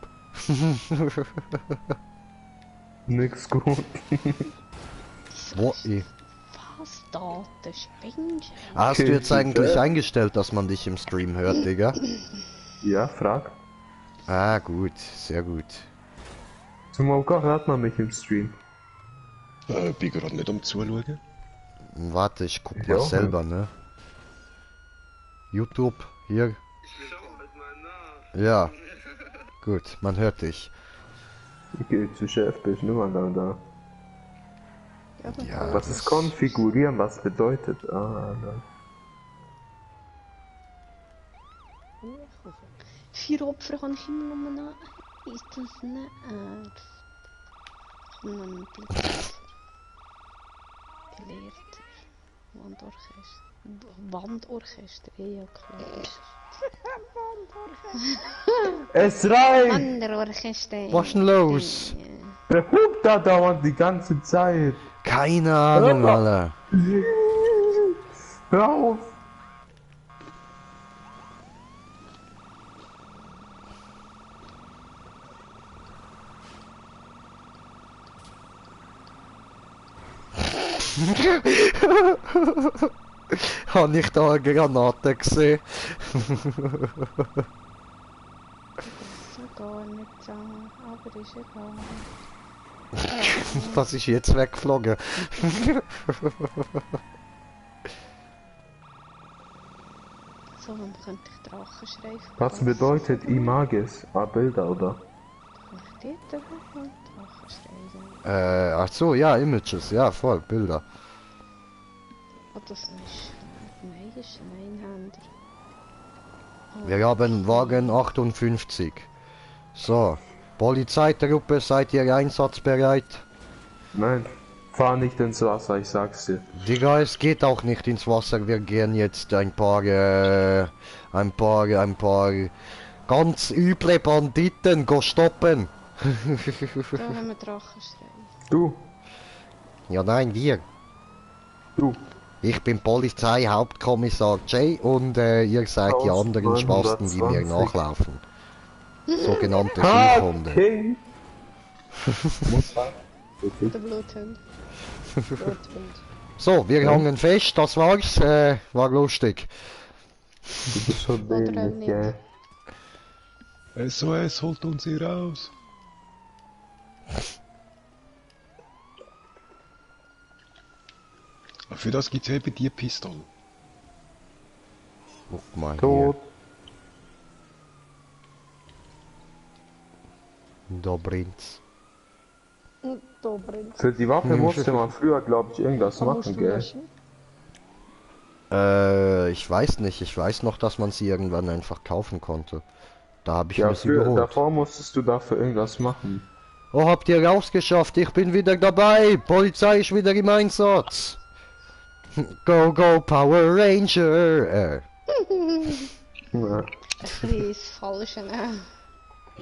Nix gut. Wo, Was? Daten, Spinnst hast du jetzt eigentlich eingestellt, dass man dich im Stream hört, Digga? Ja, frag. Ah, gut, sehr gut. Zum Smoker hört man mich im Stream. Bin gerade nicht am Zuschauen. Warte, ich guck Ja, mal selber, ne? YouTube, hier. Ja. Gut, man hört dich. Ich gehe zu Chef, bist nicht mehr da. Ja, Was ist konfigurieren? Was bedeutet? Ah, nein. 4 Opfer kann ich immer noch nehmen. Ist das nicht ernst? Komm noch ein Blick. Gelehrter. Wandorchester, ja klar. Es reicht! Wandorchester. Was ist denn los? Der hupt da dauernd die ganze Zeit. Keine Ahnung, Alter. Hör auf! Habe ich da eine Granate gesehen? So gar nicht so, aber ist egal. Das ist jetzt weggeflogen. So, dann könnte ich Drachenschrei Was bedeutet Images? Ah, Bilder, oder? Kann ich dort einfach Drachenschrei sagen? Ach so, ja, Images, ja, voll, Bilder. Oh, das ist... Nein, das ist ein Einhänder. Wir haben Wagen 58. So, Polizeitruppe, seid ihr einsatzbereit? Nein. Fahr nicht ins Wasser, ich sag's dir. Digga, es geht auch nicht ins Wasser. Wir gehen jetzt ein paar ganz üble Banditen go stoppen. Da haben wir Drachenschrei. Du, Ja, nein, wir. du. Ich bin Polizeihauptkommissar Jay und ihr seid die Aus anderen Spasten, die mir 920. nachlaufen. Sogenannte Schildhunde. Okay. Muss sein. Der Bluthund. So, wir hangen fest, das war's. War lustig. Du bist schon Oder dämlich, nicht. gell? SOS, holt uns hier raus. Für das gibt's eben die Pistole. Guck mal Tot. hier. Da brennt's. Da brennt. Für die Waffe musste man früher, glaube ich, irgendwas machen, gell? Ich weiß nicht. Ich weiß noch, dass man sie irgendwann einfach kaufen konnte. Da habe ich Ja, mir sie früher, geholt. davor musstest du dafür irgendwas machen. Oh, habt ihr rausgeschafft? Ich bin wieder dabei. Polizei ist wieder im Einsatz. Go, go, Power Ranger. Ja. Ein bisschen das Falsche nehmen.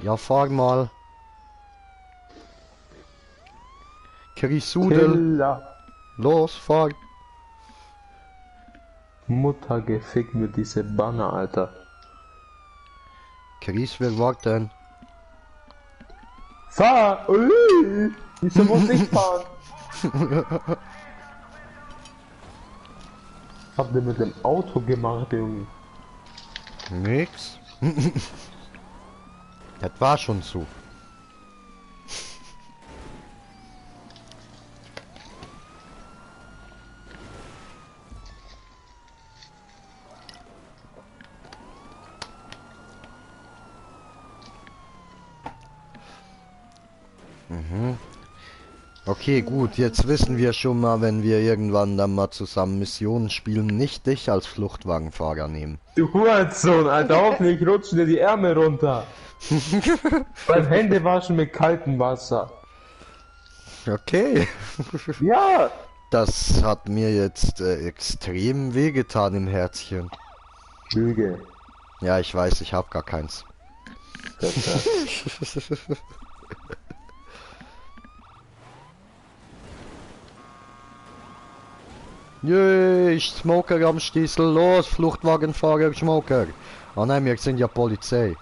Ja, fahr mal. Chrysudel. Killer. Los, fahr. Mutter gefickt mit diese Banner, Alter. Chris will warten. Fahr! Ui! Wieso muss ich fahren? Habt ihr mit dem Auto gemacht, Junge? Nix. Das war schon so. Okay, gut, jetzt wissen wir schon mal, wenn wir irgendwann dann mal zusammen Missionen spielen, nicht dich als Fluchtwagenfahrer nehmen. Du Hurensohn, Alter, hoffentlich rutschen dir die Ärmel runter. Beim Händewaschen mit kaltem Wasser. Okay. Ja! Das hat mir jetzt extrem wehgetan im Herzchen. Lüge. Ja, ich weiß, ich hab gar keins. Jee, ich Smoker am Stiesel, los, Fluchtwagenfahrer, Smoker. Ah nein, wir sind ja Polizei.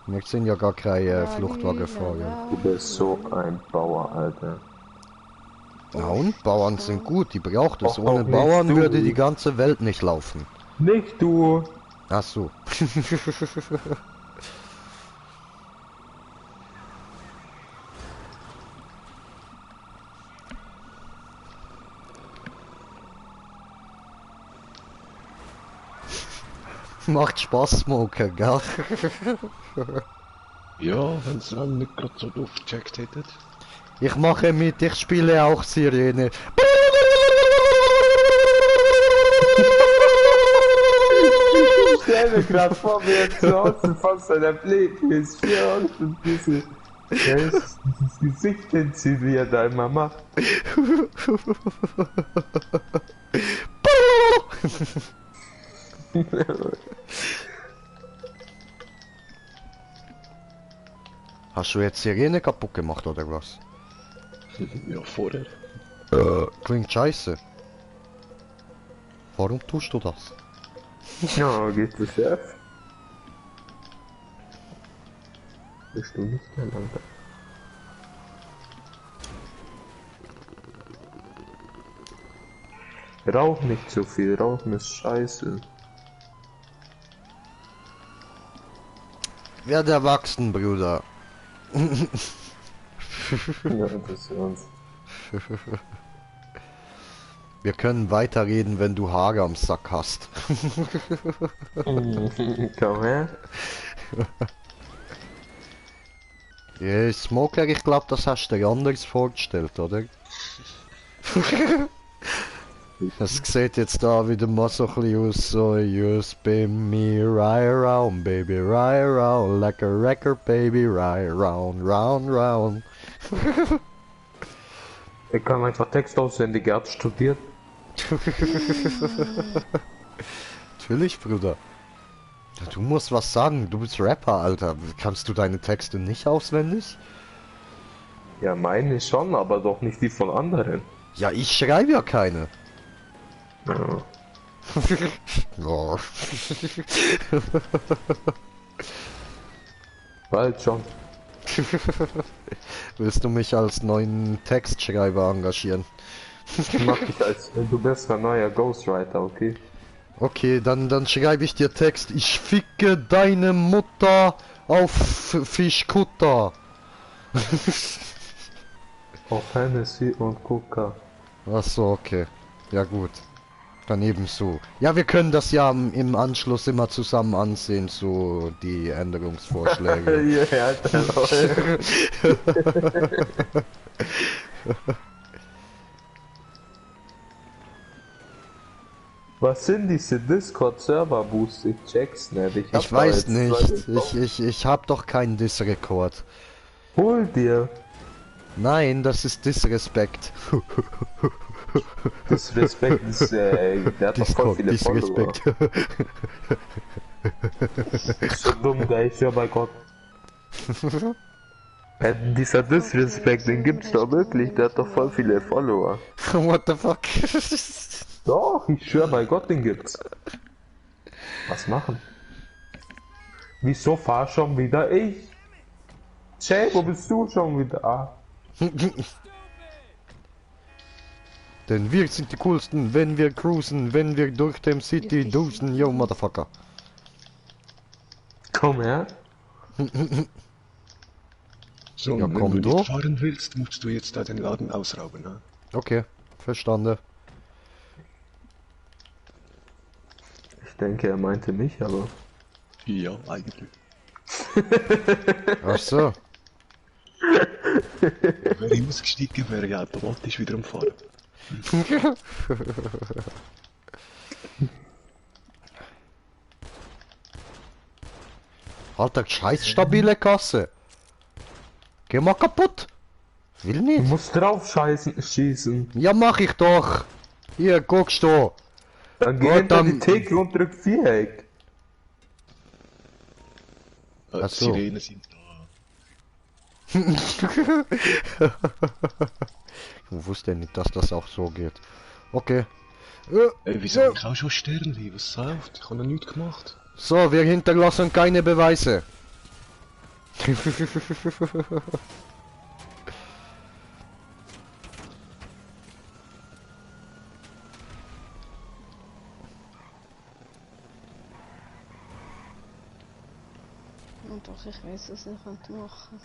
Wir sind ja gar keine Fluchtwagenfahrer. Du bist so ein Bauer, Alter. Na und? Bauern sind gut, die braucht es. Auch Ohne nicht Bauern du. würde die ganze Welt nicht laufen. Nicht du! Ach so. Macht Spaß, Smoker, gell? Ja, wenn's dann nicht gerade so doof gecheckt hättet. Ich mache mit, ich spiele auch Sirene. Ich stell mir grad vor, wie er zu Hause fast seiner PS4 und dieses Gesicht hinzieht, wie er da immer macht. Hast du jetzt Sirene kaputt gemacht oder was? Ja, vorher. Klingt scheiße. Warum tust du das? Ja, geht das Chef? Bist du nicht mehr lang? Rauch nicht so viel, Rauchen ist scheiße. Werd erwachsen, Bruder. Ja, das ist uns. Wir können weiterreden, wenn du Haare am Sack hast. Komm her. Ja, Smoker, ich glaube, das hast du dir anders vorgestellt, oder? Das sieht jetzt da wieder mal so ein bisschen aus, so you spin me right around, baby, right around, like a record, baby, right around, round, round. Er kann einfach Text auswendig, er hat studiert. Natürlich, Bruder. Du musst was sagen, du bist Rapper, Alter. Kannst du deine Texte nicht auswendig? Ja, meine schon, aber doch nicht die von anderen. Ja, ich schreibe ja keine. Ja. Ja. Bald schon. Willst du mich als neuen Textschreiber engagieren? Ich mach dich als, du bist ein neuer Ghostwriter, okay? Okay, dann schreibe ich dir Text. Ich ficke deine Mutter auf Fischkutter. Auf Hennessy und Coca. Ach so, okay. Ja gut. Dann ebenso. Ja, wir können das ja im Anschluss immer zusammen ansehen, so die Änderungsvorschläge. Ja, Alter, Leute. Was sind diese Discord-Server-Boosts? Ich check's nicht. Ich weiß nicht. Ich hab doch keinen Disrekord. Hol dir. Nein, das ist Disrespect. Disrespect ist, der hat doch voll viele Follower. Disrespect. Ist so dumm, der ist ja bei Gott. Dieser Disrespect, den gibt's doch wirklich, der hat doch voll viele Follower. What the fuck? Doch, ich schwör bei Gott, den gibt's. Was machen? Wieso fahr schon wieder ich? Jay, wo bist du schon wieder? Ah. Denn wir sind die coolsten, wenn wir cruisen, wenn wir durch dem City dusen, yo motherfucker. Komm her. So, Ja, und komm wenn du du. nicht fahren willst, musst du jetzt da den Laden ausrauben, ne? Okay, verstanden. Ich denke, er meinte mich, aber... Ja, eigentlich. Ach so. Wäre ich ausgestiegen, wäre ich automatisch wieder am Fahren. Alter, scheiß stabile Kasse. Geh mal kaputt. Will Du nicht. musst drauf schießen. Ja, mach ich doch. Hier, guckst du. Dann geh Gott, hinter die dann- Theke und drück Viereck. Ach so. Sirenen sind da. Ich wusste nicht, dass das auch so geht. Okay. Ey, wieso hab ich auch schon Sternli? Was sauft? Ich habe noch nichts gemacht. So, wir hinterlassen keine Beweise. Und doch, ich weiß, was ich könnte machen.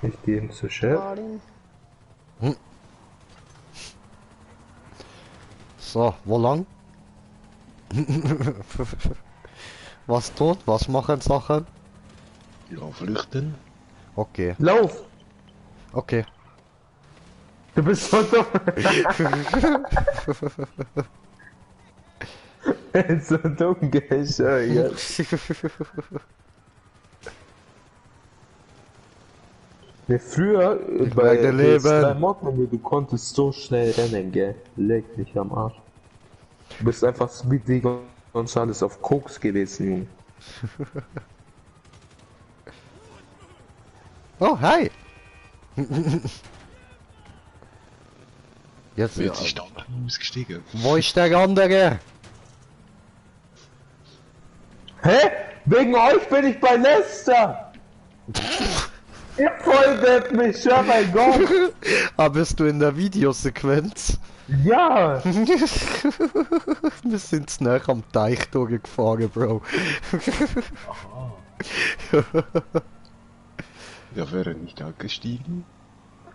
Ich gehe ihm zu Chef. Karin. So, wo lang? Was tut? Was machen Sachen? Ja, flüchten. Okay, Lauf! okay. Du bist so dumm! So dumm, gell? Schau, ja. Ne, früher bei werde leben. PS3 Mod-Menü, du konntest so schnell rennen, gell? Leg dich am Arsch. Du bist einfach Speedy Gonzales auf Koks gewesen, Junge. Oh, hi! Jetzt, Jetzt ist der andere ausgestiegen. wo ist der andere? Hä? Wegen euch bin ich bei Leicester! Ihr folgt mich, ja mein Gott! Ah, bist du in der Videosequenz? Ja! Wir sind nach am Teich durchgefahren, Bro. Ja, wäre nicht angestiegen.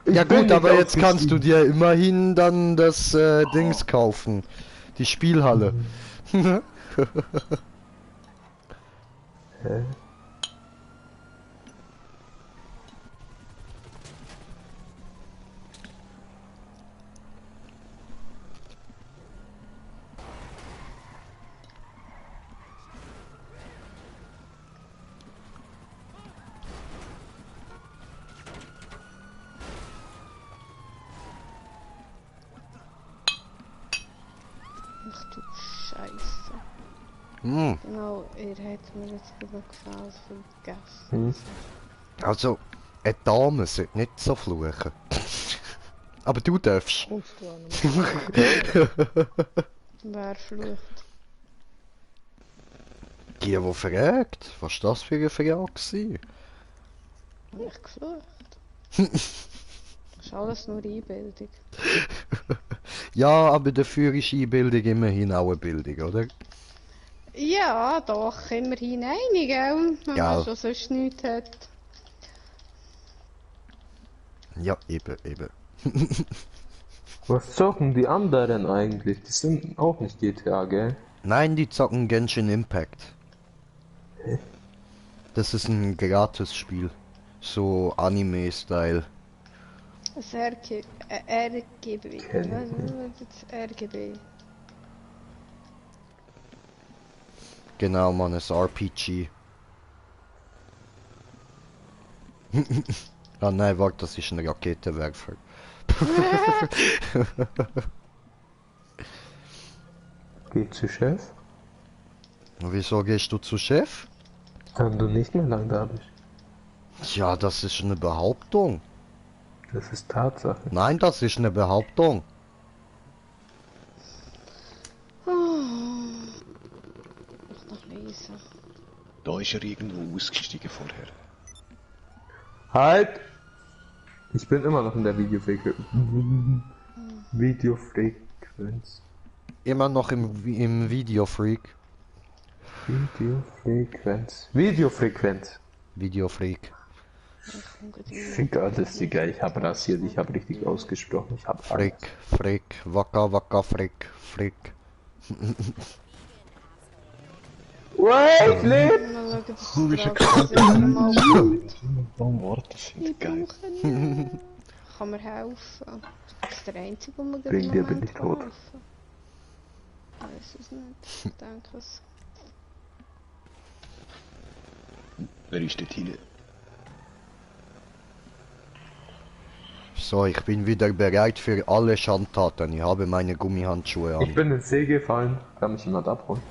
Ja bin gut, nicht aber jetzt kannst du ausgestiegen. dir immerhin dann das Dings kaufen. Die Spielhalle. Hä? Ach du Scheiße. Hm. Genau, ihr hat mir jetzt gerade noch gefallen, vergessen. Hm. Also, eine Dame sollte nicht so fluchen. Aber du darfst. Kommst du an. Wer flucht? Die fragt. Was war das für eine Frage gewesen? Hab ich geflucht? Das ist alles nur Einbildung. Ja, aber dafür ist Einbildung immerhin auch eine Bildung, oder? Ja, doch, immerhin eine, gell? Wenn Ja. man schon sonst nichts hat. Ja, eben, eben. Was zocken die anderen eigentlich? Die sind auch nicht GTA, gell? Nein, die zocken Genshin Impact. Das ist ein Gratis-Spiel. So Anime-Style. Das RGB. Kenn Was ist das RGB? Genau, man, ein RPG. Ah nein, warte, das ist ein Raketenwerfer. Geh zu Chef, Wieso gehst du zu Chef? wenn du nicht mehr lang da bist. Ja, das ist eine Behauptung. Das ist Tatsache. Nein, das ist eine Behauptung. Noch lesen. Da ist er irgendwo ausgestiegen vorher. Halt! Ich bin immer noch in der Videofrequenz. Immer noch im Videofreak. Videofrequenz. Videofreak. Fick alles, Digga. Ich hab rasiert, ich hab richtig ausgesprochen. Ich hab Freak, Freak, Waka, Waka, Freak, Freak. Wait, leb! Mal schauen, dass Komische das mal Warum Worte sind geil. kann mir helfen. Das ist der einzige, wo mir Wegen dir bin ich tot. Ich weiß es nicht. Ich denke es. Wer ist dort hinten? So, ich bin wieder bereit für alle Schandtaten. Ich habe meine Gummihandschuhe Ich an. bin ins See gefallen. Kann mich jemand abholen?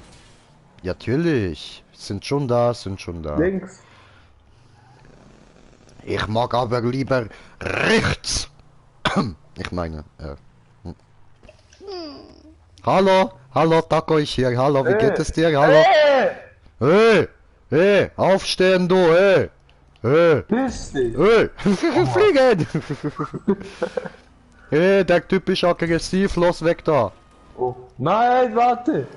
Natürlich. Sind schon da, sind schon da. Links. Ich mag aber lieber rechts. Ich meine, Hallo, hallo, Taco ist hier. Hallo, wie geht es dir? Hallo. Hey, hey, aufstehen du, hey. Hey, Piss dich! hey, fliegen. Hey, der Typ ist aggressiv, los weg da. Oh. Nein, warte!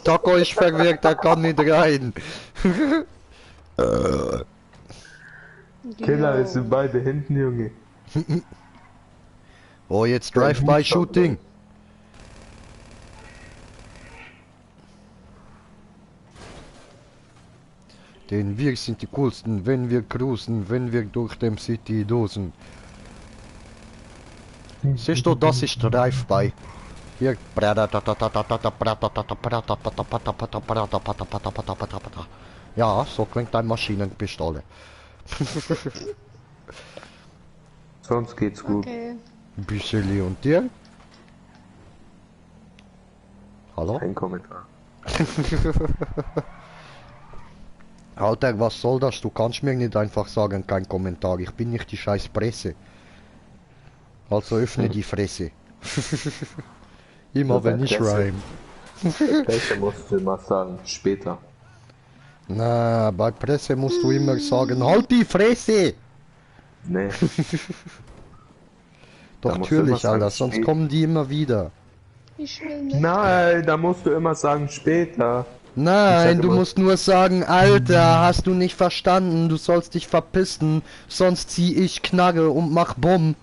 Taco ist verwirrt, er kann nicht rein. Killer ist in beide Händen, Junge. Oh, jetzt Drive-by-Shooting. Denn wir sind die coolsten, wenn wir cruisen, wenn wir durch dem City dosen. Siehst du, das ist Drive-by. Hier. Ja, so klingt eine Maschinenpistole. Sonst geht's gut. Okay. Bücheli und dir? Hallo? Kein Kommentar. Alter, was soll das? Du kannst mir nicht einfach sagen, kein Kommentar. Ich bin nicht die scheiß Presse. Also öffne die Fresse. Immer So, wenn ich Presse. rhyme. Welche musst du mal sagen? Später. Na, bei Presse musst du immer sagen, halt die Fresse! Nee. Doch musst du immer natürlich, sagen, Alter, sonst spät. kommen die immer wieder. Ich will nicht. Nein, da musst du immer sagen später. Nein, sag du immer- musst nur sagen, Alter, hast du nicht verstanden, du sollst dich verpissen, sonst zieh ich Knarre und mach Bumm.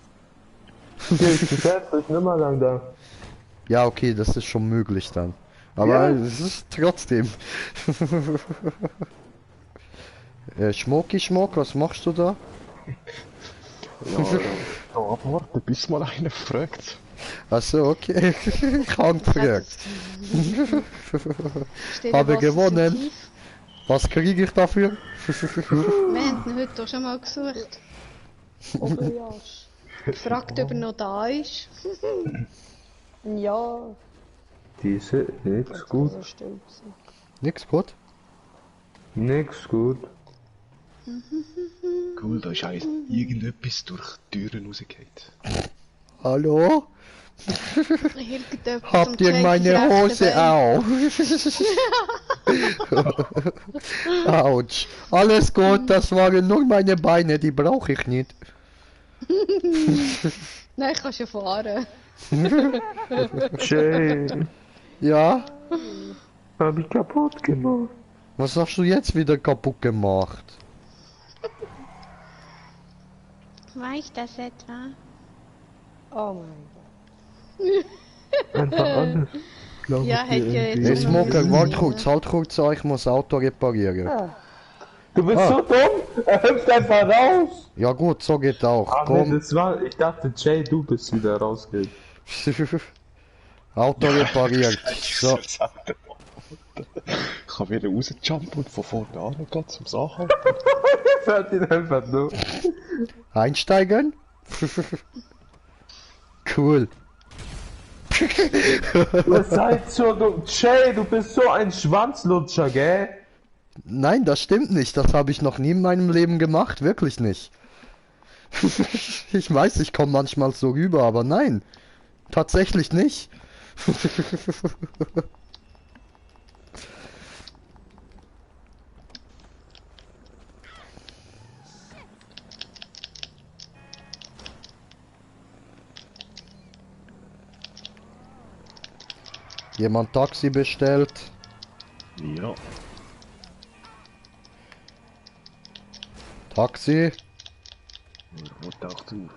Ich bin immer lang da. Ja, okay, das ist schon möglich dann. Aber Ja. es ist trotzdem. Schmocki Schmock, was machst du da? Ja, warte, bis mal einer fragt. Achso, okay. Ich hab gefragt. Steht Habe was gewonnen. zu tief? Was kriege ich dafür? Wir haben ihn heute auch schon mal gesucht. Oberjasch. Fragt, ob er noch da ist. Ja, Diese, nix gut. so still gewesen. Nix gut. Nix gut. Cool, da ist eins irgendetwas durch die Türen rausgeht. Hallo? Irgendjemand Habt zum ihr meine Zeichen Hose rechten auf? Autsch. Alles gut, das waren nur meine Beine, die brauche ich nicht. Bein. Nein, ich kann schon fahren. Jay, Ja? hab ich kaputt gemacht. Was hast du jetzt wieder kaputt gemacht? War ich das etwa? Oh mein Gott. Einfach alles. Glaub Ja, ich hätte dir ja irgendwie. jetzt Hey auch noch Smoker, müssen warte sein, kurz, ne? halt kurz an, ich muss Auto reparieren. Ah, Du bist so dumm! Er hüpft einfach raus! Ja gut, so geht auch. Ah, nee, Komm. das war, ich dachte, Jay, du bist wieder rausgeht. Auto repariert. So. Ich kann wieder rausjumpen und von vorne angehen zum Sachen. Fährt ihn einfach nur. Einsteigen? Cool. Ihr seid so, Jay, du bist so ein Schwanzlutscher, gell? Nein, das stimmt nicht. Das habe ich noch nie in meinem Leben gemacht. Wirklich nicht. Ich weiß, ich komme manchmal so rüber, aber nein. Tatsächlich nicht. Jemand Taxi bestellt? Ja. Taxi? Wo taucht auf?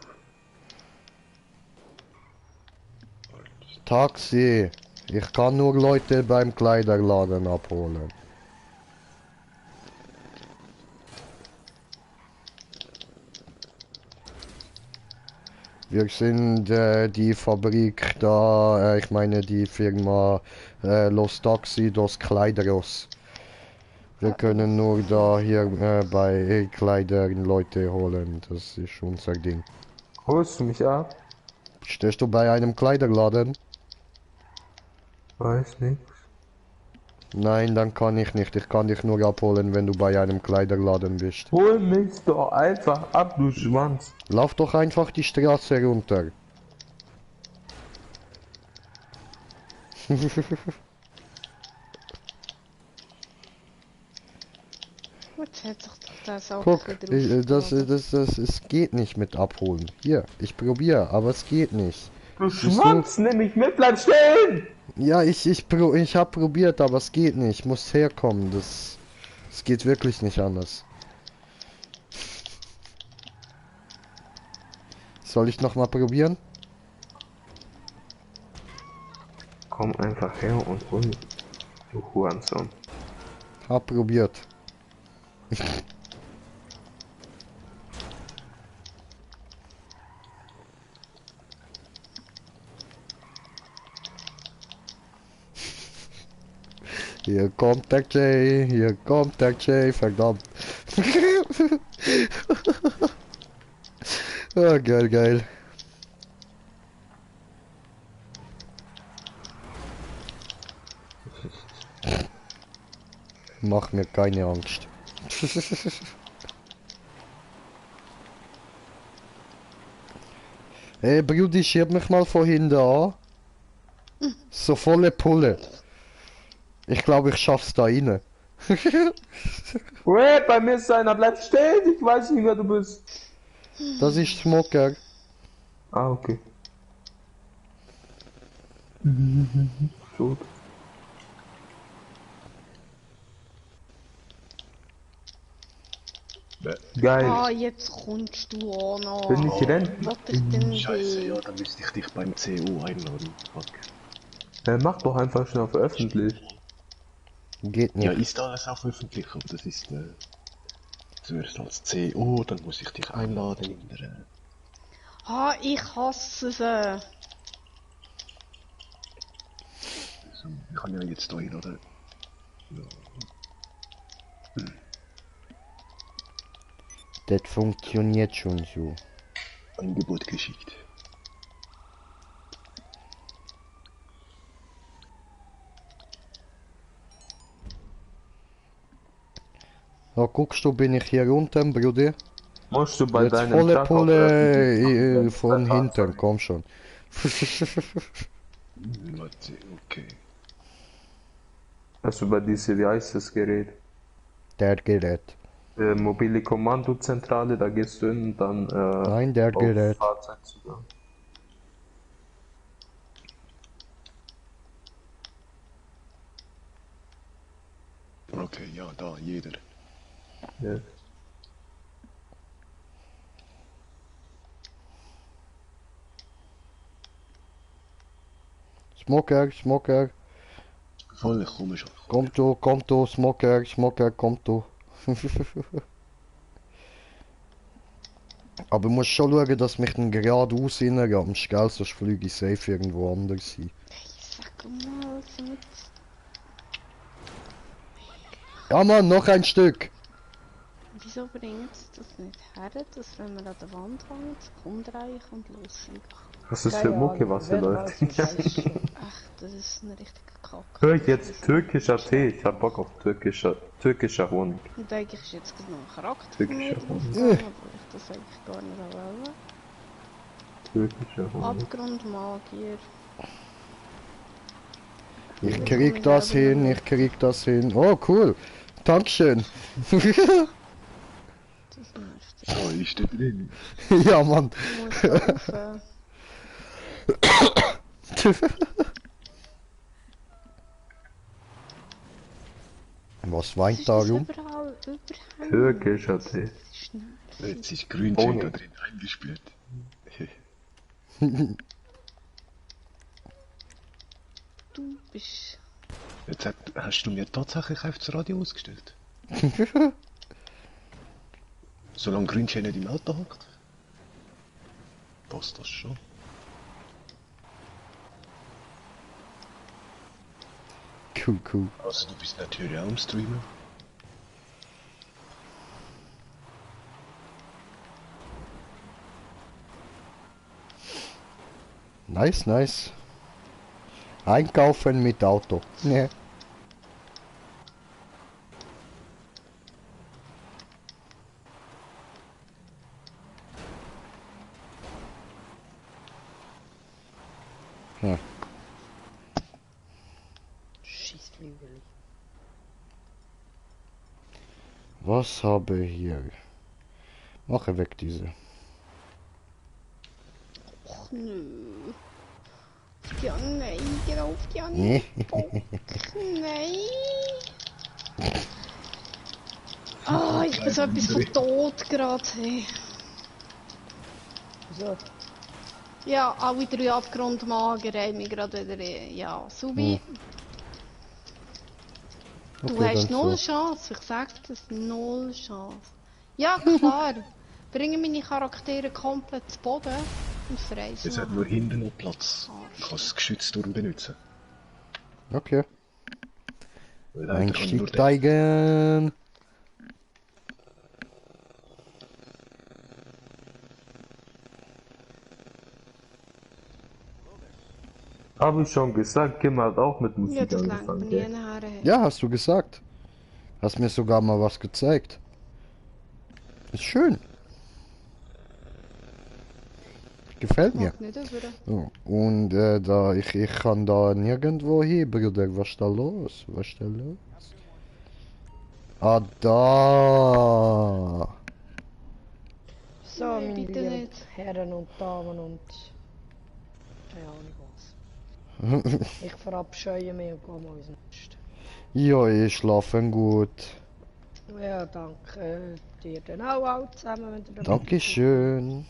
Taxi. Ich kann nur Leute beim Kleiderladen abholen. Wir sind die Fabrik da, ich meine die Firma Los Taxi dos Kleideros. Wir können nur da hier bei Kleidern Leute holen, das ist unser Ding. Holst du mich ab? Stehst du bei einem Kleiderladen? Weiß nicht. Nein, dann kann ich nicht. Ich kann dich nur abholen, wenn du bei einem Kleiderladen bist. Hol mich doch einfach ab, du Schwanz. Lauf doch einfach die Straße runter. Jetzt hat sich doch das auch Guck, wieder es geht nicht mit abholen. Hier, ich probiere, aber es geht nicht. Du Schwanz, nimm mich mit, bleib stehen! Ja, ich hab probiert, aber es geht nicht. Ich muss herkommen. Das geht wirklich nicht anders. Soll ich noch mal probieren? Komm einfach her und hol mich. Du Hurensohn. Hab probiert. Hier kommt der Jay, verdammt. Ah, geil, geil. Mach mir keine Angst. Hey Brudi, schieb mich mal von hinten an. So volle Pulle. Ich glaube, ich schaff's da rein. Wait, bei mir ist einer, bleib stehen, ich weiß nicht, wer du bist. Das ist Smoker. Ah, okay. Gut. Geil. Ah, jetzt kommst du auch noch. Bin ich Rentner? Was ich denn Scheiße, will. ja, dann müsste ich dich beim CO einladen. Fuck. Mach doch einfach schnell auf öffentlich. Geht Ja, nicht. ist alles auf öffentlich, aber das ist zuerst als CO, dann muss ich dich einladen in der... Ah, ich hasse sie. So, ich kann ja jetzt da einladen. Ja. Das funktioniert schon so. Angebot geschickt. Da guckst du, bin ich hier unten, Bruder. Musst du bei Jetzt deinem volle Truck auf Pulle öffentlich machen, von das hinten, komm schon. Warte, okay. Hast du bei diese, wie heißt das Gerät? Der Gerät. Mobile Kommandozentrale, da gehst du hin und dann Nein, der auf Gerät. Fahrzeugzugang. Okay, ja, da, jeder. Ja. Smoker, Smoker. Voll, ich komme schon. Kom toe, Smoker, Smoker, kom toe. Aber du musst schon schauen, dass mich dann geradeaus reinramst, gell? Sonst fliege ich safe irgendwo anders hin. Sag mal, was mit... Ja Mann, noch ein Stück. Wieso bringt es das nicht her, dass wenn man an der Wand hängt, das umdrehen und los einfach. Was ist für Keine Mucke, Ahnung, was hier wird mal läuft? zum Scheiß stehen. Ach, das ist ein richtiger Kack. Hör ich jetzt türkischer Tee? Ich hab Bock auf türkischer Honig. Und eigentlich ist jetzt gerade noch ein Charakter von Türkischer mir Honig. draufgegangen, obwohl ich das eigentlich gar nicht wollte. Türkischer Honig. Abgrundmagier. Ich krieg das hin, ich krieg das hin. Oh, cool. Dankeschön. Das nervt. Oh, ist da drin. Ja, Mann. Du musst laufen. Was Es weint ist da das rum? überall überhängen. Türkischer Tee. Das ist nervig. Jetzt ist Grünschein da Honig. drin eingespült. Du bist... Jetzt hast du mir tatsächlich einfach das Radio ausgestellt. Solange Grünschein nicht im Auto hockt. Passt das schon. Cool, cool. Also du bist natürlich auch am Streamen. Nice, nice. Einkaufen mit Auto. Ne. Hm. Schießflügel. Was habe ich hier? Mache weg diese. Och nö. Auf die anderen, nein, geh auf die anderen. Nee. Nein. Ah, ich bin so etwas von tot gerade. Hey. So, Ja, alle 3 Abgrundmager haben mich gerade wieder... Ja, Subi, du Okay, hast dann 0 so. Chance. Ich sag dir das, 0 Chance. Ja, klar. Bringen meine Charaktere komplett zu Boden und frei Es hat nur hinten noch Platz. Ich kann das Geschütz darum benutzen. Okay. Weil leider kann nur der- Einsteigen. Hab ich schon gesagt, Kim hat auch mit Ja, Musik das langt mir angefangen. nie gell? nachher. Ja, hast du gesagt. Hast mir sogar mal was gezeigt. Ist schön. Gefällt mir. Mag nicht über. So, und da ich kann da nirgendwo hin, Bruder. Was ist da los? Was ist da los? Ah, da. so Nein, meine bitte lieben nicht. Herren und Damen und... Keine Ahnung was. Ich verabscheue mich und gehe mal ins Nest. Ja, ich schlafen gut. Ja, danke dir dann auch zusammen, wenn ihr dabei Dankeschön.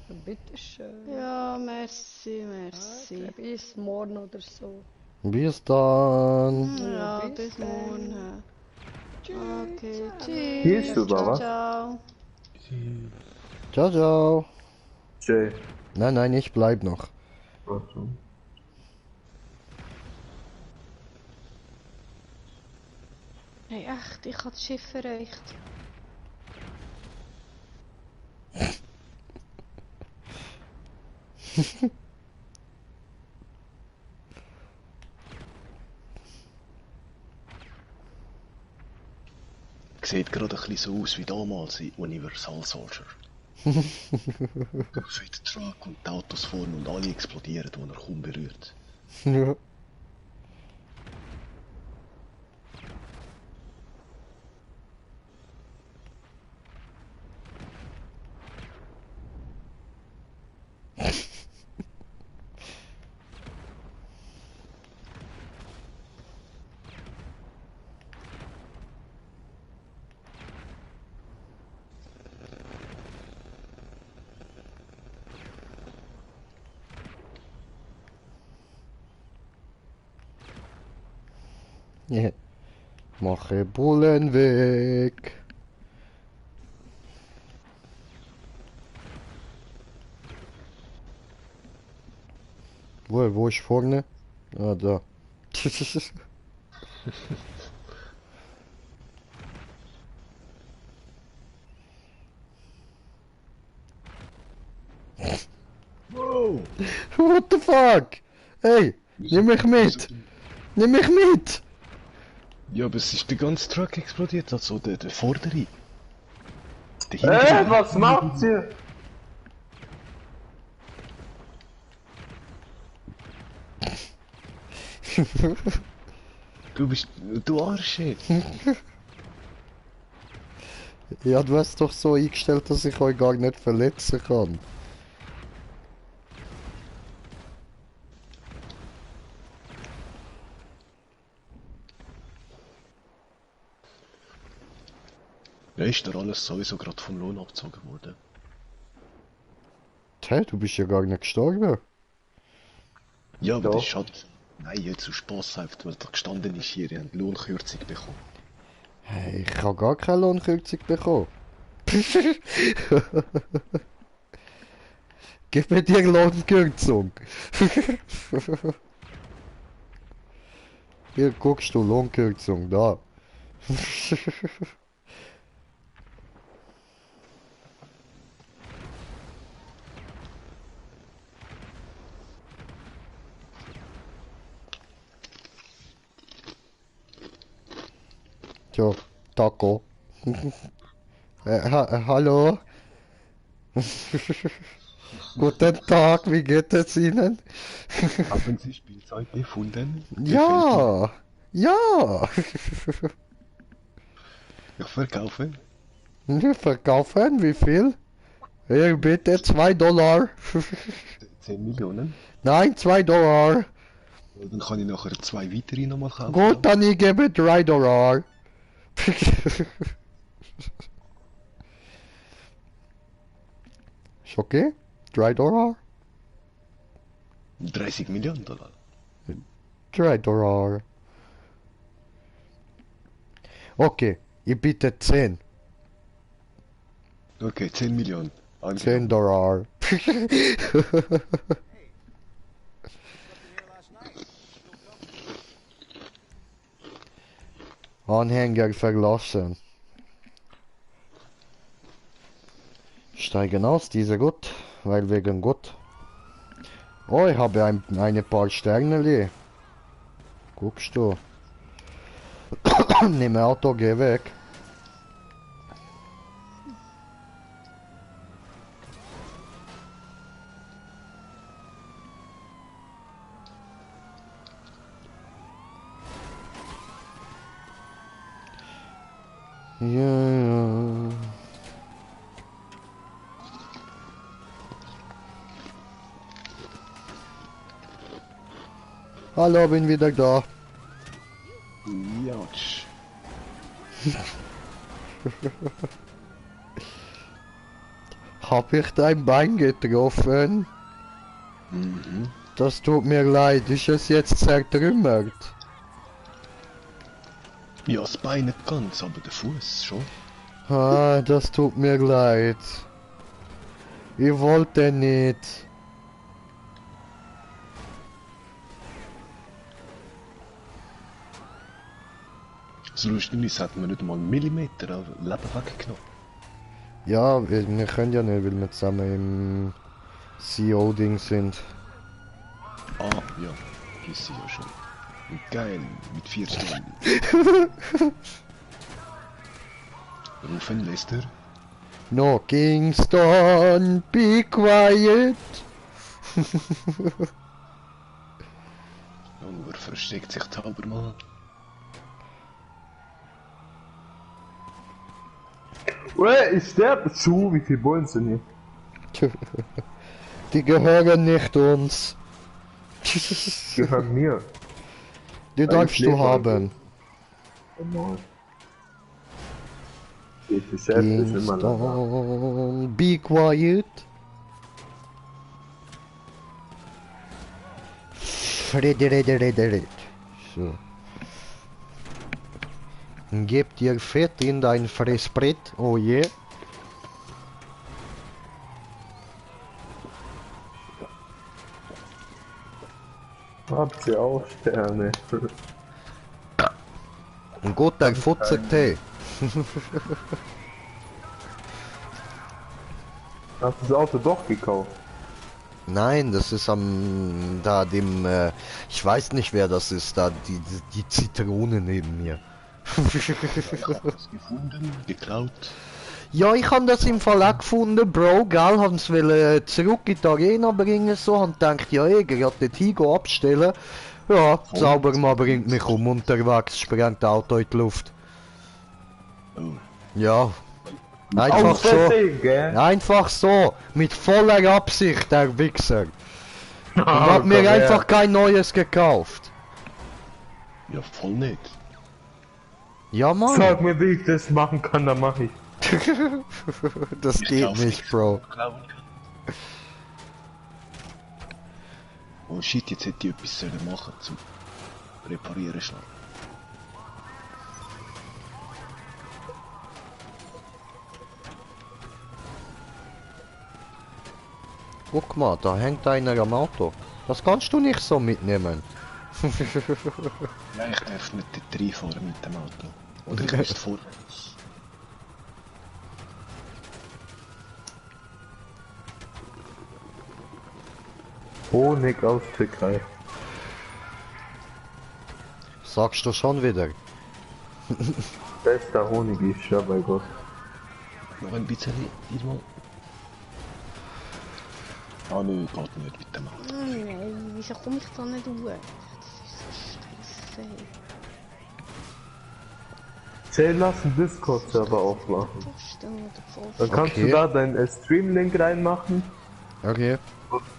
seid. Bitteschön. Ja, merci, merci. Okay, bis morgen oder so. Bis dann. Ja, bis bis dann. morgen. Tschüss. Okay, tschüss. Gehst du, Baba? Ciao. Ciao, ciao. Jay. Nein, nein, ich bleib noch. Warte. Hey, echt, ich habe das Schiff erreicht. Sieht gerade ein bisschen so aus wie damals in Universal Soldier. Fährt der Truck und die Autos vorne und alle explodieren, wo er kaum berührt. Ja. Ja. Mache Bullen weg. Wo ist vorne? Ah, da. Wow! What the fuck? Hey, nimm mich mit! Nimm mich mit! Ja, aber es ist der ganze Truck explodiert, also der vordere. Der hintere. Was macht sie? Du Arsch, ey. Ja, du hast doch so eingestellt, dass ich euch gar nicht verletzen kann. Ja, ist da alles sowieso gerade vom Lohn abgezogen worden. Hä, du bist ja gar nicht gestorben. Ja, aber Doch. das ist halt... Nein, jetzt aus Spass einfach, weil da gestanden ist hier, ihr habt Lohnkürzung bekommen. Hey, ich habe gar keine Lohnkürzung bekommen. Gib mir die Lohnkürzung. Hier guckst du, Lohnkürzung, da. Tja, Taco. Hallo? Guten Tag, wie geht es Ihnen? Haben Sie Spielzeug gefunden? Ja, ja. Ich verkaufe. Verkaufen, wie viel? Hier bitte $2. 10 Millionen. Nein, $2. Ja, dann kann ich nachher 2 weitere nochmal kaufen. Gut, dann ich gebe $3. Ist okay? $3? 30 Millionen Dollar. $3. Okay, ich bitte 10. Okay, 10 Millionen. $10. Anhänger verlassen. Steigen aus, diese gut, weil wegen gut. Oh, ich habe eine paar Sterne. Guckst du. Nimm Auto, geh weg. Ja. Hallo, bin wieder da. Jatsch. Hab ich dein Bein getroffen? Mhm. Das tut mir leid, ist es jetzt zertrümmert? Ja, das Bein nicht ganz, aber der Fuß schon. Ah, das tut mir leid. Ich wollte nicht. Das Lustige ist, hat man nicht mal einen Millimeter auf Leben weggenommen. Ja, wir können ja nicht, weil wir zusammen im CO-Ding sind. Ah, ja. Ist sie ja schon. Geil, mit 4 Stunden. Rufen Lester. No, Kingston, be quiet. Und wo versteckt sich Taubermann? Ich sterbe zu, wie viele Bullen sind hier? Die gehören nicht uns. Gehören mir. Die darfst du haben. Die Chef ist immer noch da. Kingston, be quiet. Red. So. Gib dir Fett in dein Fressbrett, oh je. Yeah. Habt ihr auch Sterne? Ein guter Futtertee. Hast du das Auto doch gekauft? Nein, das ist da dem, ich weiß nicht wer das ist, da die Zitrone neben mir. Ich hab das gefunden, geklaut. Ja, ich habe das im Verlag gefunden, Bro, gell, haben's zurück in die Arena bringen, so, und denkt, ja, gerade dort hingehen, abstellen. Ja, Zaubermann bringt mich um unterwegs, sprengt das Auto in die Luft. Oh. Ja, einfach Aus so, Versehen, gell? einfach so, mit voller Absicht, der Wichser. Und Oh, hat mir komm her. einfach kein neues gekauft. Ja, voll nicht. Ja, Mann, Sag mir, wie ich das machen kann, dann mach ich. das Ich geht glaub nicht, Bro. Klauen kann. Oh shit, jetzt hätte ich etwas sollen machen zum Reparieren schnell. Guck mal, da hängt einer am Auto. Das kannst du nicht so mitnehmen. Ja, ich darf nicht dort reinfahren mit dem Auto. Oder ich müsste vorwärts. Honig aus Türkei. Sagst du schon wieder? Bester Honig ist, ja bei Gott. Noch ein bisschen diesmal. Ah nö, geht nicht mit dem Auto. Nein, wieso komme ich da nicht raus? Das ist so scheiße. Jay, lass einen Discord-Server aufmachen. Das stimmt, Dann kannst Okay. du da deinen Stream-Link reinmachen. Okay.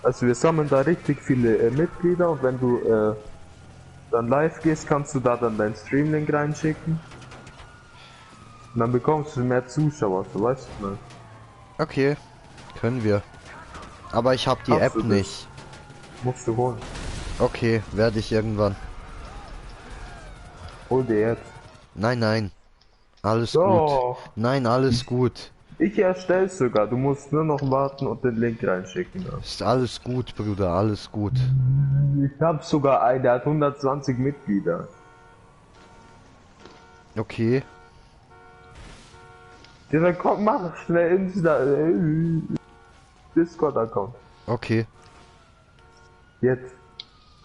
Also wir sammeln da richtig viele Mitglieder und wenn du dann live gehst, kannst du da dann deinen Stream-Link reinschicken. Und dann bekommst du mehr Zuschauer, so weißt du mal. Okay. Können wir. Aber ich habe die Hast App du das? nicht. Musst du holen. Okay, werde ich irgendwann. Hol dir jetzt. Nein, nein. Alles Doch. gut. Nein, alles gut. Ich erstell's sogar, du musst nur noch warten und den Link reinschicken. Ja. Ist alles gut, Bruder, alles gut. Ich hab sogar einen, der hat 120 Mitglieder. Okay. Dieser komm, mach schnell Insta Discord-Account. Okay. Jetzt.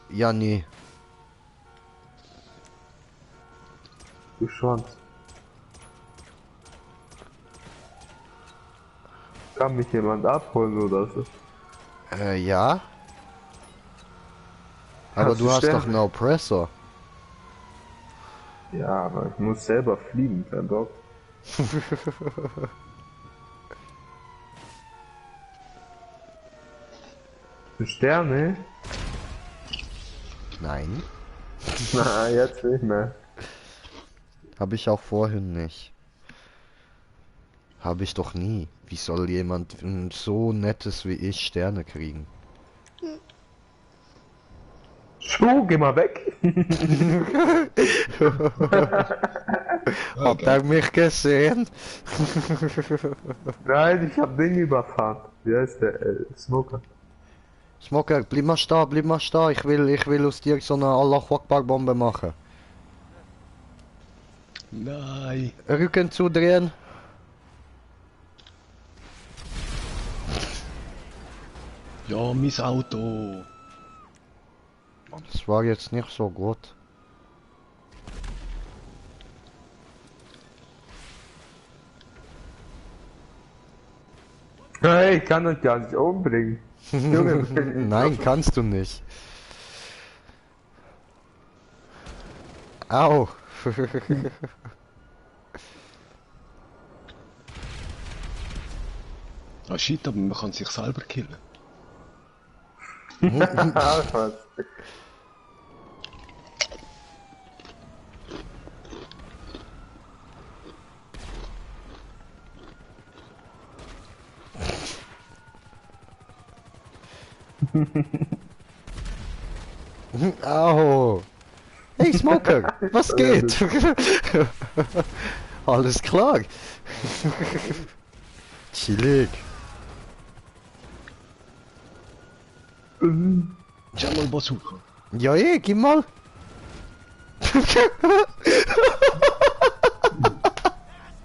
Ja, nee. Du Schwanz. Kann mich jemand abholen oder so? Ja. Aber Kannst du du hast sterben? doch einen Oppressor. Ja, aber ich muss selber fliegen, kein Bock. Sterne? Nein. Na, jetzt nicht mehr. Habe ich auch vorhin nicht. Habe ich doch nie. Wie soll jemand so nettes wie ich Sterne kriegen? Schuh, geh mal weg. Hat er mich gesehen? Nein, ich hab Ding überfahren. Wie heißt der? Smoker. Smoker, bleib mal stehen, bleib mal stehen. Ich will aus dir so eine Allahu Akbar Bombe machen. Nein. Rücken zudrehen. Ja, mein Auto. Das war jetzt nicht so gut. Hey, ich kann euch gar nicht umbringen. Junge, Nein, kannst du nicht. Au. Ah shit, aber man kann sich selber killen. was? Au. Hey Smoker, was geht? Alles klar. Chillig. Jamal Bazooka. Ja, gib mal.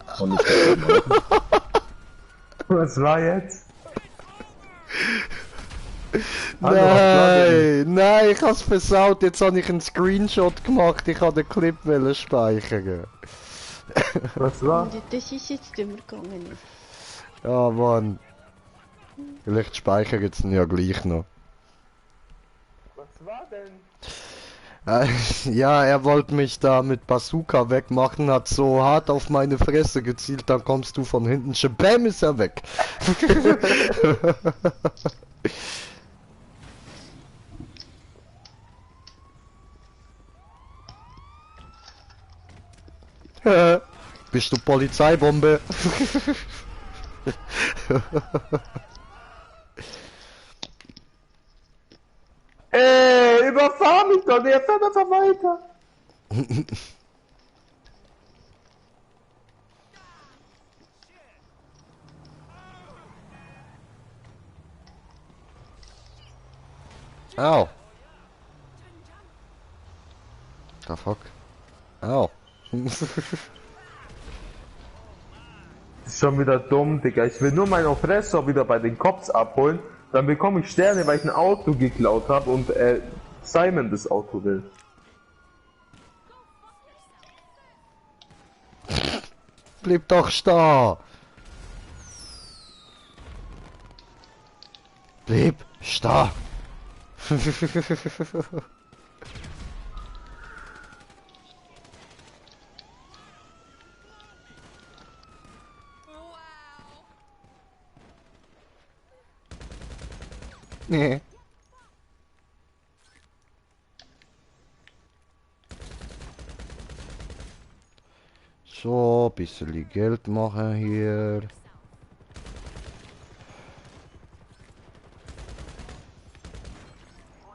Kann ich das machen? Was war jetzt? Hallo, was war denn? Nein, ich hab's versaut. Jetzt habe ich einen Screenshot gemacht. Ich habe den Clip speichern. Was war? Und das ist jetzt übergegangen. Ja, Mann. Vielleicht speichere ich jetzt ja gleich noch. Was war denn? Ja, er wollte mich da mit Bazooka wegmachen, hat so hart auf meine Fresse gezielt, dann kommst du von hinten, Shabam, ist er weg. Bist du Polizeibombe? Ey, überfahr mich doch, der fährt einfach weiter. Au. The fuck? Au. Das ist schon wieder dumm, Digga. Ich will nur meinen Oppressor wieder bei den Cops abholen. Dann bekomme ich Sterne, weil ich ein Auto geklaut habe und Simon das Auto will. Bleib doch da. Bleib da. Nee. So, bisschen Geld machen hier.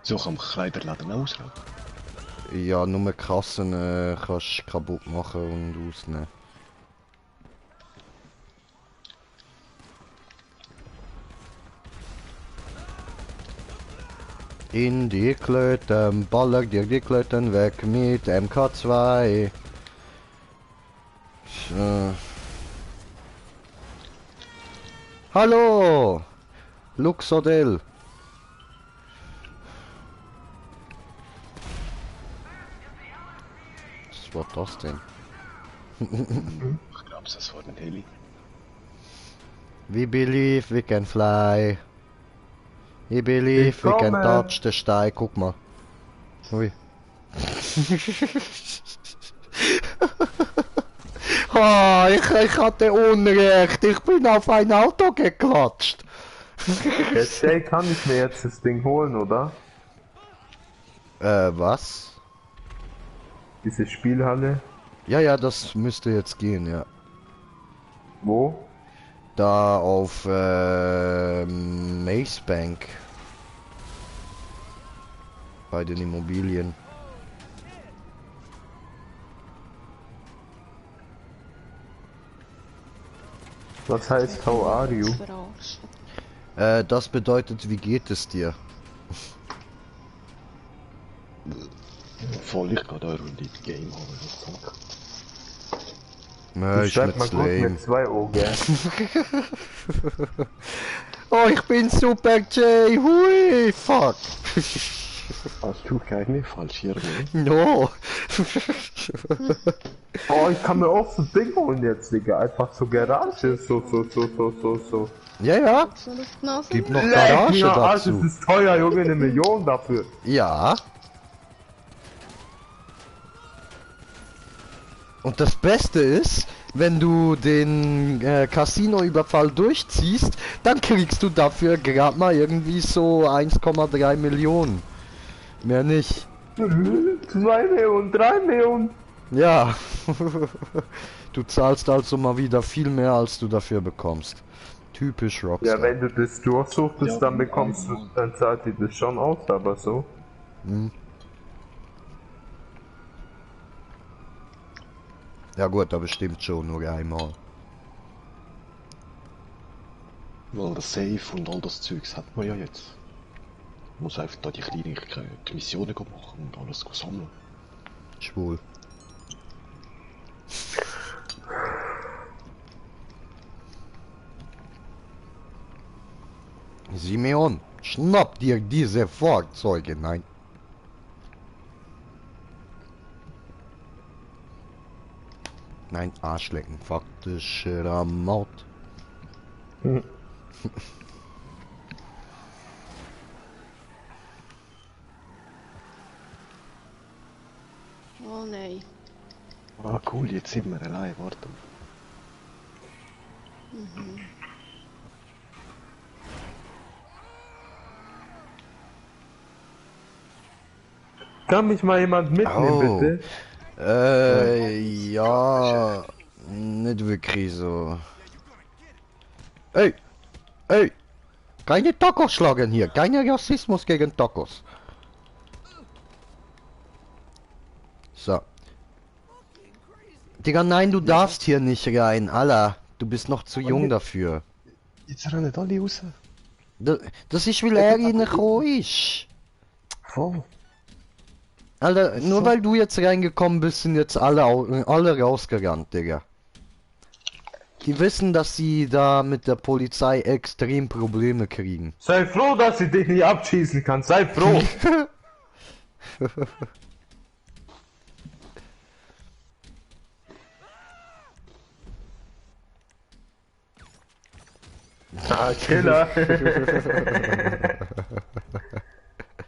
So kann man Kleiderladen ausrauben. Ja, nur Kassen kannst du kaputt machen und ausnehmen. In die Klöten, baller dir die Klöten weg mit MK2. So. Hallo! Luxodel. Was war das denn? Ich glaube, das war ein Heli. We believe we can fly. We believe we can Willkommen. touch the sky. Guck mal. Ui. Oh, ich hatte Unrecht. Ich bin auf ein Auto geklatscht. Jetzt Jay, kann ich mir jetzt das Ding holen, oder? Was? Diese Spielhalle. Ja, das müsste jetzt gehen, ja. Wo? Da auf Maze Bank. Bei den Immobilien. Was heißt how are you? Verarschen. Das bedeutet, wie geht es dir? Voll, ich gerade eure Runde Game haben. Ja, Ich ist schreib nicht mal gut lame. mit 2 O, gell? Oh, ich bin Super J. Hui, fuck. Hast du keine Fallschirme? No. Oh, ich kann mir auch so ein Ding holen jetzt, Digga. Einfach so Garage. So. Ja. So Luftnase. Gibt noch Leck Garage mir, Alter, dazu. das ist teuer, Junge, 1 Million dafür. Ja. Und das Beste ist, wenn du den Casino-Überfall durchziehst, dann kriegst du dafür gerade mal irgendwie so 1,3 Millionen. Mehr nicht. 2 Millionen, 3 Millionen. Ja. Du zahlst also mal wieder viel mehr, als du dafür bekommst. Typisch Rockstar. Ja, wenn du das durchsuchtest, Ja, dann bekommst du, dann zahlt die das schon aus, aber so. Ja gut, aber stimmt schon, nur einmal. Weil das Safe und all das Zeugs hat man ja jetzt. Man muss einfach da die kleinen die Missionen machen und alles sammeln. Schwul. Simeon, Schnapp dir diese Fahrzeuge, nein. Nein, Arschlecken, faktischer Mord. Hm. Oh nein. Ah, cool, jetzt sind wir allein, warte. Kann mich mal jemand mitnehmen, Oh. bitte? Ja, nicht wirklich so. Ey, ey, keine Tacos schlagen hier, keine Rassismus gegen Tacos. So. Digga, nein, du darfst hier nicht rein, Alter. Du bist noch zu jung dafür. Jetzt rennen alle raus. Das ist, weil er hier nicht ist. Voll. Alter, nur weil du jetzt reingekommen bist, sind jetzt alle rausgerannt, Digga. Die wissen, dass sie da mit der Polizei extrem Probleme kriegen. Sei froh, dass ich dich nicht abschießen kann. Sei froh. Ah, Killer.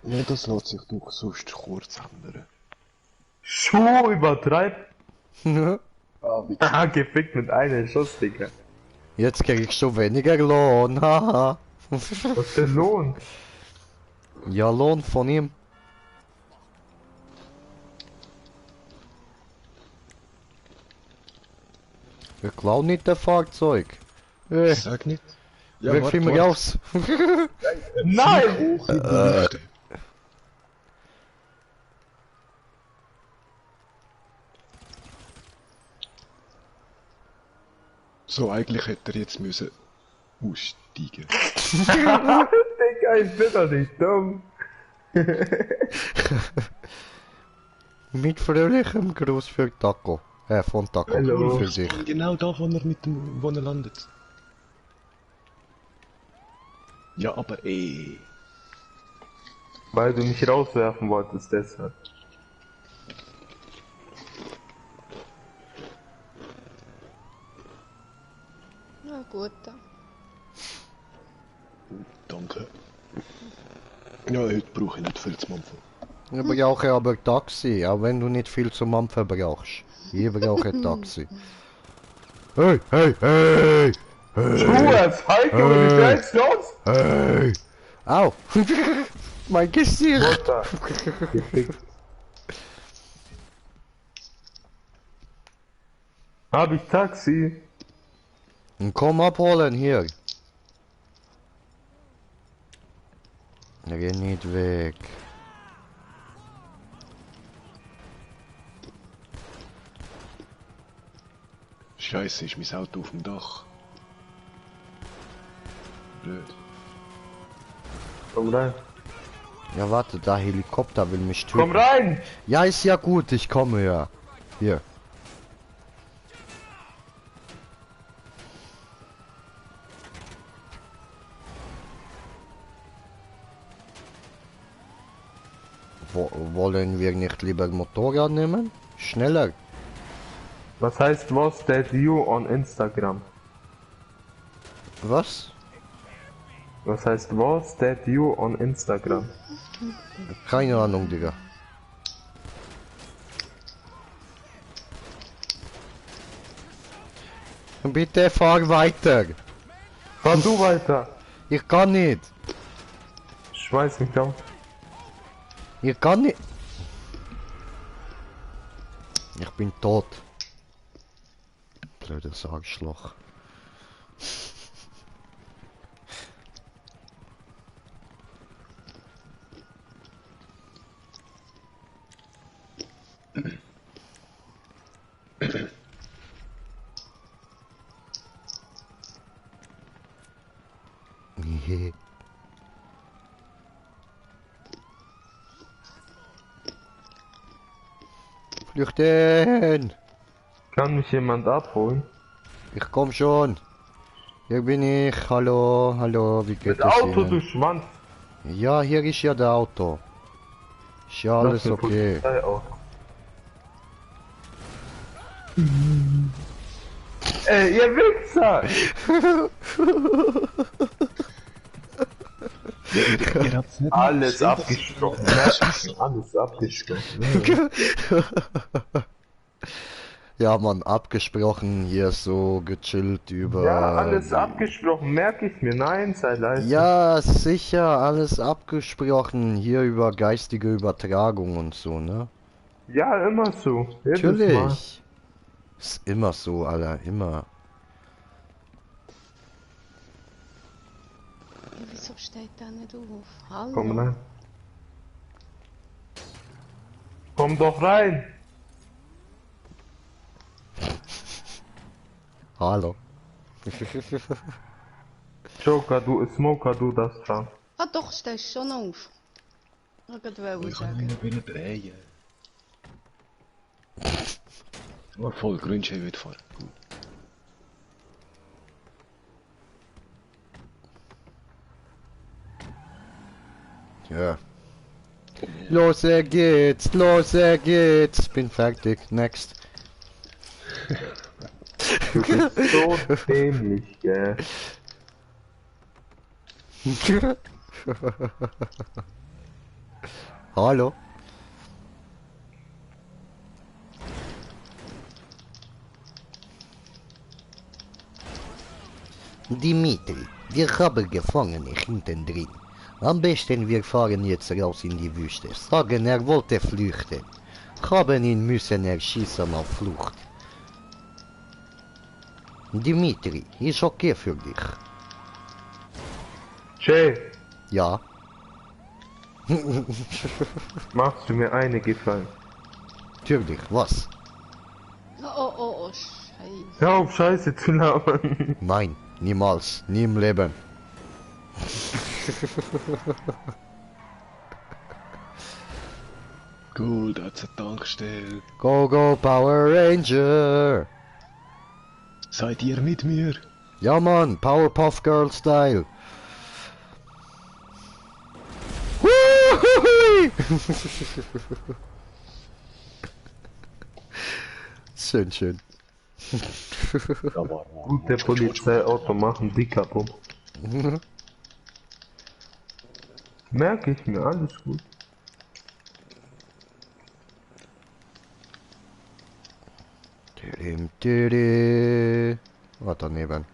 Ja, das lässt sich doch sonst kurz ändern. Schuh übertreibt. Ah, wie Ah, gefickt mit einem Schuss, Digga. Jetzt kriegst du weniger Lohn, haha. Was für Lohn? Ja, Lohn von ihm. Wir klauen nicht das Fahrzeug. Sag nicht. Ja, Wir fliegen raus. Nein! Hoch in die Lüfte. So, eigentlich hätte er jetzt müssen aussteigen. Digga, ich bin doch nicht dumm. Mit fröhlichem Gruß für Taco. Von Taco. Hallo. Für sich. Genau da, wo er landet. Ja, aber Weil du mich rauswerfen wolltest, deshalb. Na gut dann. Danke. Ja, heute brauche ich nicht viel zu machen. Ich brauche aber Taxi, auch wenn du nicht viel zum Mampfen brauchst. Ich brauche Taxi. Hey, hey, hey! Schuh, es halt, Junge, wie fällst los? Hey! Au! Mein Gesicht! Mutter. Gefickt. Hab ich Taxi? Komm abholen hier. Geh nicht weg. Scheiße, ist mein Auto auf dem Dach. Blöd. Komm rein. Ja, warte, der Helikopter will mich töten. Komm rein! Ja, ist ja gut, ich komme ja. Hier. Wollen wir nicht lieber Motorrad nehmen? Schneller. Was heißt was that you on Instagram? Was? Was heißt was that you on Instagram? Keine Ahnung, Digga. Bitte fahr weiter. Fahr du weiter! Ich kann nicht. Schmeiß mich auf. Ich kann nicht. Ich bin tot. Blödes Arschloch. Flüchten! Kann mich jemand abholen? Ich komm schon. Hier bin ich. Hallo, hallo, wie geht Mit es Auto, Ihnen? du Schwanz! Ja, hier ist ja der Auto. Ist ja alles Das ist ein okay. Polizeiauto. Ey, ihr Wichser! Ihr habt's nicht Alles gesehen, dass- abgesprochen. Alles abgesprochen. Ja, Mann, abgesprochen, hier so gechillt über... Ja, alles abgesprochen, merke ich mir. Nein, sei leise. Ja, sicher, alles abgesprochen, hier über geistige Übertragung und so, ne? Ja, immer so. Jedes Mal. Natürlich. Ist immer so, Alter, immer. Wieso steht der nicht auf? Hallo? Komm rein. Komm doch rein. Hallo. Joker, du, Smoker, du das dran. Ah doch, stehst schon auf. Ich wollte Ich kann sagen. nicht mehr drehen. Oh, voll, Grünschei wird fahren. Gut. Ja. Los, er geht's. Bin fertig, next. Du bist so dämlich, gell. Hallo. Dimitri, wir haben Gefangene hinten drin. Am besten wir fahren jetzt raus in die Wüste. Sagen, er wollte flüchten. Haben ihn müssen erschießen auf Flucht. Dimitri, ist okay für dich. Jay, Ja. machst du mir eine Gefallen? Natürlich, was? Oh, scheiße. Hör auf, Scheiße zu labern. Nein, niemals, nie im Leben. Gut, da hat's eine Tankstelle. Go, go, Power Ranger! Seid ihr mit mir? Ja, Mann, Powerpuff Girl Style. Huhuhui! Schön, schön. Da war Gute Polizeiauto machen die kaputt. Merke ich mir, alles gut. Tidim, tidi. Oh, daneben.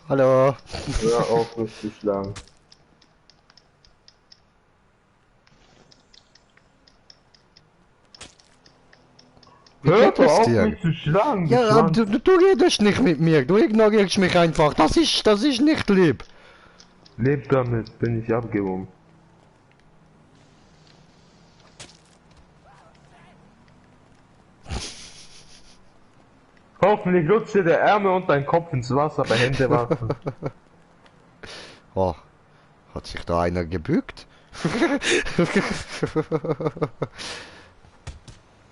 Hallo. Hör auf, mich zu schlagen. Wie Hör geht doch es auf, dir? mich zu schlagen. Ja, du aber Schwanz. du redest nicht mit mir. Du ignorierst mich einfach. Das ist nicht lieb. Leb damit, bin ich abgehoben. Hoffentlich rutscht dir der Ärmel und dein Kopf ins Wasser bei Hände waschen. Oh, hat sich da einer gebückt?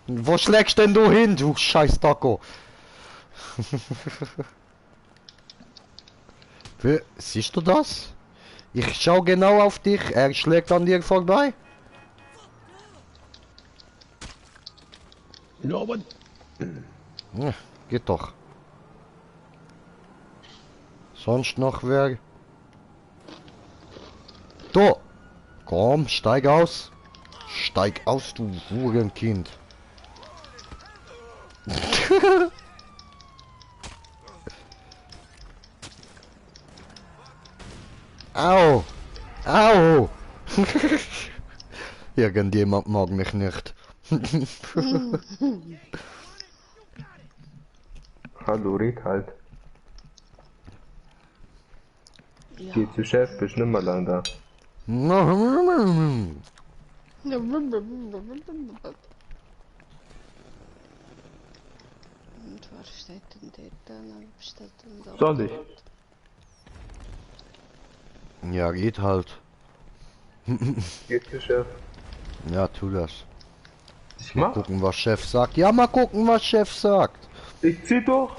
Wo schlägst denn du hin, du scheiß Taco? Siehst du das? Ich schau genau auf dich, er schlägt an dir vorbei. Ja, aber Ja, geht doch. Sonst noch wer? Du! Komm, steig aus! Steig aus, du Hurenkind! Au! Au! Irgendjemand mag mich nicht. Hallo, red halt. Ja. Geh zu Chef, bist nimmer lang da. Und was steht denn dort dann? Was steht denn da? Soll ich? Ja, geht halt. Geh zu Chef. Ja, tu das. Ich Mal mach. gucken, was Chef sagt. Ja, mal gucken, was Chef sagt. Ich zieh doch.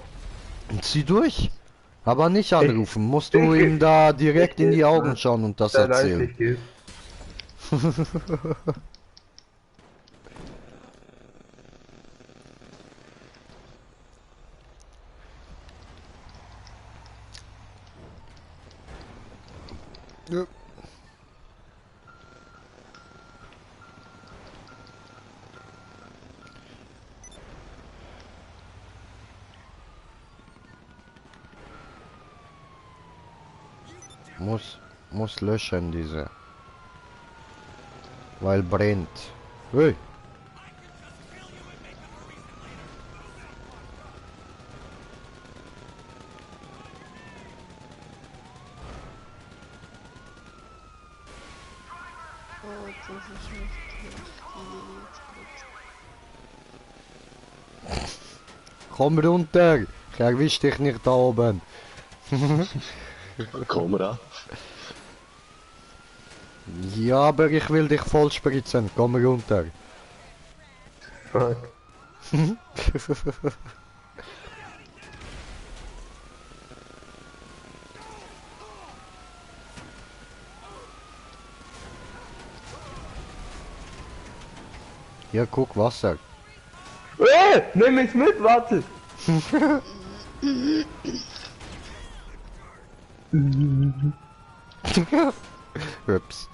Zieh durch. Aber nicht anrufen. Musst du ihm da direkt in die Augen schauen und das Sei leise, erzählen. ich geh. Ja. Muss löschen diese. Weil brennt. Hey. Oh, das ist nicht richtig. Komm runter. Ich erwisch dich nicht da oben. Komm ra. Ja, aber ich will dich voll spritzen. Komm runter. Fuck. Hier, guck, Wasser. Nimm mich mit, warte! Ups.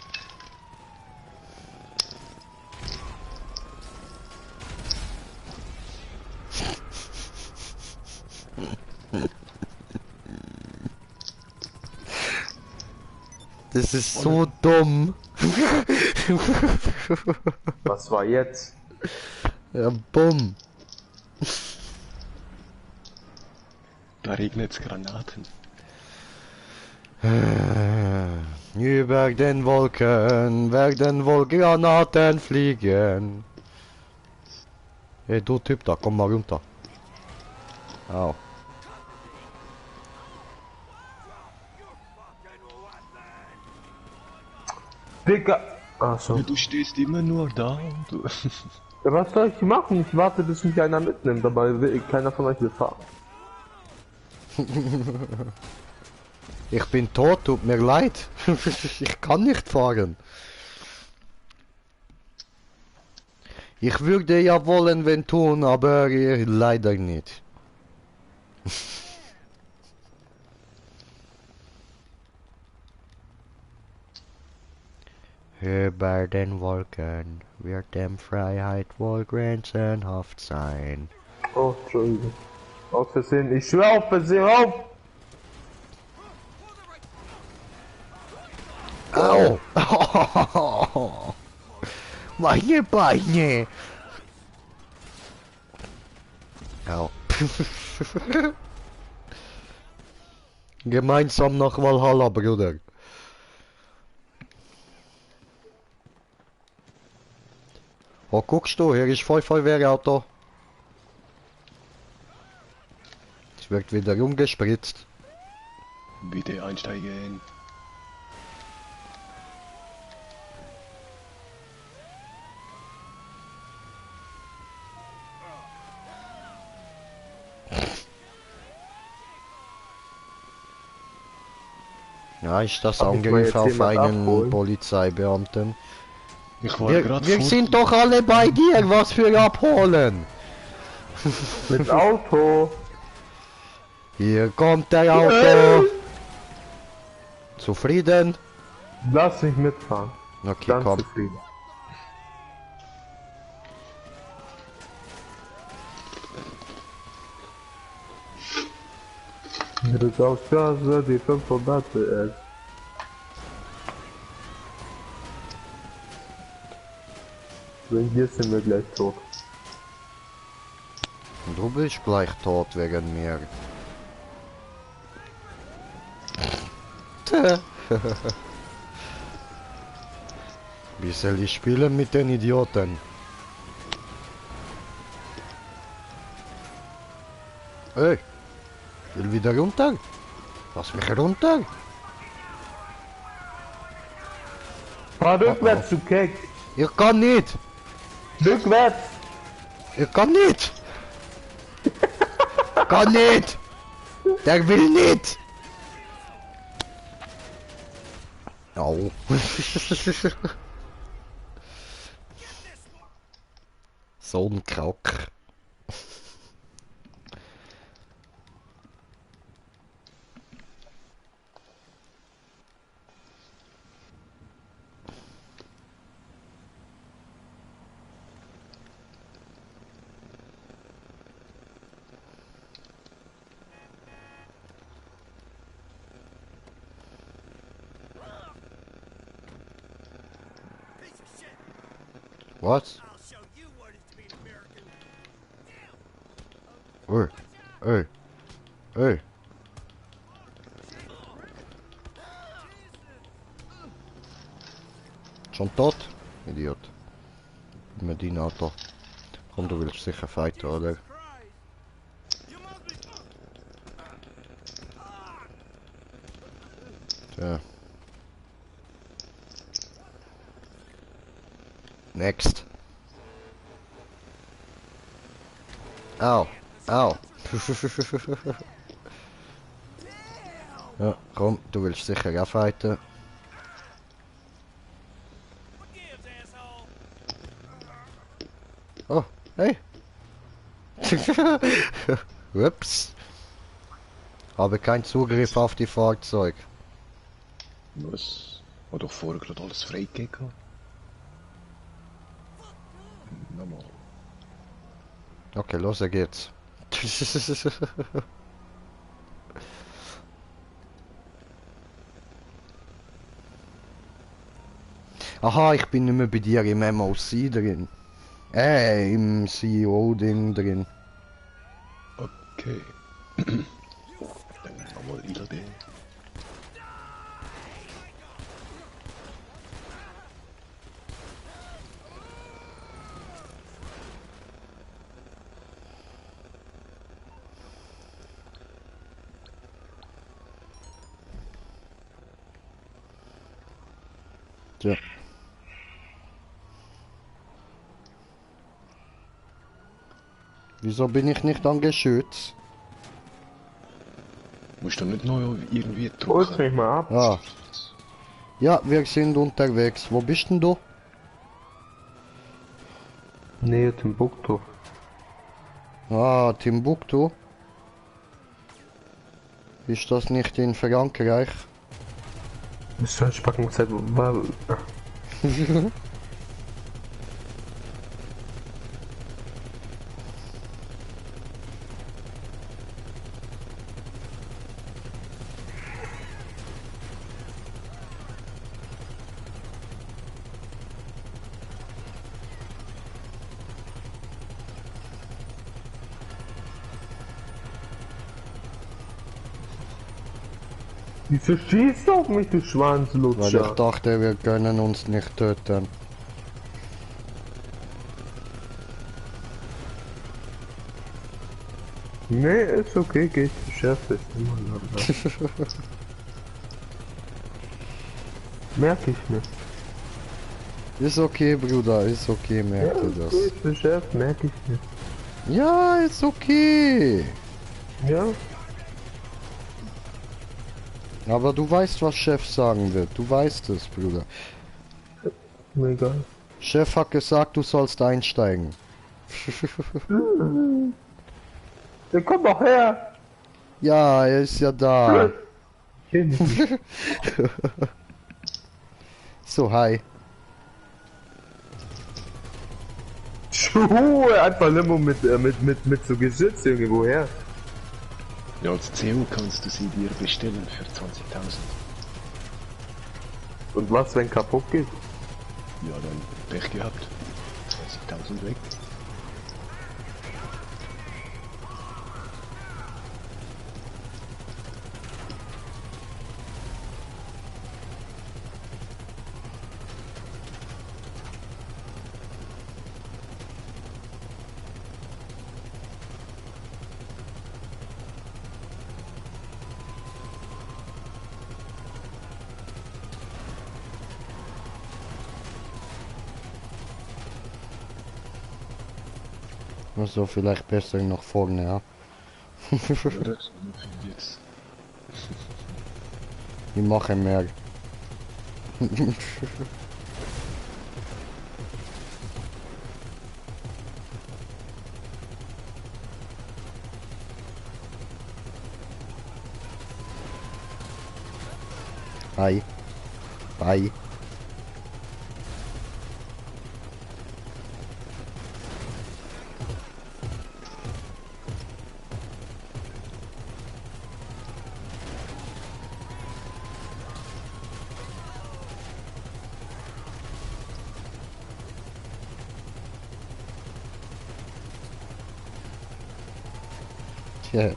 Das ist so dumm. Was war jetzt? Ja, bumm. Da regnet's Granaten. Über den Wolken werden wohl Granaten fliegen. Hey, du Typ da, komm mal runter. Au. Digga! Achso. Du stehst immer nur da. Du. Was soll ich machen? Ich warte, bis mich einer mitnimmt, aber keiner von euch will fahren. Ich bin tot, tut mir leid. Ich kann nicht fahren. Ich würde ja wollen, wenn tun, aber leider nicht. Über den Wolken wird dem Freiheit wohl grenzenhaft sein. Oh, Entschuldigung. Aus Versehen. Ich schwör auf Versehen auf! Au! Meine Beine! Au. Gemeinsam nach Valhalla, Bruder. Oh, guckst du, hier ist voll Feuerwehrauto. Es wird wieder umgespritzt. Bitte einsteigen. Ja, ist das Darf ich mal Angriff jetzt auf jemand einen abholen? Polizeibeamten? Ich war Wir gerade sind doch alle bei dir, was für abholen? Mit Auto! Hier kommt der Auto. Zufrieden? Lass mich mitfahren. Okay, Ganz komm. zufrieden. Drück auf Gase, die 500 PS. Wenn hier sind wir gleich tot. Du bist gleich tot wegen mir. Wie soll ich spielen mit den Idioten? Ey, ich will wieder runter. Lass mich runter. Fahr rückwärts, du Keck! Ich kann nicht. Rückwärts! Ich kann nicht. Kann nicht. Der will nicht. Au. So ein Kack. Was? Ey, ey, ey. Schon tot? Idiot. Medinator. Komm, du willst sicher fighten, oder? Tja. Next. Au. Au. Ja, komm, du willst sicher auch fighten. Oh, hey. Ups. Habe keinen Zugriff auf die Fahrzeug. Was? Hat doch vorher gerade alles freigegeben. Nochmal. Okay, los geht's. Aha, ich bin nicht mehr bei dir im MOC drin. Im CEO-Ding drin. Okay. Dann nochmal ILD. Tja. Wieso bin ich nicht an Geschütz? Musst du nicht noch irgendwie Hol's drücken? mich mal ab. Ah. Ja, wir sind unterwegs. Wo bist denn du? Nähe Timbuktu. Ah, Timbuktu. Ist das nicht in Frankreich? Ist schon Spackenzeit, weil... Wieso schießt du auf mich, du Weil ich Schwanzlutscher? dachte, wir können uns nicht töten. Nee, ist okay, geht beschäftigt. Merk ich nicht. Ist okay, Bruder, ist okay, Ja, merkt ihr das? geht beschäftigt, merk ich nicht. Ja, ist okay. Ja? Aber du weißt, was Chef sagen wird. Du weißt es, Bruder. Mir egal. Chef hat gesagt, du sollst einsteigen. Der kommt doch her! Ja, er ist ja da. Kenn ich nicht. So, hi. Schuhe, einfach Limo mit so Gesitz irgendwo her. Ja, als CO kannst du sie dir bestellen für 20.000. Und was, wenn kaputt geht? Ja, dann Pech gehabt. 20.000 weg. Also vielleicht besser nach vorne, ja. Oder? Jetzt. Ich mache mehr. Hi. Bye. Tja,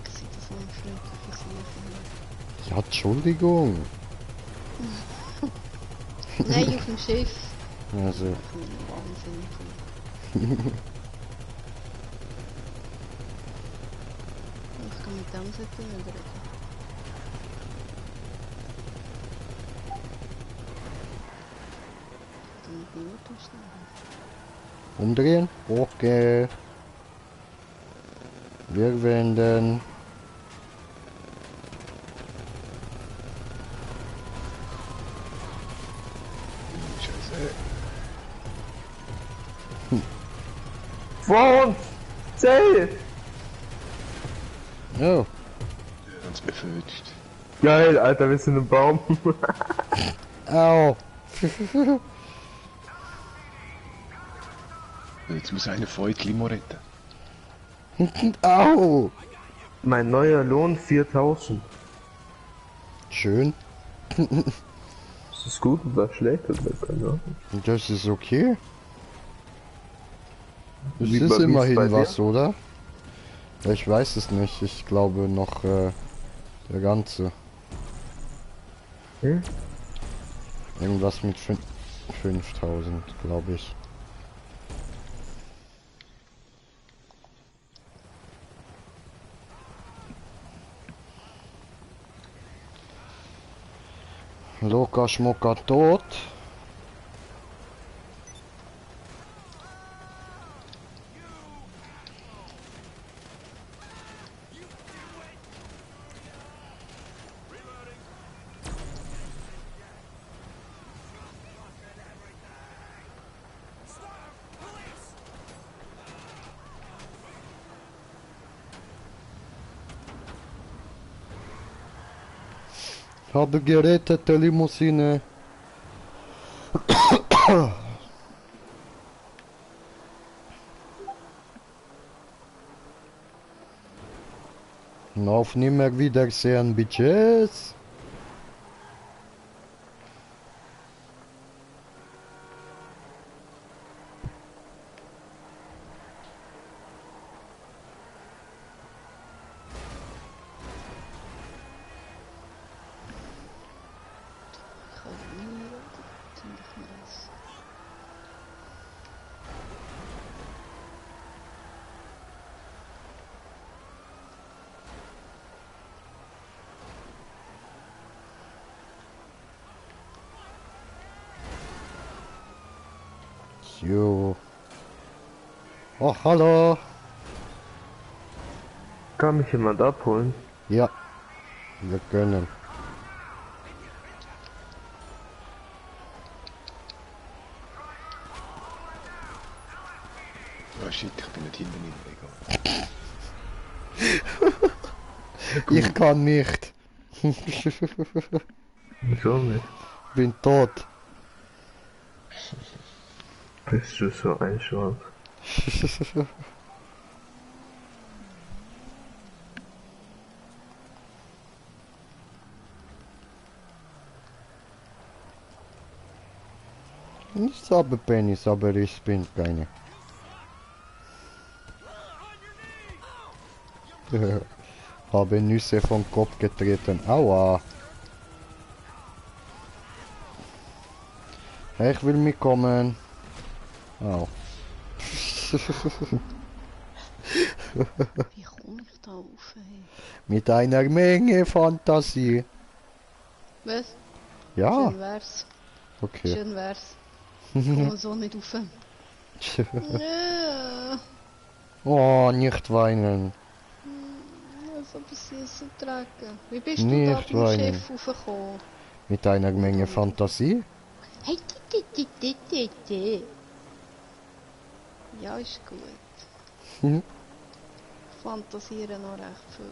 Ich sehe das so ein freundliches Lied. ja, Entschuldigung. Nein, auf dem Schiff. Also, Wahnsinnig. Ich kann mit dem Setting nicht reden. Dann bin ich nicht schnell. umdrehen. Okay. Wir wenden. Scheiße. Vor uns! Zähl! Oh, Uns befötigt. Geil, Alter, wir sind im Baum. au. Jetzt muss eine Feut Limo retten. Au. Mein neuer Lohn 4000. Schön. Ist das gut oder schlecht oder keine Ahnung. Das ist okay. Es Wie ist bei- wie ist immerhin bei was, dir? oder? Ich weiß es nicht. Ich glaube noch der ganze. Hm? Irgendwas mit 5000, glaube ich. Loka Schmucker tot. Habe gerettete Limousine. Und auf nimmer Wiedersehen, Bitches. Ich kann nie reden. Ziemlich nice. Jo. Oh, hallo. Kann mich jemand abholen? Ja, wir können. Oh shit, ich bin nicht hinter mir. Egal. Ich kann nicht. Wieso nicht? Bin tot. Bist du so ein Schwanz? Ich habe Penis, aber ich bin keine. Habe Nüsse vom Kopf getreten. Aua. Ich will mitkommen. Au. Wie komme ich da rauf? Hey? Mit einer Menge Fantasie. Was? Ja, Schön wär's. okay. Schön wär's. Ich komme so nicht rauf. Ja. Oh, nicht weinen. So ein bisschen so tragen. Wie bist du Nicht da beim weinen. Chef raufgekommen? Mit einer Menge Fantasie? Hey, ja, ist gut. Mhm. Fantasieren noch recht viel.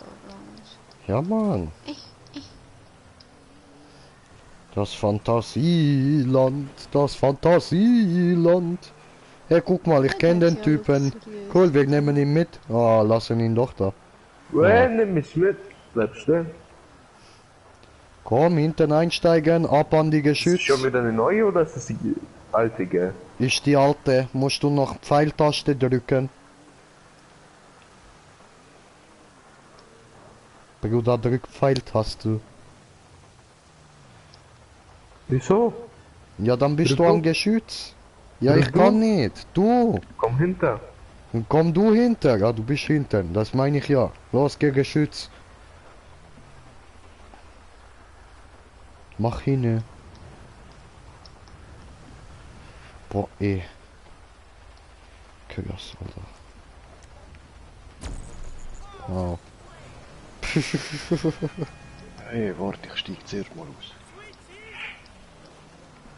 da landest. Ja, Mann. Ich. Das Fantasieland, das Fantasieland. Hey, guck mal, ich Ja, kenne das den ist ja Typen. luxuriös. Cool, wir nehmen ihn mit. Ah, lassen ihn doch da. Nimm mich mit. Bleib stehen. Komm, hinten einsteigen, ab an die Ist das Geschütz. schon wieder eine neue oder ist das die alte, gell? Ist die alte. Musst du noch Pfeiltaste drücken. Bruder, drück Pfeiltaste. Wieso? Ja, dann bist Drück du am du. Geschütz. Ja, Drück ich kann du. nicht. Du. Komm hinter. Komm du hinter. Ja, du bist hinten. Das meine ich ja. Los, geh Geschütz. Mach hin. Boah, eh. Krass, Alter. Wow. Hey, warte, ich steig zuerst mal aus.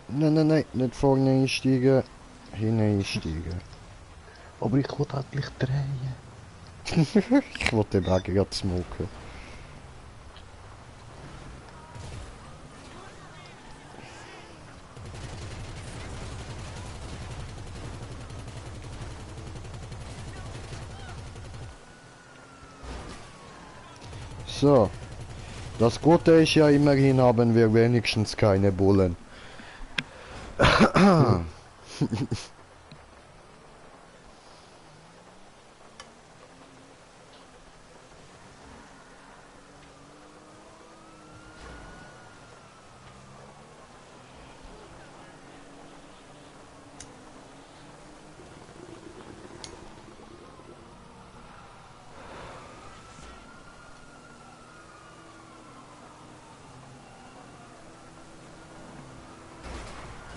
Nein, nicht vorne einsteigen. Hinten einsteigen. Aber ich will endlich drehen. Ich wollte den Wagen gerade smoken. So. Das Gute ist ja, immerhin haben wir wenigstens keine Bullen.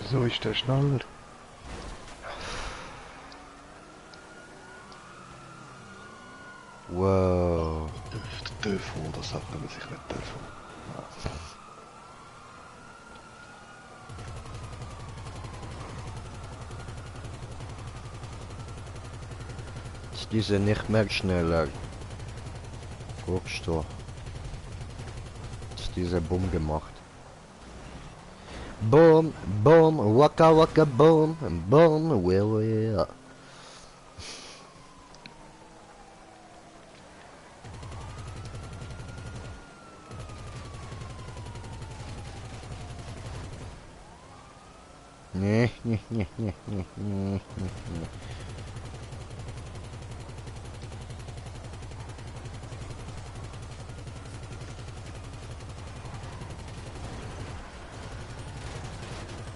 So ist der schneller. Wow. Dürfen, das sagt man sich nicht dürfen. Die sind nicht mehr schneller. Guckst du. Ist diese Bumm gemacht. Boom, boom, waka waka boom, boom, will. Nee.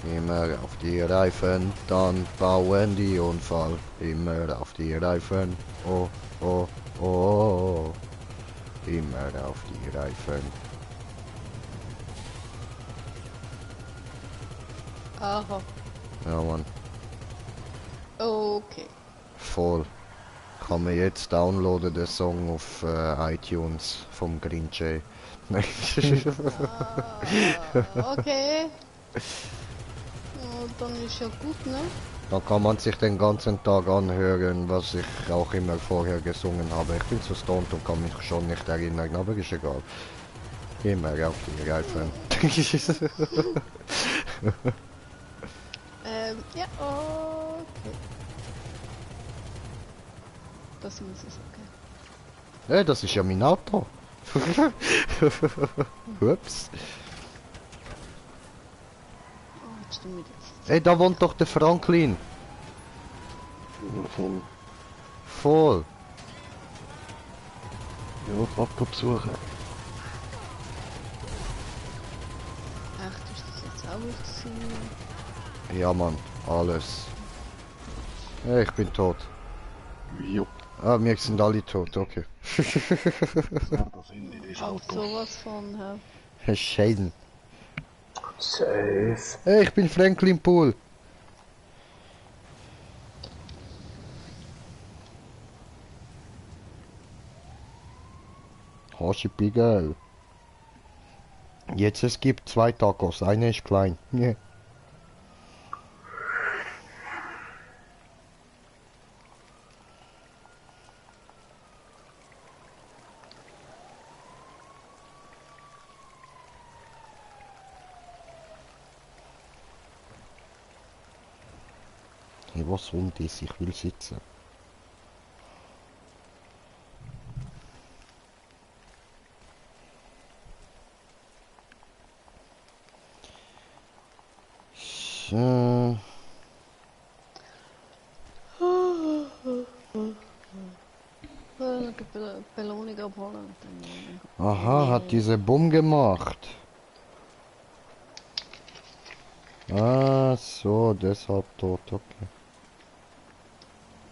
Immer auf die Reifen, dann bauen die Unfall. Immer auf die Reifen, oh, oh, oh, oh. Immer auf die Reifen. Aha. Ja, Mann, Okay. voll. Kann man jetzt downloaden, den Song auf iTunes vom Green Jay. Okay. Oh, dann ist ja gut, ne? Da kann man sich den ganzen Tag anhören, was ich auch immer vorher gesungen habe. Ich bin so stoned und kann mich schon nicht erinnern, aber ist egal. Immer auf die Reifen. Ja, okay. Das muss es, okay. Hey, das ist ja mein Auto. Ups. Oh, jetzt tun wir das. Hey, da wohnt doch der Franklin. Voll. Voll. Ja, Papa besuchen. Echt, ist das jetzt auch gewesen? Ja, Mann, alles. Hey, ich bin tot. Jo. Ah, wir sind alle tot, okay. Ja, das Handy des Halt Autos. sowas von, hä? Scheiden. Safe. Hey, ich bin Franklin Poole. Hoschipigel. Jetzt es gibt 2 Tacos, einer ist klein. Yeah. Ja, was soll das? Ich will sitzen. So. Belohnung abholen. Aha, hat diese Bumm gemacht. Ah, so, deshalb tot, okay.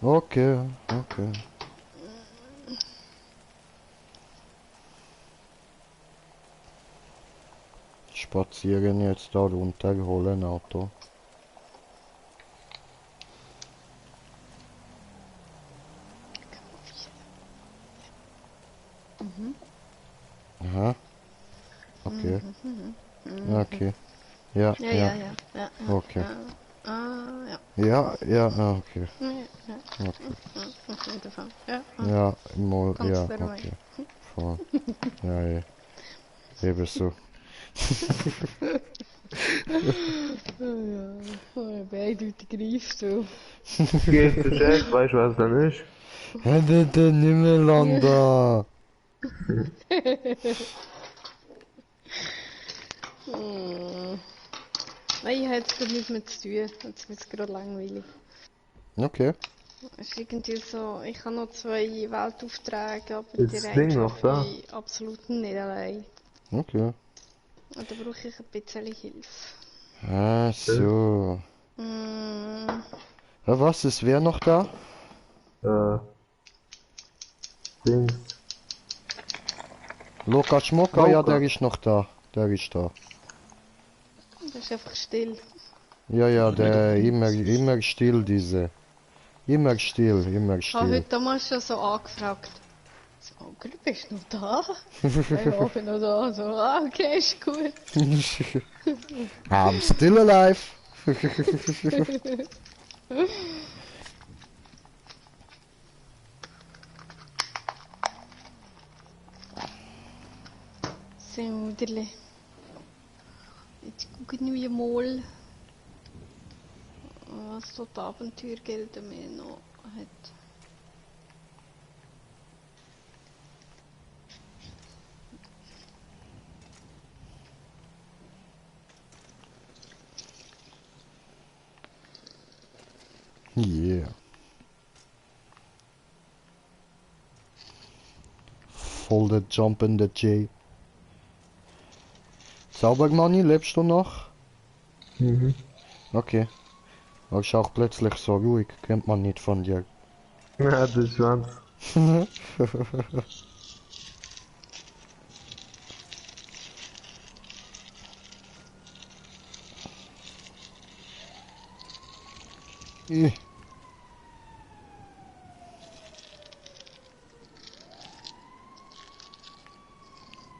Okay, okay. Spazieren jetzt da runter, holen Auto. Aha. Okay. Okay. Ja, Ja, ja. ja, ja. Ja, Okay. ja. Ah, ja. Ja, ja, okay. Ja, ja. Okay. Auf jeden Fall. Ja, Ja, mal, kannst ja, du dabei. okay. Voll. Ja, ja. Eben so. Ja, beeindruckend greifst du. Geht der Chef, weißt du was dann ist? Hätte nicht mehr landen. Nein, ich habe jetzt gerade nichts mehr zu tun. Jetzt wird es gerade langweilig. Okay. Es ist irgendwie so, ich habe noch 2 Weltaufträge, aber Ist die das Ding noch schaffe da? ich absolut nicht allein. Okay. Und da brauche ich ein bisschen Hilfe. Ah, so. Mm, Ja, was? Ist wer noch da? Dings. Loka Schmocker? Ja, Loka. der ist noch da. Der ist da. das ist einfach still. Ja, ja, der immer still, diese. Immer still, immer Ich habe still. heute damals schon so angefragt. Smoker, bist du noch da? Ja, ich bin noch da. So, okay, ist gut. I'm still alive. So, Muderli. Jetzt gucken wir mal, was so die Abenteuergelder mir noch hat. Yeah. Voll der jumpende J. Zaubermanni, lebst du noch? Mhm. Okay. Aber ist auch plötzlich so ruhig, kennt man nicht von dir. Ja, das ist Schwanz. Ih.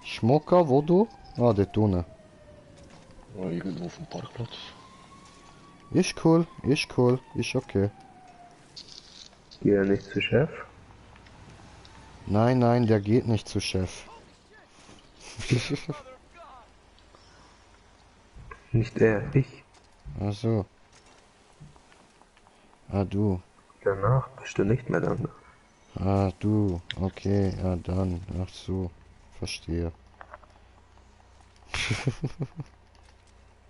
Schmocker, wo du? Ah, dort unten. Ja, irgendwo auf dem Parkplatz. Ist cool, ist okay. Geh ja nicht zu Chef. Nein, nein, der geht nicht zu Chef. Nicht er, ich. Ach so. Ah, du. Danach bist du nicht mehr dann. Ah, du. Okay, ja dann. Ach so. Verstehe.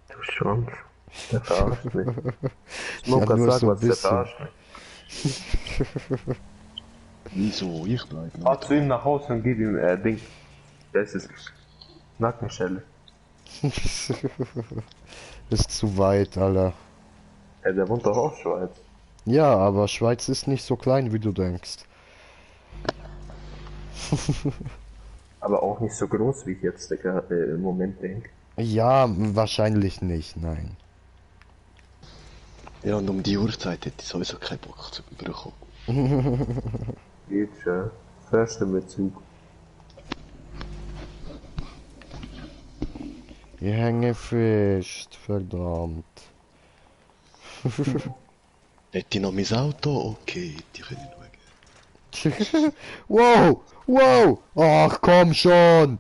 Du Schwanz. Der verarscht mich. Ja, Smoker, nur sag so ein was, der bisschen. verarscht mich. Wieso? Ich bleib Fahr noch. zu ihm nach Hause und gib ihm, Ding. Das ist Nackenschelle. Ist zu weit, Alter. Der wohnt doch auch Schweiz. Ja, aber Schweiz ist nicht so klein, wie du denkst. Aber auch nicht so groß, wie ich jetzt im Moment denke. Ja, wahrscheinlich nicht, nein. Ja, und um die Uhrzeit hätte ich sowieso keinen Bock zu bekommen. Geht schon. Fährst du mit Zug? Ich hänge fest, verdammt. Hätte ich noch mein Auto? Okay, die können schauen. Wow, wow, ach komm schon.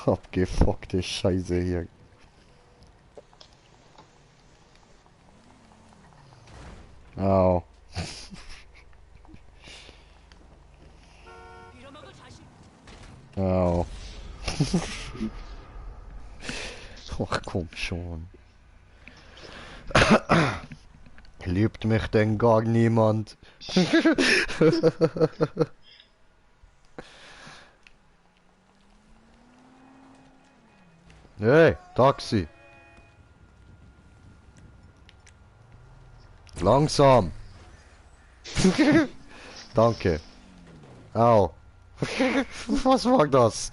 Abgefuckte Scheiße hier. Au. Au. Ach komm schon. Liebt mich denn gar niemand? Hey, Taxi. Langsam. Danke. Au. Was war das?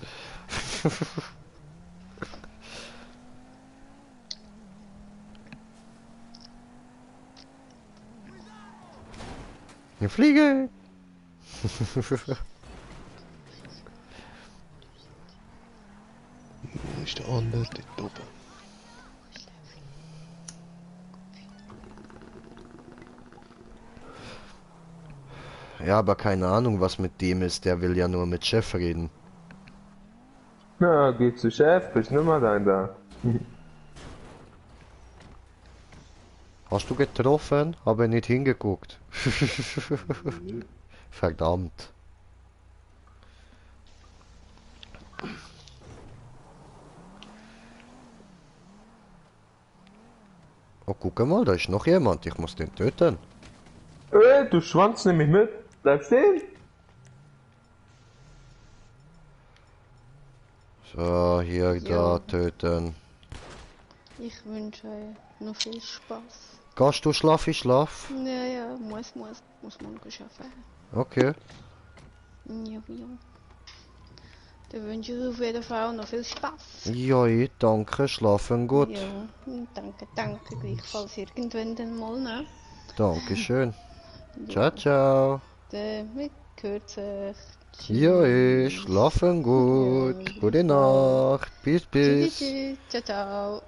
Eine Fliege. Wo ist der andere? Dort oben. Ja, aber keine Ahnung, was mit dem ist. Der will ja nur mit Chef reden. Na, geh zu Chef, bist nicht mehr da. Hast du getroffen? Habe nicht hingeguckt. Verdammt. Oh, guck mal, da ist noch jemand. Ich muss den töten. Du Schwanz, nimm mich mit. Bleib stehen. So, hier, Ja. da, töten. Ich wünsche euch noch viel Spaß. Gehst du schlaf, ich schlaf? Ja, ja, muss morgen arbeiten. Okay. Ja, ja. Dann wünsche ich auf jeden Fall noch viel Spaß. Ja, danke, schlafen gut. Ja, danke, danke. Gleichfalls irgendwann dann mal, ne? Dankeschön. Ciao, ciao. Dann hört sich. Ja, schlafen gut. Ja. Gute Nacht. Bis, Tschüss, bis. tschüss. Ciao, ciao.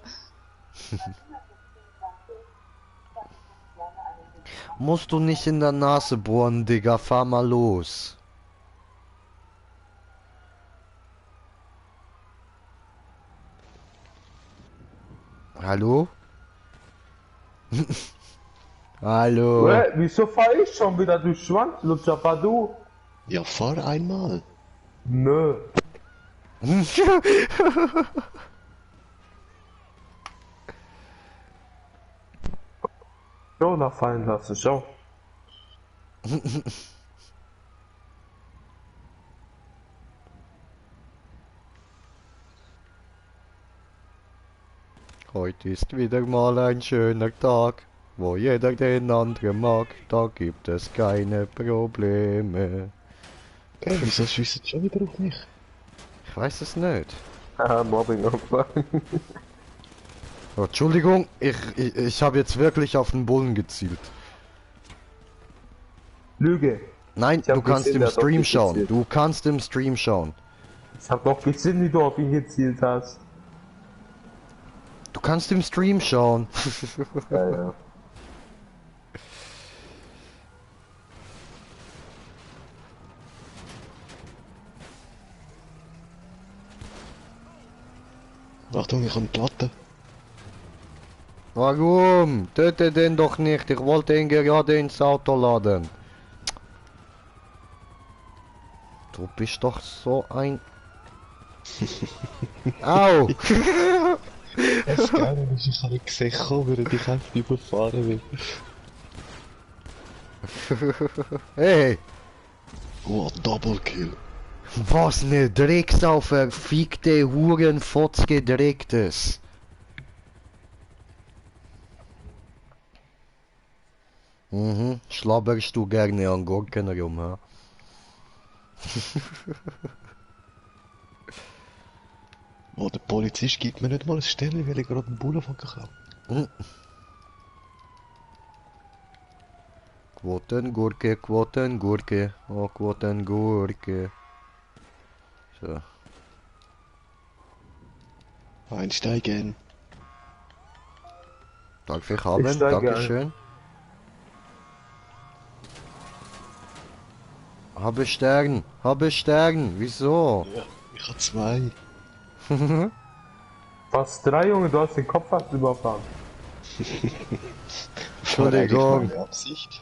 Musst du nicht in der Nase bohren, Digga. Fahr mal los. Hallo? Hallo? Wieso fahr ich schon wieder, du Schwanz, Lutscher, fahr du? Ja, fahr einmal. Nö. So, da fallen lassen, schau. Heute ist wieder mal ein schöner Tag, wo jeder den anderen mag. Da gibt es keine Probleme. Wieso schießt schon wieder auf mich? Ich weiß es nicht. Haha, Mobbing-Opfer. Oh, Entschuldigung, ich habe jetzt wirklich auf den Bullen gezielt. Lüge. Nein, Ich hab du kannst gesehen, im der hat auf Stream dich schauen. gezielt. Du kannst im Stream schauen. Ich hab doch gesehen, wie du auf ihn gezielt hast. Du kannst im Stream schauen. Ja, ja. Achtung, ich habe Platte. Warum? Töte den doch nicht. Ich wollte ihn gerade ins Auto laden. Du bist doch so ein... Au! Das Geile ist, ich habe gesehen, während ich einfach überfahren will. Hey! Oh, Double Kill. Was ne Drecksau verfickte Hurenfotz gedrecktes. Mhm, schlabberst du gerne an Gurken rum, ha? Oh, der Polizist gibt mir nicht mal eine Stelle, weil ich gerade einen Bullen von geklaut. Quotengurke, Quotengurke, oh Quotengurke. So. Einsteigen. Darf ich haben? Ich steige ein. Dankeschön. Habe Stern, wieso? Ja, ich habe 2. Was, 3, Junge, du hast den Kopf fast überfahren. Entschuldigung. Meine Absicht.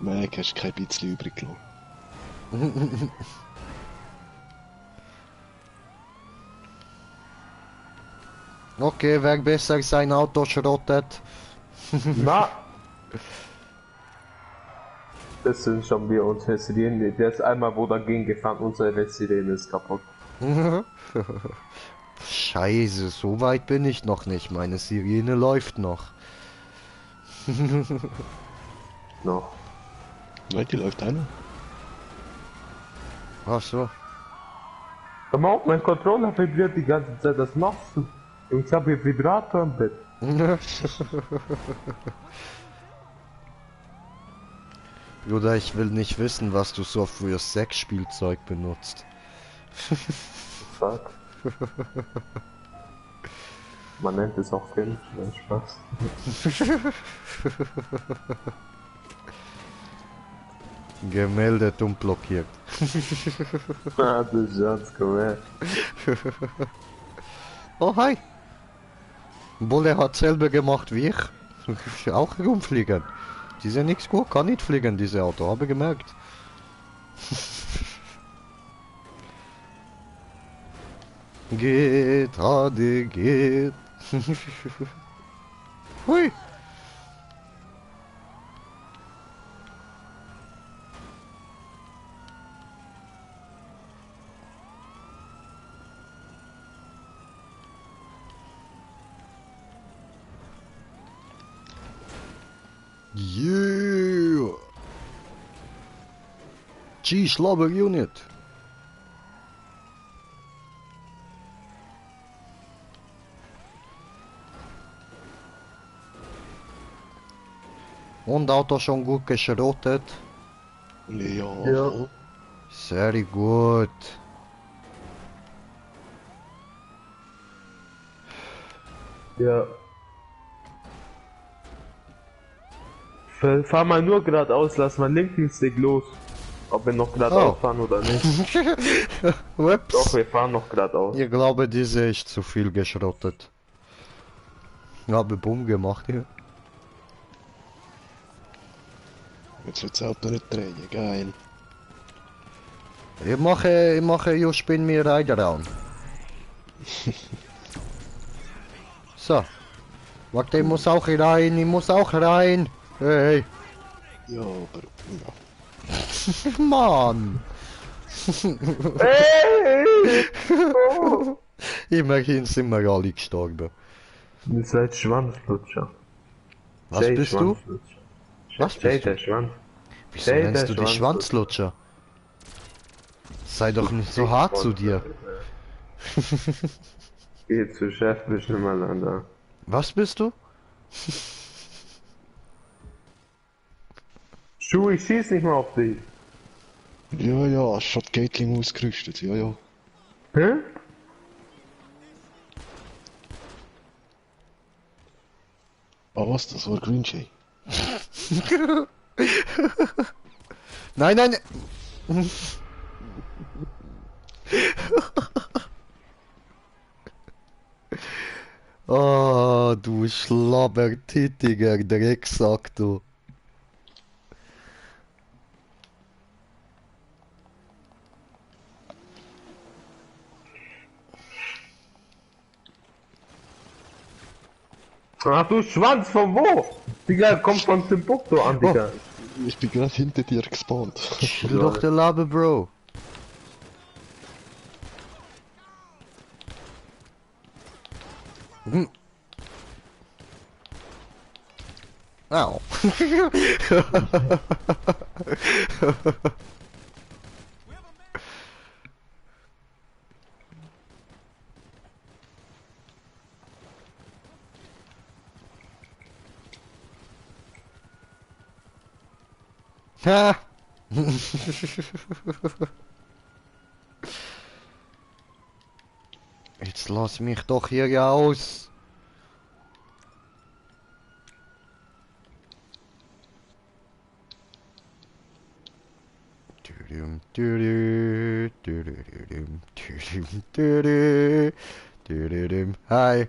Nein, hast kein bisschen übrig gelassen. Okay, wer besser sein Auto schrottet. Na! Das sind schon wir unsere Sirene. Der ist einmal wo dagegen gefahren, unsere Sirene ist kaputt. Scheiße, so weit bin ich noch nicht. Meine Sirene läuft noch. Noch. Nein, die läuft auch noch. Ach so. Hör mal auf, mein Controller vibriert die ganze Zeit, was machst du? Jungs, ich habe hier Vibrator im Bett. Bruder, ich will nicht wissen, was du so für Sexspielzeug benutzt. Fuck. Man nennt es auch Kind, nein, Spaß. Gemeldet und blockiert. Ah, du Schatz, komm her. Oh, hi. Bulle hat selber gemacht wie ich. Auch rumfliegen. Die sind nichts gut, kann nicht fliegen, diese Auto, habe gemerkt. Geht, Hade, geht. Hui. Yeah. G-Slobber Unit. Und Auto schon gut geschrottet. Ja. Ja. Sehr gut. Ja. Fahr mal nur geradeaus, lass mal linken Stick los. Ob wir noch geradeaus Oh. fahren oder nicht. Ups. Doch, wir fahren noch geradeaus. Ich glaube, diese ist zu viel geschrottet. Habe Bumm gemacht hier. Jetzt wird das Auto nicht drehen, geil. Ich mache You Spin Me Ride Around. So. Warte, ich muss auch rein. Hey. Ja, aber... Ja. Mann. Hey! Immerhin sind wir alle gestorben. Ihr seid Schwanzlutscher. Was Jay bist du? Schwanzlutscher. Was Jay, bist du? der Schwanz. Wieso Jay, nennst der du dich Schwanzlutscher? Sei doch nicht so hart zu dir. Geh zu Chef, bist nicht mal da. Was bist du? Schuh, ich schieß nicht mal auf dich. Ja, ja, Shot Gatling ausgerüstet, ja, ja. Hä? Ah, was, das war Green Jay. Nein, nein. Oh, du schlabbertittiger Drecksack, du. Ach du Schwanz, von wo? Digga, kommt von Timbuktu an, Digga. Ich bin gerade hinter dir gespawnt. Chill doch der Labe, Bro. Hm. Au. Ha. Jetzt lass mich doch hier raus. Dudum, dudu, dududum, dudum, dudu, dududum. Hi.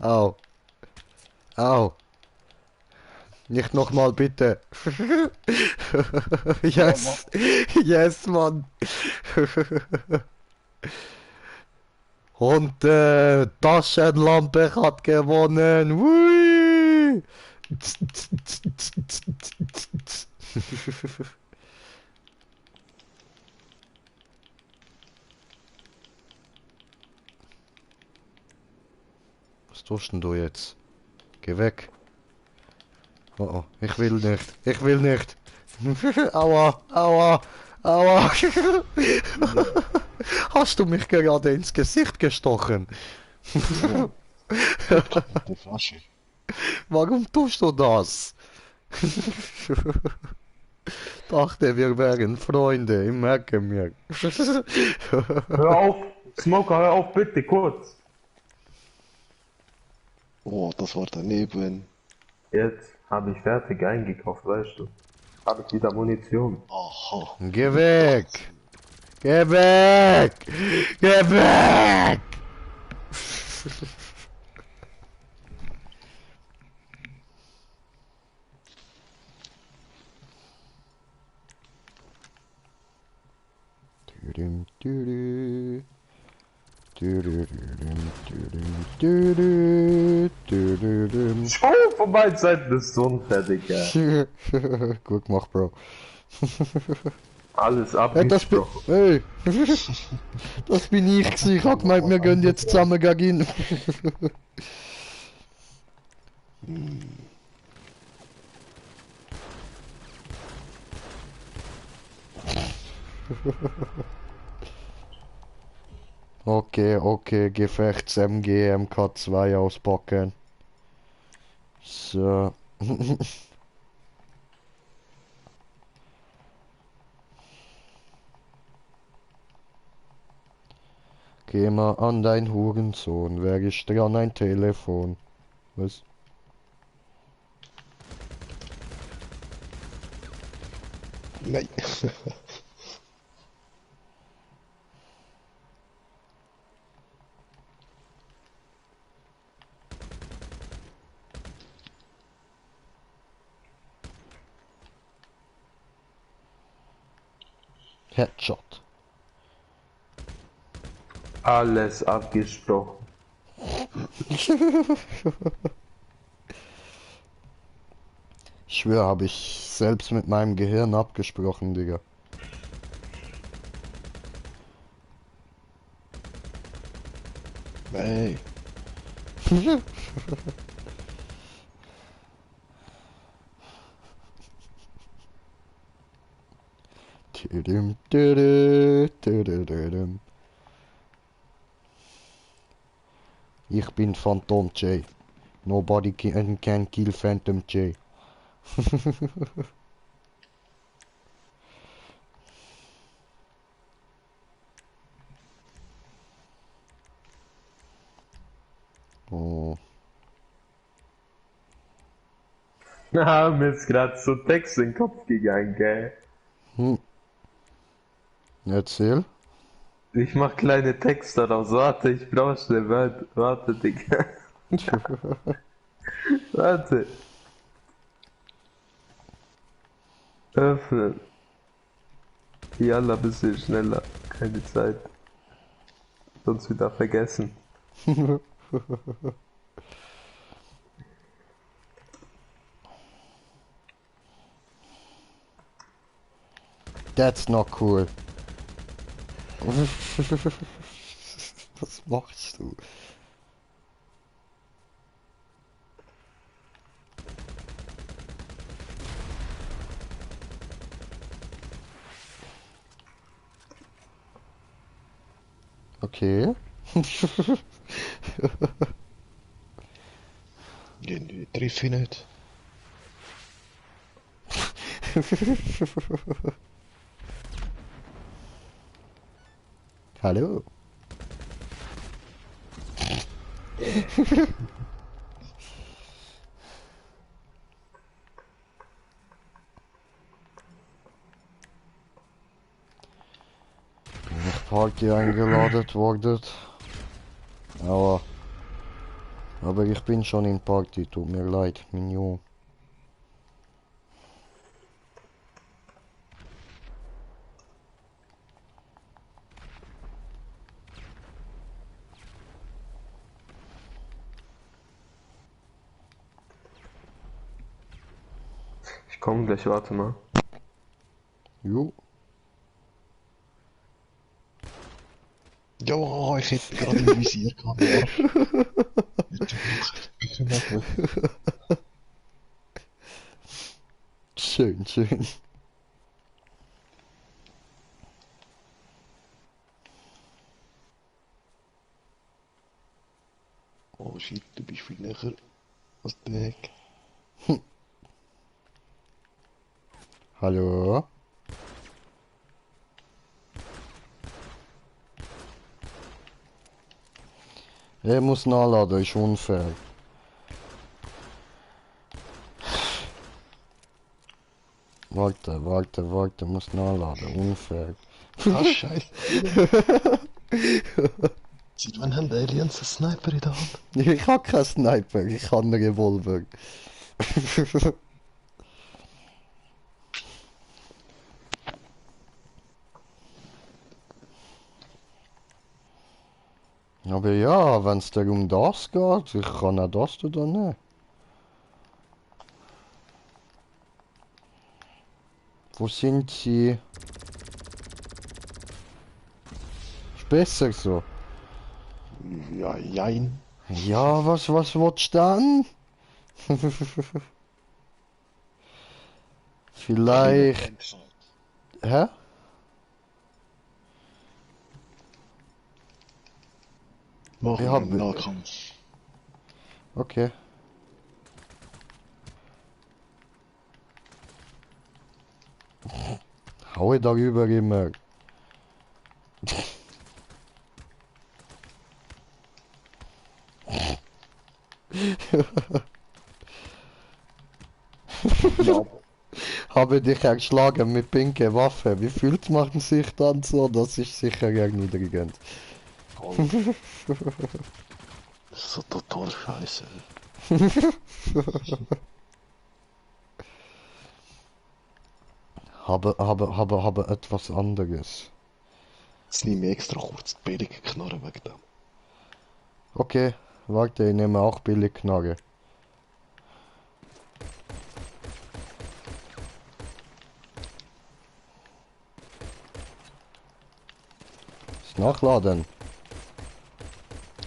Au. Au. Nicht nochmal, bitte. Yes. Yes, Mann. Und Taschenlampe hat gewonnen. Hui. Was tust denn du jetzt? Geh weg. Oh, oh, ich will nicht. Ich will nicht. Aua, aua, aua. Hast du mich gerade ins Gesicht gestochen? Mit der Flasche. Warum tust du das? Dachte, wir wären Freunde, ich merke mir. Hör auf! Smoker, hör auf, bitte, kurz! Oh, das war daneben. Jetzt habe ich fertig eingekauft, weißt du. Habe ich wieder Munition. Aha. Geh weg! Geh weg! Geh weg! Dürüm, dürü. Dürürüm, dürüm, dürü. Dürürüm. Schau von beiden Seiten bist du unfertig, ja. Gut gemacht, Bro. Alles Hey, abgesprochen. hey. Das bin ich gewesen. Ich hab gemeint, wir gehen jetzt zusammen gehen. Okay, okay, Gefechts MG MK2 auspacken. So. Geh mal an dein Hurensohn, wer ist dran ein Telefon? Was? Nein. Headshot. Alles abgesprochen. Ich schwöre, habe ich selbst mit meinem Gehirn abgesprochen, Digga. Nein. Tudum, tudu, tudududum. Ich bin Phantom J. Nobody can kill Phantom J. Oh. Na, mir ist gerade so Text in den Kopf gegangen, gell. Hm. Erzähl. Ich mach kleine Texte daraus. Warte, ich brauch schnell. Warte, Digga. Warte. Öffnen. Jalla, bisschen schneller. Keine Zeit. Sonst wieder vergessen. That's not cool. Was machst du? Okay. Den triff ich nicht. Hallo. Party eingeladen worden. Aua. Aber ich bin schon in Party, tut mir leid, Mignon. Ich komm gleich, warte mal. Jo. Ja, ich hätte gerade im Visier gehabt. Schön, schön. Oh shit, du bist viel näher. Was der Heck? Hallo? Er muss nachladen, ist unfair. Warte, muss nachladen, unfair. Ah, scheiße. Seit wann haben die Aliens einen Sniper in der Hand? Ich hab keinen Sniper, ich hab einen Revolver. Aber ja, wenn es darum das geht, ich kann auch das oder nicht. Wo sind sie? Ist besser so. Ja, jein. Ja, was willst du dann? Vielleicht. Hä? Machen Ich wir hab- einen Nahkampf. Okay. Haue darüber immer. Ja, Habe dich erschlagen mit pinke Waffe. Wie fühlt man sich dann so? Das ist sicher erniedrigend. das ist so total scheiße. Habe etwas anderes. Jetzt nehme ich extra kurz die billige Knarre wegen dem. Okay, warte, ich nehme auch billig Knarre. Das Nachladen.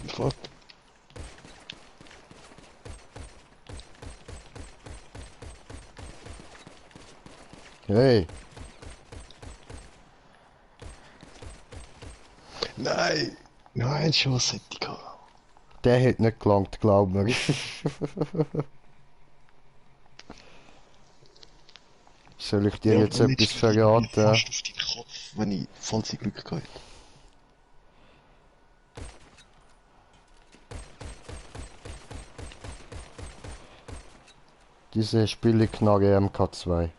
Fuck. Hey, Nein! Nein, Schuss hätte ich gehabt. der hat nicht gelangt, glaub mir. Soll ich dir jetzt aber etwas letztens bin ich verraten? fast auf deinen Kopf, wenn ich falls ich Glück gehabt. Diese Spieleknarre MK2.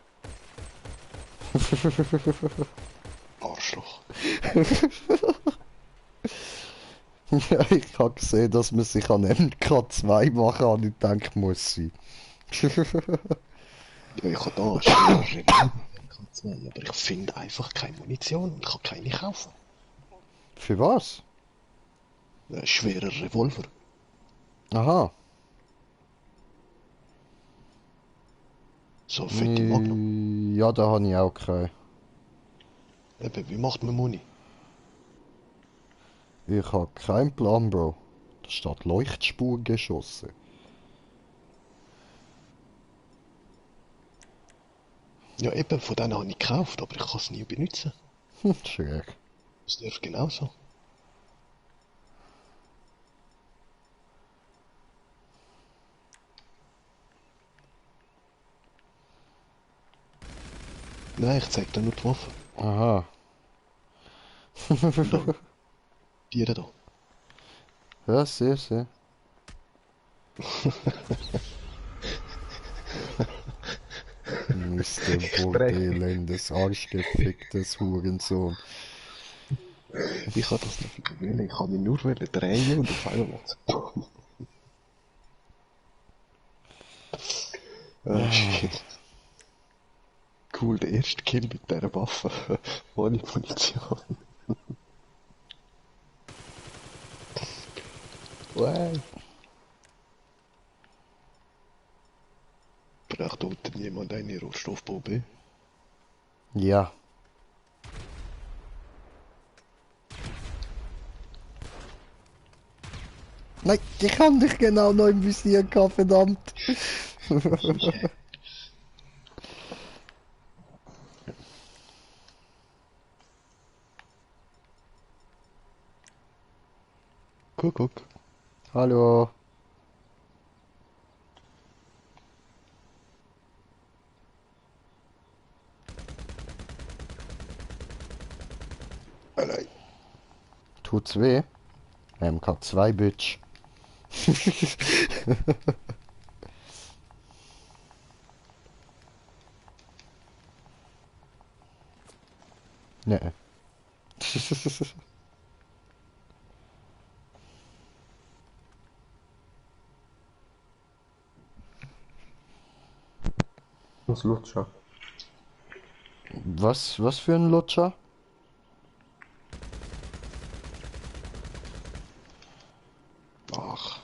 Arschloch. Ja, ich habe gesehen, dass man sich an MK2 machen und ich denke, muss sein. Ja, ich habe da schwere MK2, aber ich finde einfach keine Munition und ich kann keine kaufen. Für was? Ein schwerer Revolver. Aha. So fette Magnum. Ja, da habe ich auch keine. Eben, wie macht man Muni? Ich habe keinen Plan, Bro. Da steht Leuchtspur geschossen. Ja, eben, von denen habe ich gekauft, aber ich kann es nie benutzen. Schräg. Das dürfte genauso. Nein, ich zeig dir nur die Waffe. Aha. Die da. Ja, sehr. Mr. Bordelendes, arschgeficktes Hurensohn. Ich kann das nicht wählen, ich kann mich nur drehen und auf einmal macht's BAM. Shit. Cool, der erste Kill mit dieser Waffe. Ohne Munition. Wow. Braucht unten jemand eine Rohstoffbombe? Ja. Nein, ich hab dich genau noch im Visier gehabt, verdammt. Guck. Hallo. Nein. Tut's weh? MK2, Bitch. Nee. Das Lutscher. Was für ein Lutscher? Ach.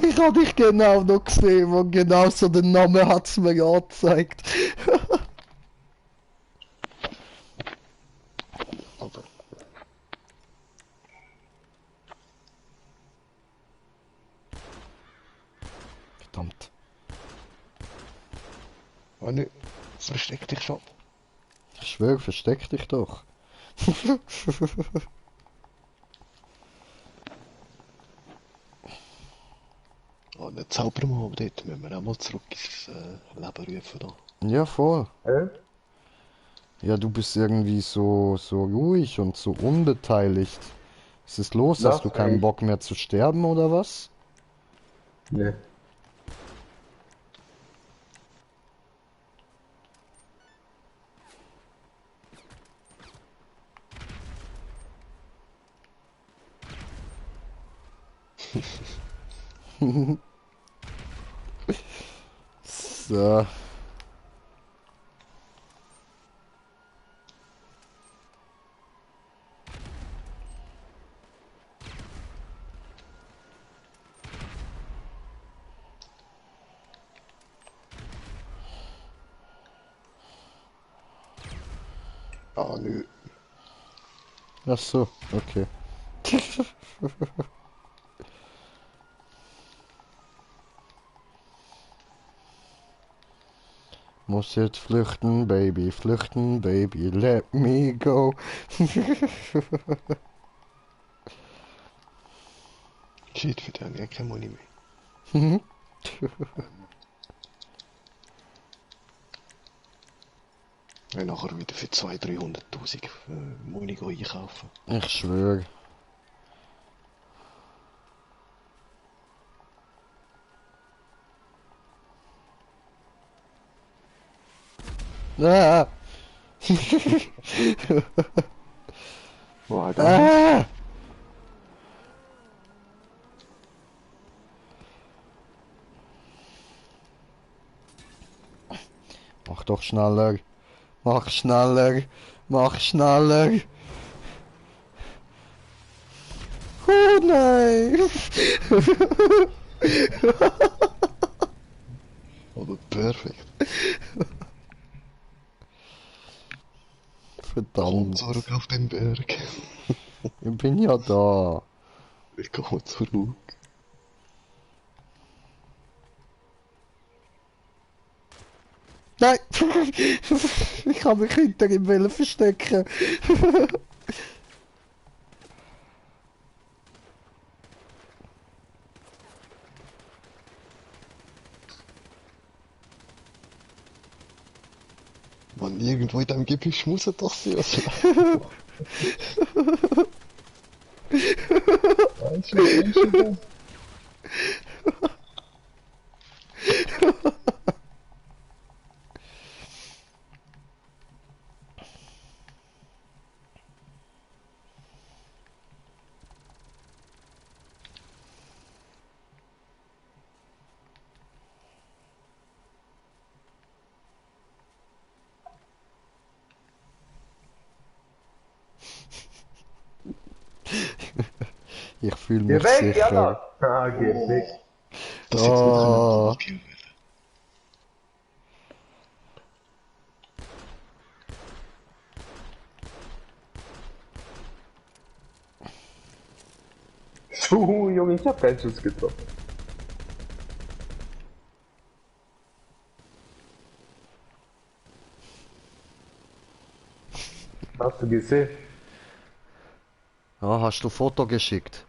Ich hab dich genau noch gesehen und genau so den Namen hat's mir angezeigt. Aber. Verdammt. Oh ne, versteck dich schon. Ich schwöre, versteck dich doch. Oh, ne Zaubermann, aber dort müssen wir auch mal zurück ins Leben rufen da. Ja, voll. Hä? Ja, du bist irgendwie so ruhig und so unbeteiligt. Was ist los? Hast du Lass keinen mich. Bock mehr zu sterben oder was? Nee. So. Ah, nö. Ach so, okay. Muss jetzt flüchten, Baby, let me go. Shit, für den habe ich kein Money mehr. Und nachher wieder für 200.000-300.000 Money einkaufen. Ich schwöre. Ah! Boah, da. Ah! Mach doch schneller. Mach schneller. Mach schneller. Oh nein! Aber perfekt. Komm Verdammt. zurück auf den Berg. Ich bin ja da. Ich komme zurück. Nein! Ich habe mich hinter ihm wollen verstecken. Man, irgendwo in dem Gebüsch muss er doch sein. Also. Menschen. Ich fühle Geh mich weg, sicher. Jalla! Ah, geh weg. Das ist jetzt nicht Oh. ein Kill. Junge, ich hab keinen Schuss getroffen. Hast du gesehen? Ja, hast du Foto geschickt?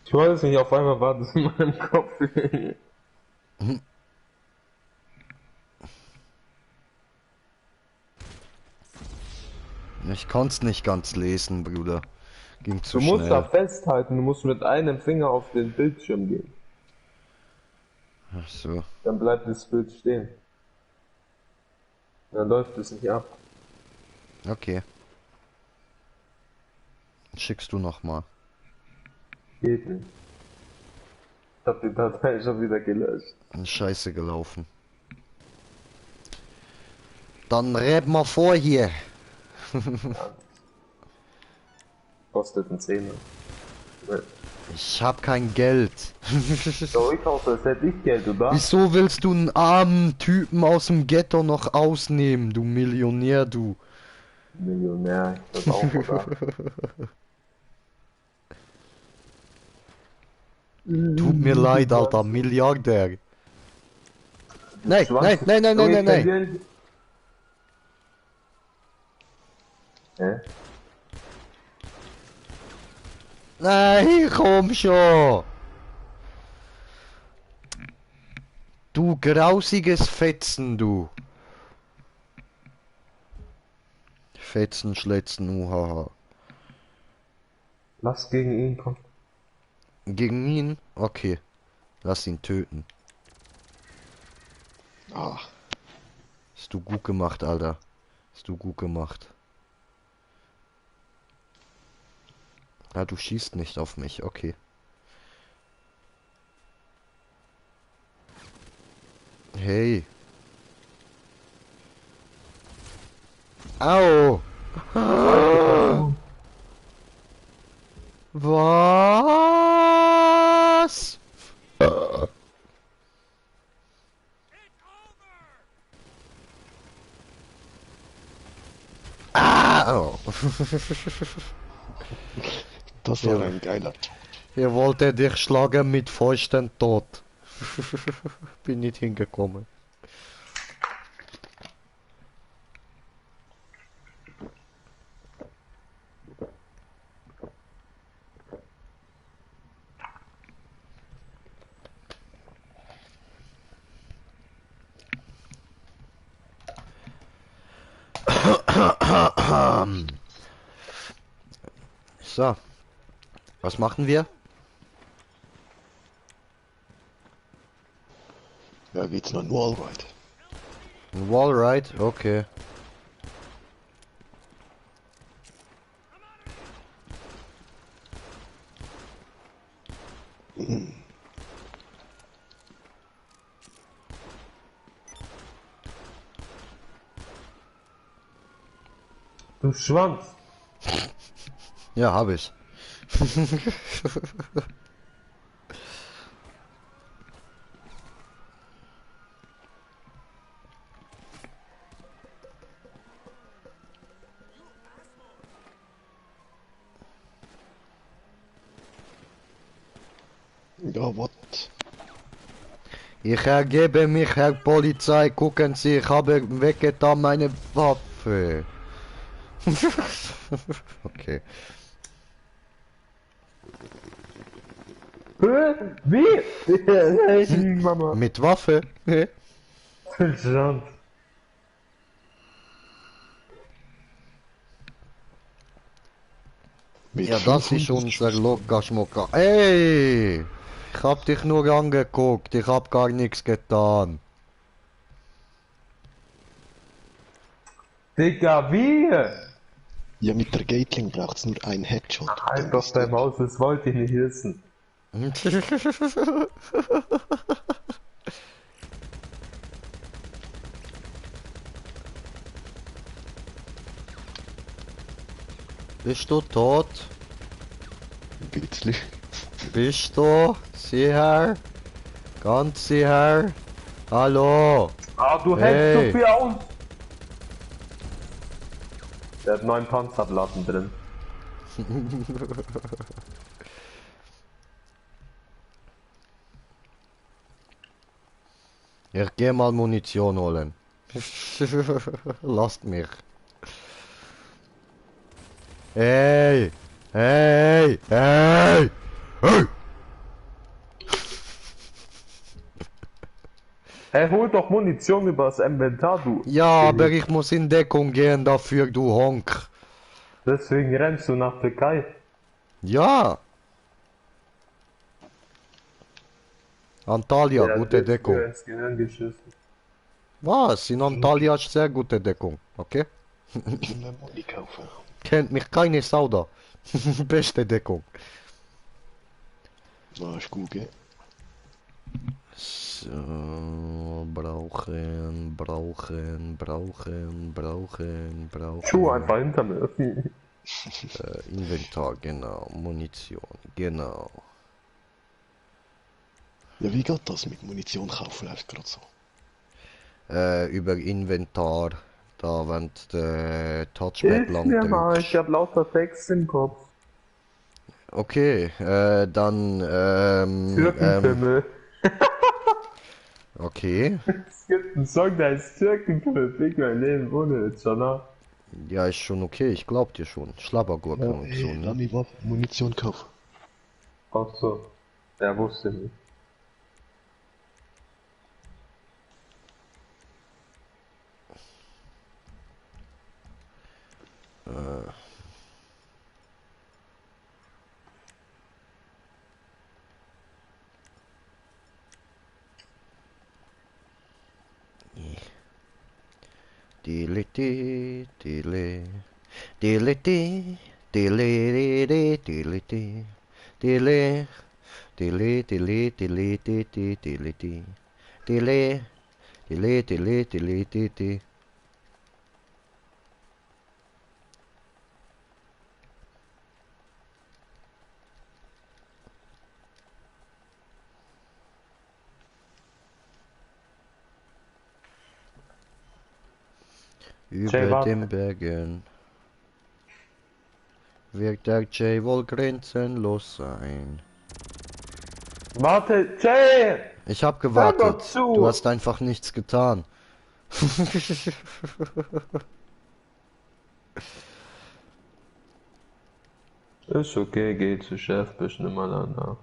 Ich weiß nicht, auf einmal war das in meinem Kopf. Ich kann's nicht ganz lesen, Bruder. Ging zu Du musst da schnell. festhalten, du musst mit einem Finger auf den Bildschirm gehen. Ach so. Dann bleibt das Bild stehen. Dann läuft es nicht ab. Okay. Schickst du noch mal. Geht nicht. Ich hab die Datei schon wieder gelöscht. Scheiße gelaufen. Dann red mal vor hier. Kostet einen Zehner. Ich hab kein Geld. So, ich hoffe, es hätte ich Geld, oder? Wieso willst du einen armen Typen aus dem Ghetto noch ausnehmen, du Millionär, du? Millionär, ich das auch, oder? Tut mir leid, Alter, Milliardär. Nein, nein, nein, nein, nein, nein, nein. Hä? Nein, komm schon. Du grausiges Fetzen, du. Fetzen, Schletzen, uhaha. Lass gegen ihn kommen. Gegen ihn? Okay. Lass ihn töten. Ah, Hast du gut gemacht, Alter. Hast du gut gemacht. Ja, du schießt nicht auf mich, okay. Hey. Au. Was? Ah! Oh. das war Ja. ein geiler Tod. Ihr wollte dich schlagen mit Fäusten tot. Bin nicht hingekommen. So. Was machen wir? Ja, geht's noch nur Allride. Wallride? Okay. Du Schwanz! Ja, habe ich. Ja, what? Ich ergebe mich, Herr Polizei. Gucken Sie, ich habe weggetan meine Waffe. Okay. Hä? Wie? Nein, Mama. Mit Waffe? Du Schwanz. Mit Ja, das ist 500 unser Schuss. Locker-Schmucker. Ey! Ich hab dich nur angeguckt, ich hab gar nichts getan. Digga, wie? Ja, mit der Gatling braucht's nur ein Headshot und Halt dann doch bist du dein weg. Maus, das wollte ich nicht wissen. Bist du tot? Ein bisschen. Bist du? Sicher? Ganz sicher? Hallo? Ah, du hältst Hey. so viel aus! Der hat 9 Panzerplatten drin. Ich geh mal Munition holen. Lasst mich. Hey! Hey! Hey! Hey! Hey, hol doch Munition übers Inventar, du. Ja, aber ich muss in Deckung gehen dafür, du Honk. Deswegen rennst du nach Türkei. Ja! Antalya, Der gute hat dir Deckung. ins Gehirn geschissen. Was? In Antalya ist sehr gute Deckung, okay? Ich will Muni kaufen. Kennt mich keine Sau da. Beste Deckung. Na, ist gut, gell? So, brauchen. Schuh einfach hinter mir. Inventar, genau. Munition, genau. Ja, wie geht das mit Munition kaufen? Läuft gerade so. Über Inventar. Da, wenn du Touchpad Hilf lang mir mal, ich drückst. hab lauter Text im Kopf. Okay, dann, Türkenpimmel. okay. Es gibt einen Song, der heißt Türkenpimmel. Fick mein Leben ohne Itchana. Ja, ist schon okay, ich glaub dir schon. Schlabbergurken Ja, und so, ey, ne? lass mich mal Munition kaufen. Ach so. Der wusste nicht. Diliti, dili, diliti, diliti, diliti, dili, dili, dili, diliti, diliti, dili, dili, dili, diliti. Jay, Über warte. den Bergen wird der Jay wohl grenzenlos sein. Warte, Jay! Ich hab Hör doch gewartet. zu! Du hast einfach nichts getan. Ist okay, geh zu Chef, bist nicht mal an.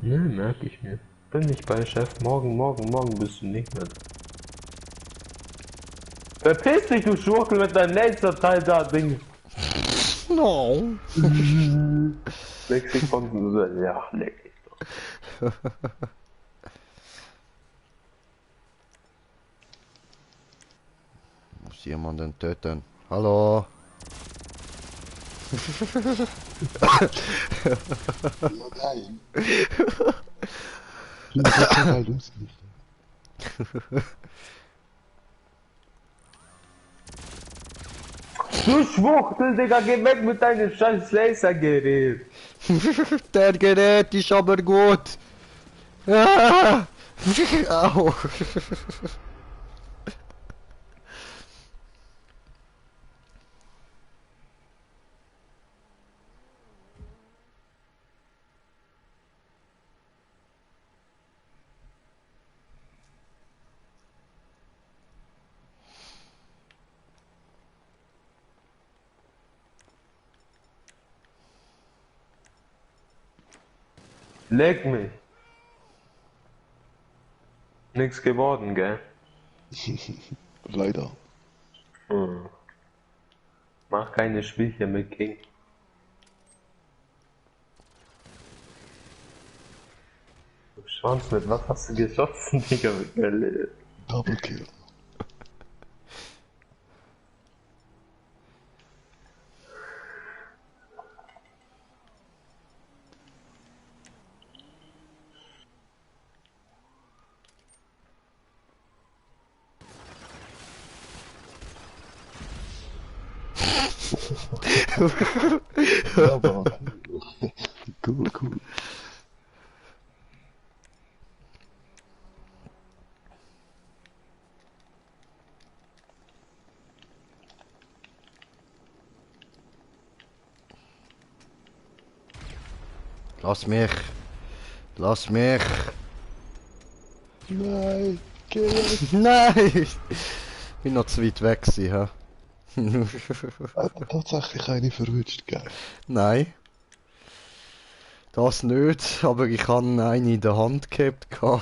Ne, merk ich mir. Bin nicht bei Chef, morgen bist du nicht mehr. Verpiss dich, du Schurkel, mit deinem Laserteil da, Ding! No. 6 Sekunden, ja, leck dich doch. Muss jemanden töten. Hallo. Ja, nein. Das ist total lustig. Du Schwuchtel, Digga, geh weg mit deinem scheiß Lasergerät! Der Gerät ist aber gut. Ah. Au. Leck mich! Nix geworden, gell? Leider. Hm. Mach keine Spielchen mit King. Du Schwanz, mit was hast du geschossen, Digga? Double Kill. Aber cool, cool. Lass mich. Lass mich. Nein, geh weg. Nein! Ich bin noch zu weit weg gewesen, hä? Hat er tatsächlich eine verwünscht, gell? Nein. Das nicht, aber ich habe eine in der Hand gehabt. Oh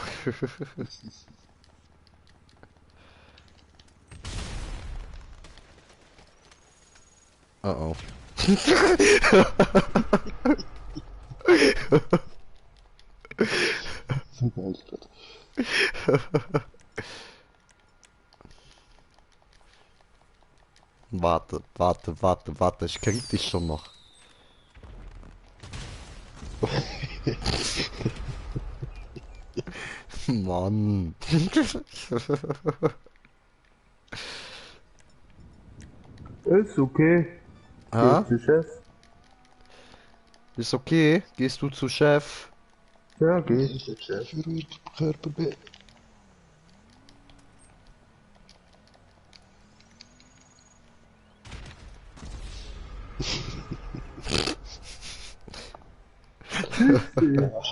oh. So begeistert. Warte, ist kritisch schon noch. Mann. Ist okay. Ha? Gehst du, Chef? Ist okay? Gehst du zu Chef? Ja, geh. Ich hab Chef für Körper B.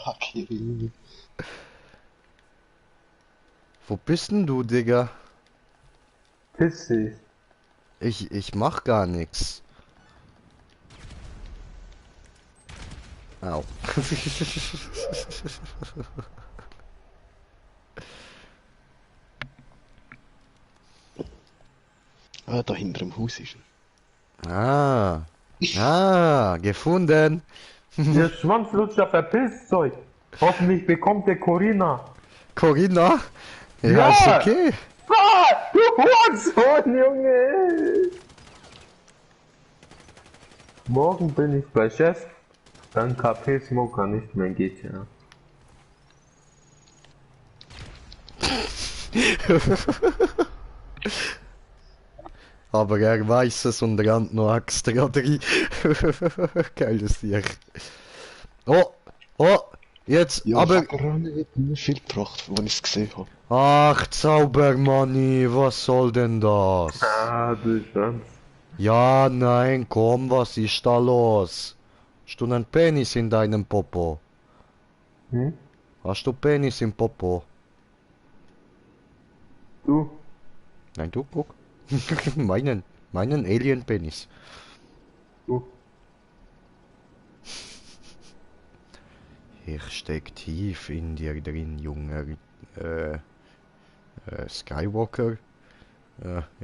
Hakiri. Wo bist denn du, Digga? Piss dich. Ich mach gar nix. Au. Ah, da hinter dem Haus ist er. Gefunden. Der Schwanzlutscher verpisst euch. Hoffentlich bekommt der Corinna. Corinna? Ja, Ja! ist okay. Ah, du Hurensohn, Junge! Morgen bin ich bei Chef. Dann KP Smoker nicht mehr geht, ja. Aber er weiß es und rennt noch extra drin. Geiles Tier. Oh, jetzt, Ja, aber... ich habe nicht eine Schildtracht, als ich es gesehen habe. Ach, Zaubermanni, was soll denn das? Ah, du Schwanz. Ja, nein, komm, was ist da los? Hast du einen Penis in deinem Popo? Hm? Hast du Penis im Popo? Du? Nein, du, guck. meinen Alien-Penis. Du? Ich steck tief in dir drin, Junge. Skywalker?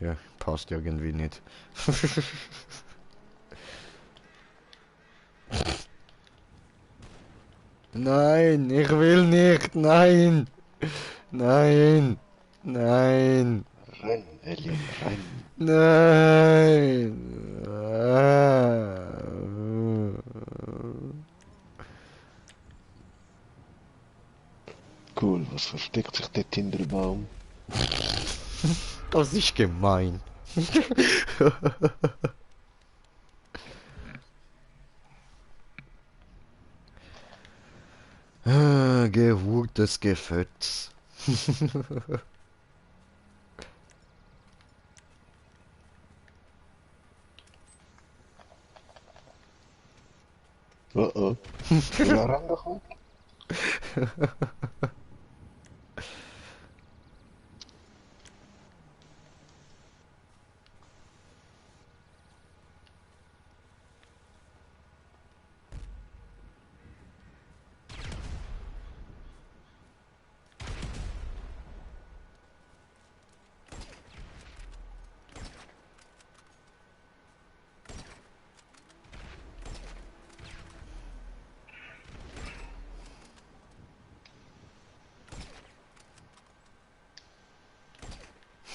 Ja, passt irgendwie nicht. Nein, ich will nicht. Nein. Nein. Nein. Renn, Alien, renn. Nein. Cool, was versteckt sich dort hinter dem Baum? Das ist gemein. Gehurtes Gefötz. Oh oh. Ja, renn doch weg.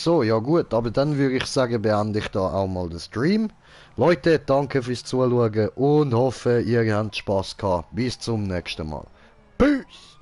So, ja gut, aber dann würde ich sagen, beende ich da auch mal den Stream. Leute, danke fürs Zuschauen und hoffe, ihr habt Spaß gehabt. Bis zum nächsten Mal. Peace!